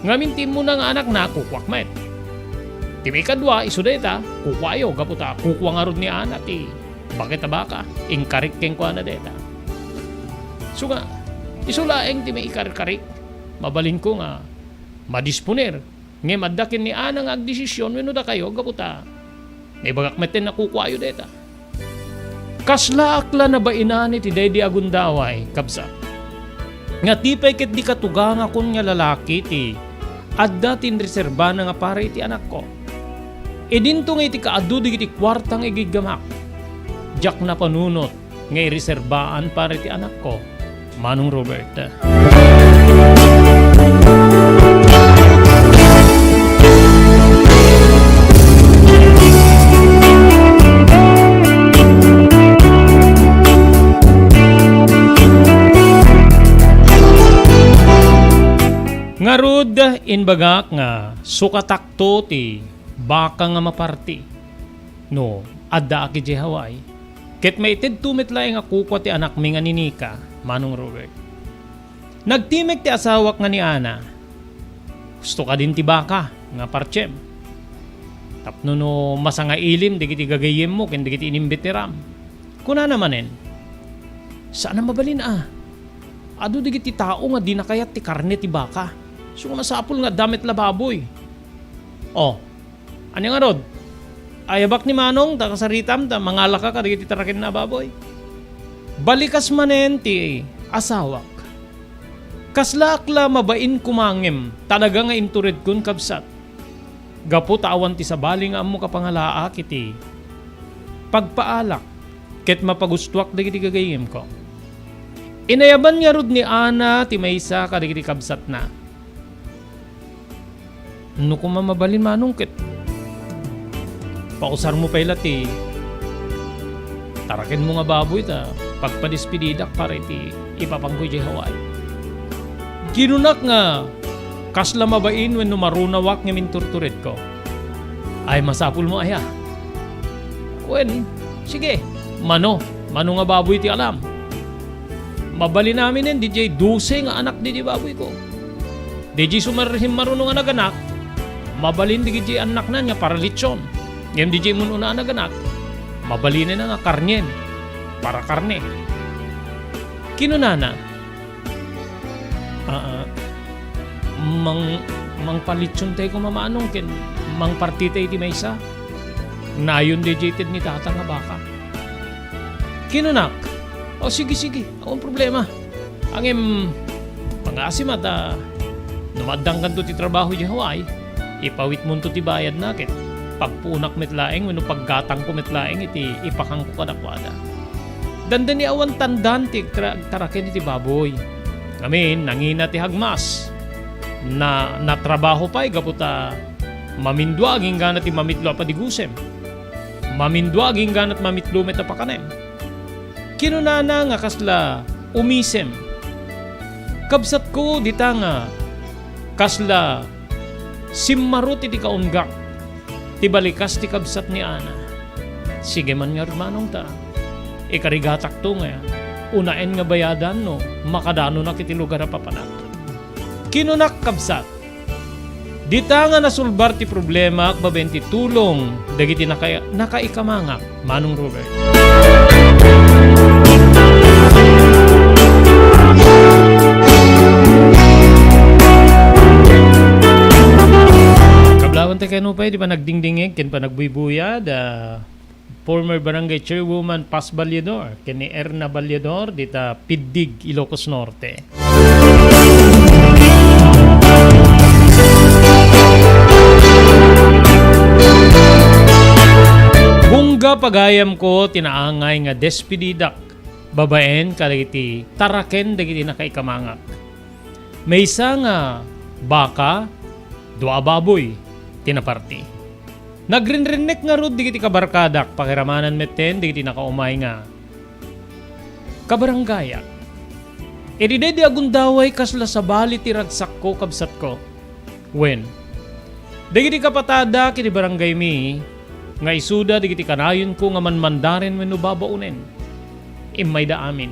Ngamin ti immuna nga anakna, kukuak met. Ti maikadua, isu dayta, kukuayo, gapu ta kukua ngarud ni Ana ti baket a baka, inkarik kenkuana dayta. Isu nga, isu laeng ti maikarkarik, mabalinko nga madisponer, ngem adda ken ni Ana nga agdesisyon wenno dakayo, gapu ta naibagak metten a kukuayo dayta. Kaslaak la nabainan iti daydi a gundaway, kabsat, nga ti pay ket di katugangakon nga lalaki ti adda ti inreserbana nga para iti anakko. Idinto nga iti kaadu dagiti kuarta nga igiggamak, diak napanunot nga ireserbaan para iti anakko, Manong Robert. Ngarud, imbagak nga sukatakto ti baka nga maparti no addaak idiay Hawaii. Ket maitedto met laeng a kukua ti anakmi nga ni Nika, Manong Robert. Nagtimek ti asawak nga ni Ana, "Gusto kadin ti baka nga partsem, tapno no masangailim dagiti gagayyemmo ken dagiti inimbitiram." Kunana manen, "Saan a mabalin a. Adu dagiti tao nga dina kayat ti karne ti baka. Isu nga masapul nga adda met la baboy." Oh, ania ngarud? Ayabak ni Manong ta kasaritam ta mangalaka kadagiti tarakenna a baboy. Balikas manen ti asawak. Kaslaak la mabain koma ngem talaga nga inturedkon, kabsat. Gapu ta awan ti sabali nga ammok a pangalaak iti pagpaalak ket mapagustoak dagiti gagayyemko. Inayaban ngarud ni Ana ti maysa kadagiti kabsatna. No koma mabalin, Manong, ket pausarmo pay la ti tarakenmo nga baboy ta pagpadespedidak para iti ipapanko idiay Hawaii. Kinunak nga kasla mabain wenno marunawak ngem inturturedko. Ay, masapulmo aya? Wen, sige, mano, mano nga baboy ti alam. Mabalin aminen didiay dose nga anak didiay baboyko. Didiay sumarsin maruno nga naganak, mabalin didiay annakna nga paralitson. Ngem didiay mun-una a naganak, mabalinenna nga karnien, para karne. Kinunana, "Aa, mang-, mangpalitsontay koma, Manong, ken mangpartitay iti maysa. Nayon didiay ted ni Tata nga baka." Kinunak, "O, sige, sige, awan problema. Ngem, pangasim a ta, no maaddangkanto ti trabaho idiay Hawaii, ipawitmonto ti bayadna ket pagpuonak met laeng wenno paggatangko met laeng iti ipakangko kadakuada." Dandani awan tandan ti agtra-, agtaraken iti baboy. Ngamin, nangina ti hagmas. Na, natrabaho pay gapu ta mamindua agingga ti mamitlo a padigusem. Mamindua agingga ti mamitlo met a pakanem. Kinunana nga kasla umisem, "Kabsatko, dita nga kasla simmarot iti kaunggak ti balikas ti kabsat ni Ana." "Sige man ngarud, Manong, ta ikarigatakto nga unaen nga bayadan no makadanonak iti lugar a papanak." Kinunak, kabsat, "Dita nga nasulbar ti problema babaen ti tulong dagiti naka-, nakaikamangak, Manong Robert." Kablawan ti kano pay di panagdingdingeg ken panagbuybuyad, ah, former Barangay Chairwoman Paz Valledor ken ni Erna Valledor dita Piddig, Ilocos Norte. Bungga, pagayamko, ti naangay nga despedidak babaen kadagiti taraken dagiti nakaikamangak. Maysa nga baka, dua a baboy ti naparti. Nagrinrinnek ngarud dagiti kabarkadak, pakiramanan metten dagiti nakaumay nga kabaranggayak. Idi daydi agundaway, kasla sabali ti ragsakko, kabsatko. Wen, dagiti kapatada iti barangaymi nga isuda dagiti kanayonko nga manmandaren wenno babaonen. Immayda amin.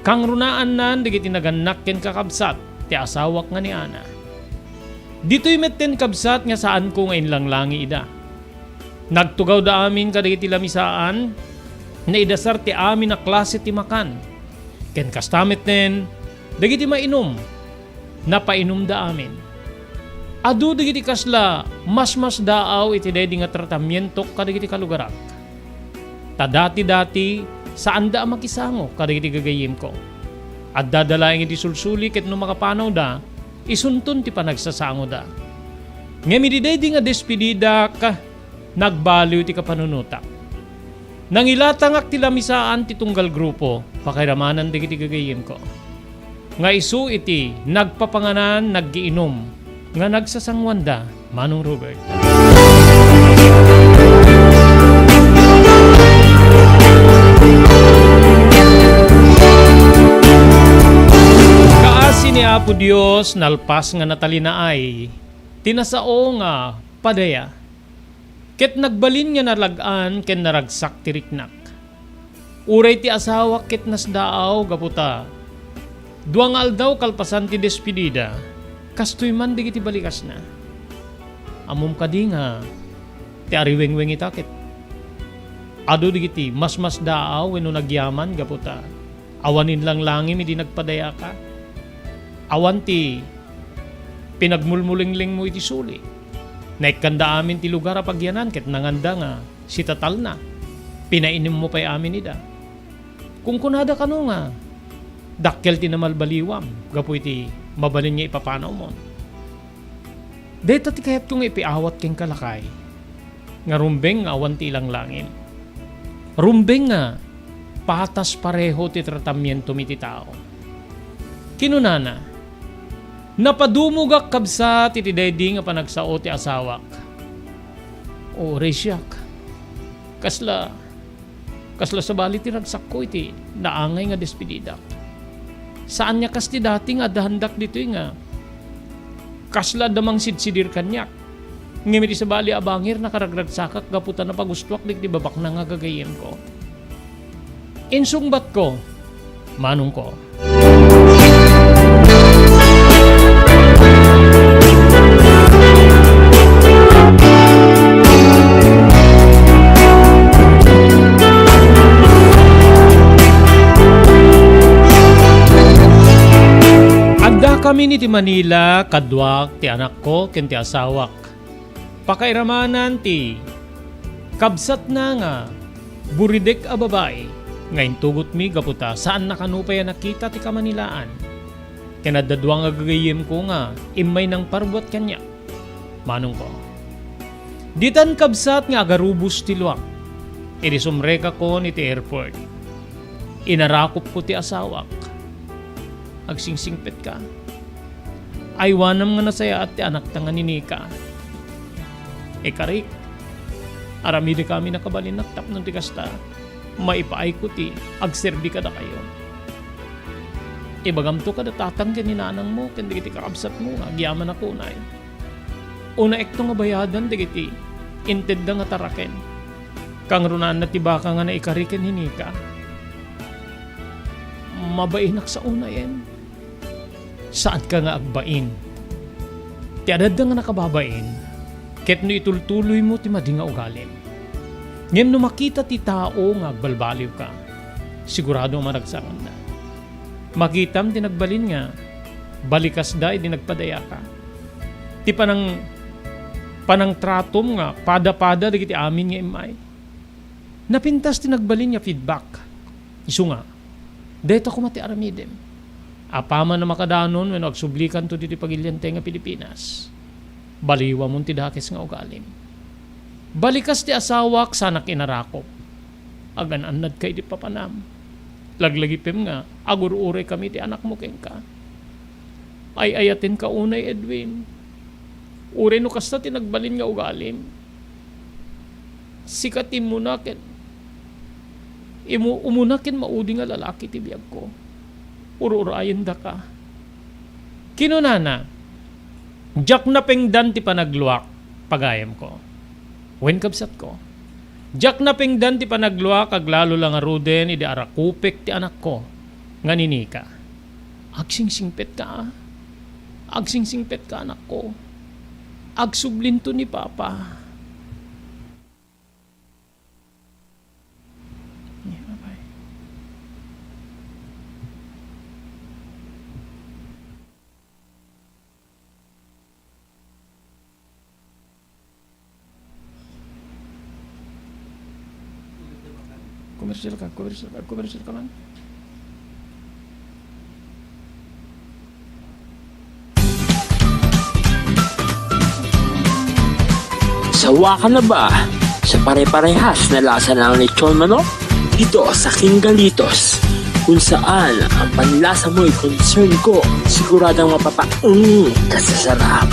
Kangrunaannan dagiti nagannak ken kakabsat ti asawak nga ni Ana. Ditoy metten, kabsat, nga saanko nga inlanglangi ida. Nagtugawda amin kadagiti lamisaan, naidasar ti amin a klase ti makan. Ken kasta metten, dagiti mainum, napainumda amin. Adu dagiti kasla masmasdaaw iti daydi nga tratamientok kadagiti kalugarak. Ta dati-dati, saanda a makisango kadagiti gagayyemko. Addada laeng iti sulsuli ket no makapanawda, isunton ti panagsasangoda. Ngem idi daydi nga despididak, nagbaliw ti kapanunotak. Nangilatangak ti lamisaan ti tunggal grupo, pakairamanan dagiti gagayyemko, nga isu iti nagpapanganan, naggiinum, nga nagsasanguanda, Manong Robert. Kaasi ni Apo Dios, nalpas nga natalinaay ti nasao nga padaya. Ket nagbalin nga nalag-an ken naragsak ti riknak. Uray ti asawak ket nasdaaw gapu ta dua nga aldaw kalpasan ti despedida, kastoy man dagiti balikasna. Ammom kadi nga ti ariwengweng ita ket adu dagiti masmasdaaw wenno nagyaman gapu ta awan inlanglangim idi nagpadayaka? Awan ti pinagmulmulenglengmo iti suli. Naikkanda amin ti lugar a pagyanan ket nanganda nga sitatalna. Pinainummo pay amin ida. Kunkunada kano nga dakkel ti namalbaliwam gapu iti mabalin nga ipapanawmon. Dayta ti kayatko nga ipiawat kenka, lakay, nga rumbeng nga awan ti ilanglangim. Rumbeng nga patas pareho ti tratamientom iti tao. Kinunana, "Napadumogak, kabsat, iti daydi nga panagsao ti asawak." Uray siak, kasla, kasla sabali ti ragsakko iti naangay nga despedidak. Saan nga kas ti dati nga addahandak ditoy nga kasla adda mangsidsidir kaniak. Ngem iti sabali a bangir, nakaragragsakak gapu ta napagustoak dagiti babaknang a gagayyemko. Insungbatko, manongko. Addakamin iti Manila, kaduak, ti anakko ken ti asawak. Pakairamanan ti kabsatna nga buridek a babai nga intugotmi gapu ta saanna kano pay a nakita ti kamanilaan. Ken adda dua nga gagayyemko nga immay nangparbuat kaniak, manongko. Ditan, kabsat, nga agarubos ti luak idi sumrekakon iti airport. Inarakopko ti asawak. Agsingsingpetka. Aywanam nga nasayaat ti anakta nga ni Nika. Ikarik, aramidekami nakabalinnak tapno ti kasta, maipaayko ti agserbi kadakayo. Ibagamto kada tatang ken ni nanangmo ken dagiti kakabsatmo nga agyamanak unay. Unaekto nga bayadan dagiti intedda nga taraken. Kangrunaanna ti baka nga naikari ken ni Nika. Mabainak sa unayen. Saanka nga agbain. Ti adadda nga nakababain, ket no itultuloymo ti madi nga ugalim. Ngem no makita ti tao nga agbalbaliwka, sigurado a maragsakanna. Makitam ti nagbalin nga balikasda idi nagpadayaka. Ti panang-, panangtratom nga pada-pada dagiti amin nga immay. Napintas ti nagbalin nga feedback. Isu nga, dayta koma ti aramidem. Apaman a makadanon wenno agsublikanto ditoy pagiliantay nga Pilipinas, baliwamon ti dakes nga ugalim. Balikas ti asawak, sanak inarakop. Agan-annadka iti papanam. Laglagipem nga agur-uray kami ti anakmo kenka. Ay-ayatenka unay, Edwin. Uray no kasta ti nagbalin nga ugalim, sika ti immuna ken imu-, umuna ken maudi nga lalaki ti biagko. Ur-urayendaka. Kinunana, "Diak napengdan ti panagluak, pagayamko. Wen, kabsatko. Diak napengdan ti panagluak, aglalo la ngaruden idi arakupek ti anakko nga ninika. Agsingsingpetka, a. Agsingsingpetka, anakko. Agsublinto ni Papa." Komersial ka, komersial ka, komersial ka man. Sawa ka na ba sa pare-parehas na lasa ng lechon manok? Dito sa King Galitos, kung saan ang panlasa mo'y concern ko, siguradong mapapaeng ka sa sarap.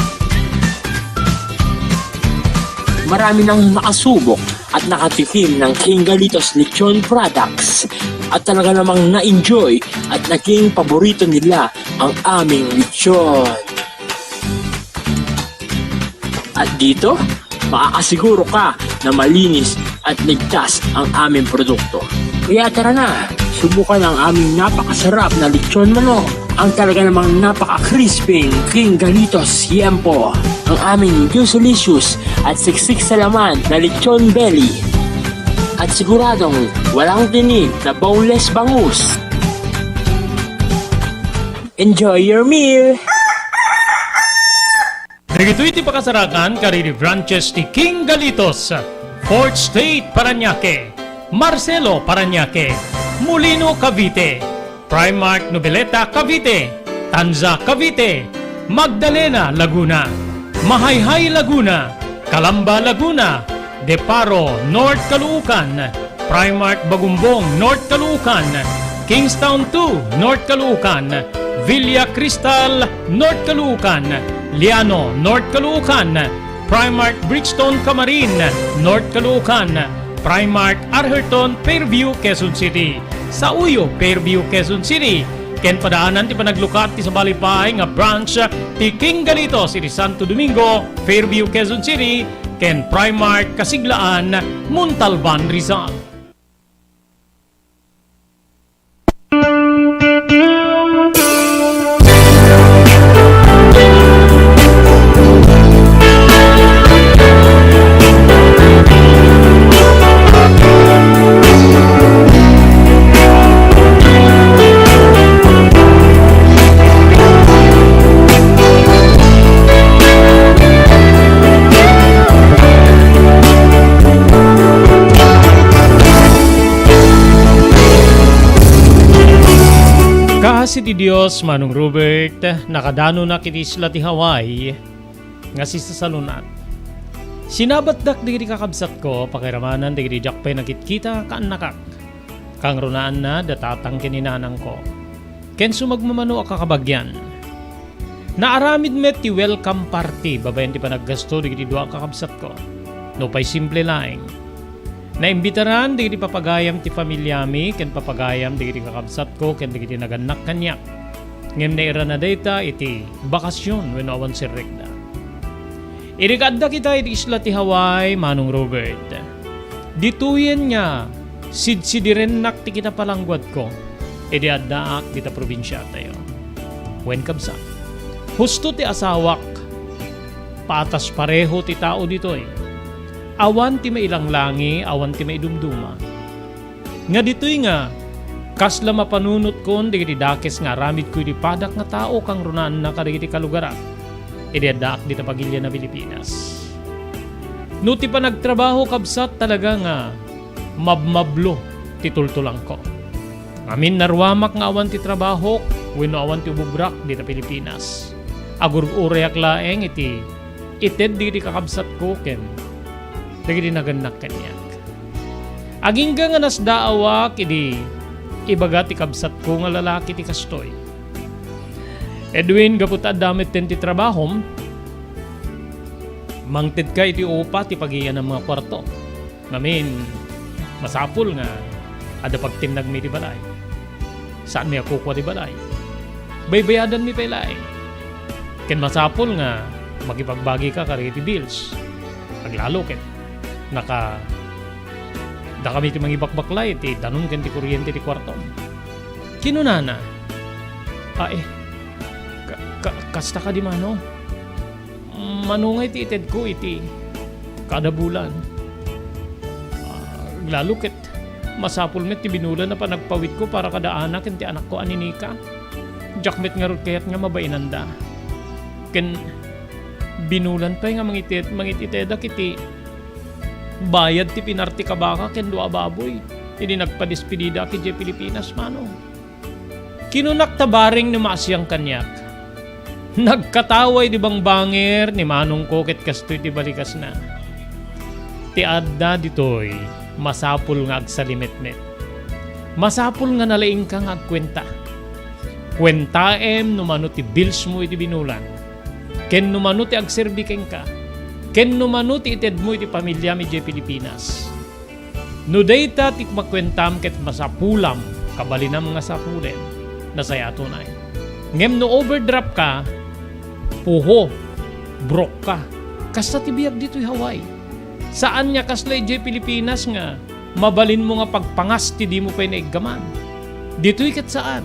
Marami nang nakasubok at nakatikim ng King Galitos Lechon Products at talaga namang na-enjoy at naging paborito nila ang aming lechon. At dito, makakasiguro ka na malinis at ligtas ang aming produkto. Kaya tara na, subukan ang aming napakasarap na lechon manok, ang talaga namang napaka-crispy King Galitos Yempo, ang aming juicy-licious at siksik sa laman na lechon belly. At siguradong walang tinik na boneless bangus. Enjoy your meal! Dagitoy ti pakasarakan kadagiti branches ti King Galitos, Fourth Street, Parañaque, Marcelo, Parañaque, Molino, Cavite, Primark Noveleta, Cavite, Tanza, Cavite, Magdalena, Laguna, Mahayhay, Laguna, Calamba, Laguna, Deparo, North Caloocan, Primark Bagumbong, North Caloocan, Kingstown two, North Caloocan, Villa Cristal, North Caloocan, Liano, North Caloocan, Primark Bridgestone, Camarin, North Caloocan, Primark Arherton, Fairview, Quezon City, Sauyo, Fairview, Quezon City, ken padaanan ti panaglukat ti sabali pay nga branch ti King Galitos iti Santo Domingo, Fairview, Quezon City, ken Primark Kasiglaan, Montalban, Rizal. Kaasi ti Dios, Manong Robert, nakadanonak iti isla ti Hawaii nga sisasalun-at. Sinabatdak dagiti kakabsatko, pakairamanan dagiti diak pay nakitkita, kaannakak. Kangrunaanna da tatang ken inanangko. Ken sumagmamano a kakabagian. Naaramid met ti welcome party babaen ti panaggasto dagiti dua a kakabsatko. Nupay simple laeng. Naimbitaran dagiti papagayam ti familiami ken papagayam dagiti kakabsatko ken dagiti nagannak kaniak. Ngem nairana dayta iti bakasion wenno awan serrekda. Idi kaaddak ita iti isla ti Hawaii, Manong Robert, ditoyen nga sidsidirennak ti kinapalangguadko idi addaak dita probinsiatayo. Wen, kabsat, husto ti asawak, patas pareho ti tao ditoy. Awan ti mailanglangi, awan ti maidumduma. Nga ditoy nga, kasla mapanunotkon dagiti dakes nga aramidko iti padak nga tao kangrunaanna kadagiti kalugarak idi addaak dita pagilian a Pilipinas. No ti panagtrabaho, kabsat, talaga nga mabmablo ti tultulangko. Ngamin naruamak nga awan ti trabahok wenno awan ti ubobrak dita Pilipinas. Agur-urayak laeng iti ited dagiti kakabsatko ken dagiti nagannak kaniak. Agingga nga nasdaawak idi Ibaga ti kabsatko nga lalaki ti kastoy, "Edwin, gapu ta adda metten ti trabahom, mangtedka iti upa ti pagiyanam nga kuarto. Ngamin, masapul nga adda pagtinnagmi iti balay. Saanmi a kukua ti balay. Baybayadanmi pay laeng. Ken masapul nga makipagbagika kadagiti bills. Aglalo ket naka-, dakami ti mangibakbaklay iti danum ken ti kuryente ti kuartom." Kinunana, "Ay, ka-, ka-, kasta kadi, Manong? Mano ngay ti itedko iti kada bulan? Ah, lalo ket masapul met ti binulan a panagpawidko para kada Ana ken ti anakko a ni Nika. Diak met ngarud kayat nga mabainanda. Ken binulan pay nga mangited-, mangit-itedak iti bayad ti pinar ti kabaka ken dua a baboy idi nagpadespedidaak idiay Pilipinas, Manong." Kinunak ta bareng no maasian kaniak. Nagkatawa idi bangbangir ni manongko ket kastoy ti balikasna, "Ti adda ditoy, masapul nga agsalimetmet. Masapul nga nalaingka nga agkuenta. Kuentaem no mano ti bills mo iti binulan, ken no mano ti agserbi kenka, ken no mano ti itedmo iti pamiliam idiay Pilipinas. No dayta ti makuentam ket masapulam, kabalinam nga sapulem, nasayaat unay. Ngem no overdraft ka, puho, broke ka. Kasta ti biag ditoy Hawaii. Saan nga kasla idiay Pilipinas nga mabalinmo nga pagpangas ti dimo pay naiggaman. Ditoy ket saan.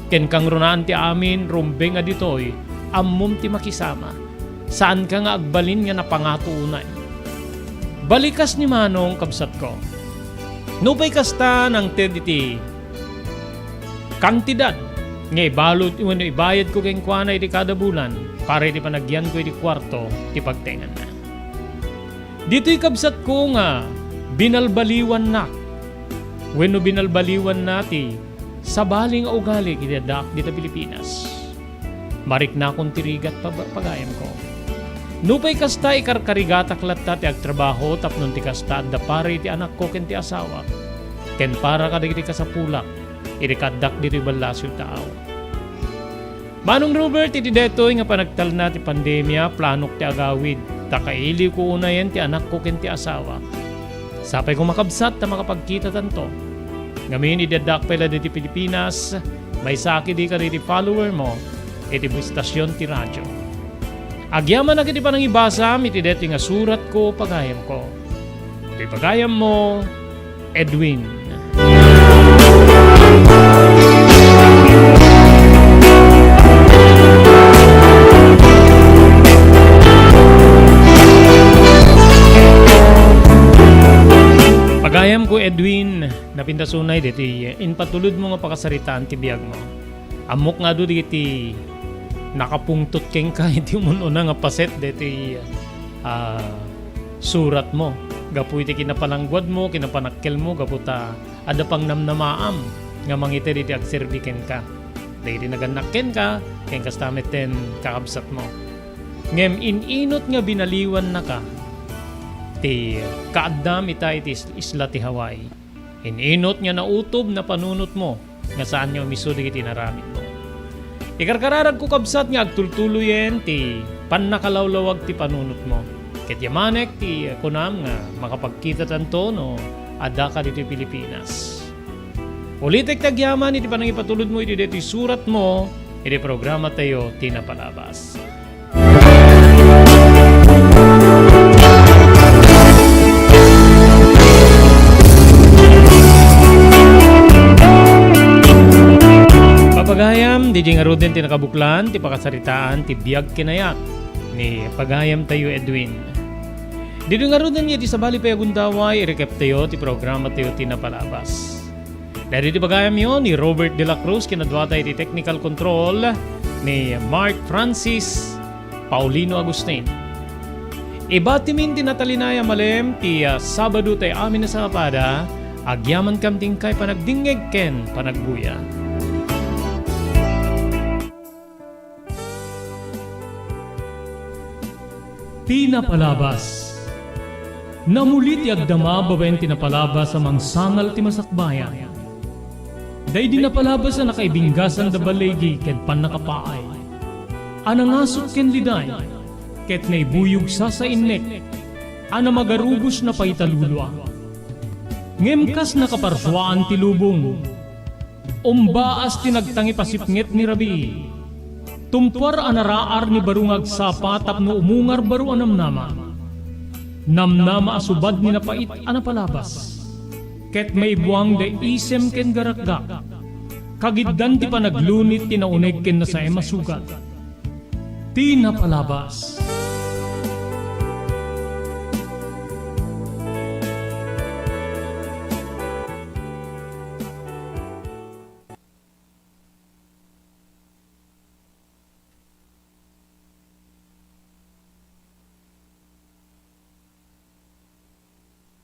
Ken kangrunaan ti amin, rumbeng a ditoy, ammom ti makisama. Saanka nga agbalin nga napangato unay." Balikas ni Manong, kabsatko. Nupay kasta, nangted iti kantidad nga ibalud wenno ibayadko kenkuana iti kada bulan para iti panagyanko iti kuarto ti pagtenganna. Ditoy kabsatko nga binalbaliwannak wenno binalbaliwanna ti sabali nga ugali iti addaak dita Pilipinas. Mariknakon ti rigat, pag-, pagayamko. Nupay kasta, ikarkarigatak latta ti agtrabaho tapno ti kasta adda para iti anakko ken ti asawak, ken para kadagiti kasapulak idi kaaddak ditoy ballasiw taaw. Manong Robert, iti daytoy nga panagtalna ti pandemia, planok ti agawid ta kailiwko unayen ti anakko ken ti asawak. Sapay koma, kabsat, ta makapagkitatanto. Ngamin, idi addaak pay la ditoy Pilipinas, maysaak idi kadagiti follower mo iti estasion ti radio. Agyamanak iti panangibasam iti daytoy nga suratko, pagayamko. Iti pagayammo, Edwin. Pagayamko, Edwin, napintas unay ditoy impatulodmo nga pakasaritaan ti biagmo. Ammok nga adu dagiti nakapungtot kenka iti umun-una nga paset daytoy, ah, suratmo. Gapu iti kinapalangguadmo, kinapanakkelmo, gapu ta adda pangnamnamaam nga mangited iti agserbi kenka. Dagiti nagannak kenka, ken kasta metten kakabsatmo. Ngem in-inut nga binaliwannaka ti kaaddam ita iti is-, isla ti Hawaii. In-inut nga nautob napanunotmo nga saan nga umisu dagiti inaramidmo. Ikarkararagko, kabsat, nga agtultuloyen ti pannakalawlawag ti panunotmo. Ket yamanek ti kunam nga makapagkitatanto no addaka ditoy Pilipinas. Ulitek ti agyaman iti panangipatulodmo iti daytoy suratmo iti programatayo ti napalabas. Papagayam, diay ngaruden ti nakabuklan ti pakasaritaan ti biag ken ayat ni pagayamtayo Edwin. Diay ngaruden nga iti sabali pay a gundaway, irikeptayo ti programatayo ti napalabas. Dagiti pagayamyo ni Robert de la Cruz, kinaduata iti technical control ni Mark Francis Paulino Agustin. Ibatimin ti natalinay a malem ti, ah, Sabado tay amin a sapada, agyamankam ti inkay panagdingngeg ken panagbuya. Ti napalabas. Namuli ti agdama babaen ti napalabas a mangsangal ti masakbayan. Daydi napalabas a nakaibinggasan da baligi ken pannakapaay, a nangasut ken liday, ket naibuyog sasainnek, a namagarubos na paitalulua. Ngem kas nakaparsuaan ti lubong, umbaas ti nagtangipasipnget ni Rabii. Tumpuar a naraar ni baro nga agsapa tapno umungar baro a namnama. Namnama a subad ni napait a napalabas. Ket maibuang da isem ken garakgak. Kagiddan ti panaglunit ti nauneg ken nasaem a sugat. Ti napalabas.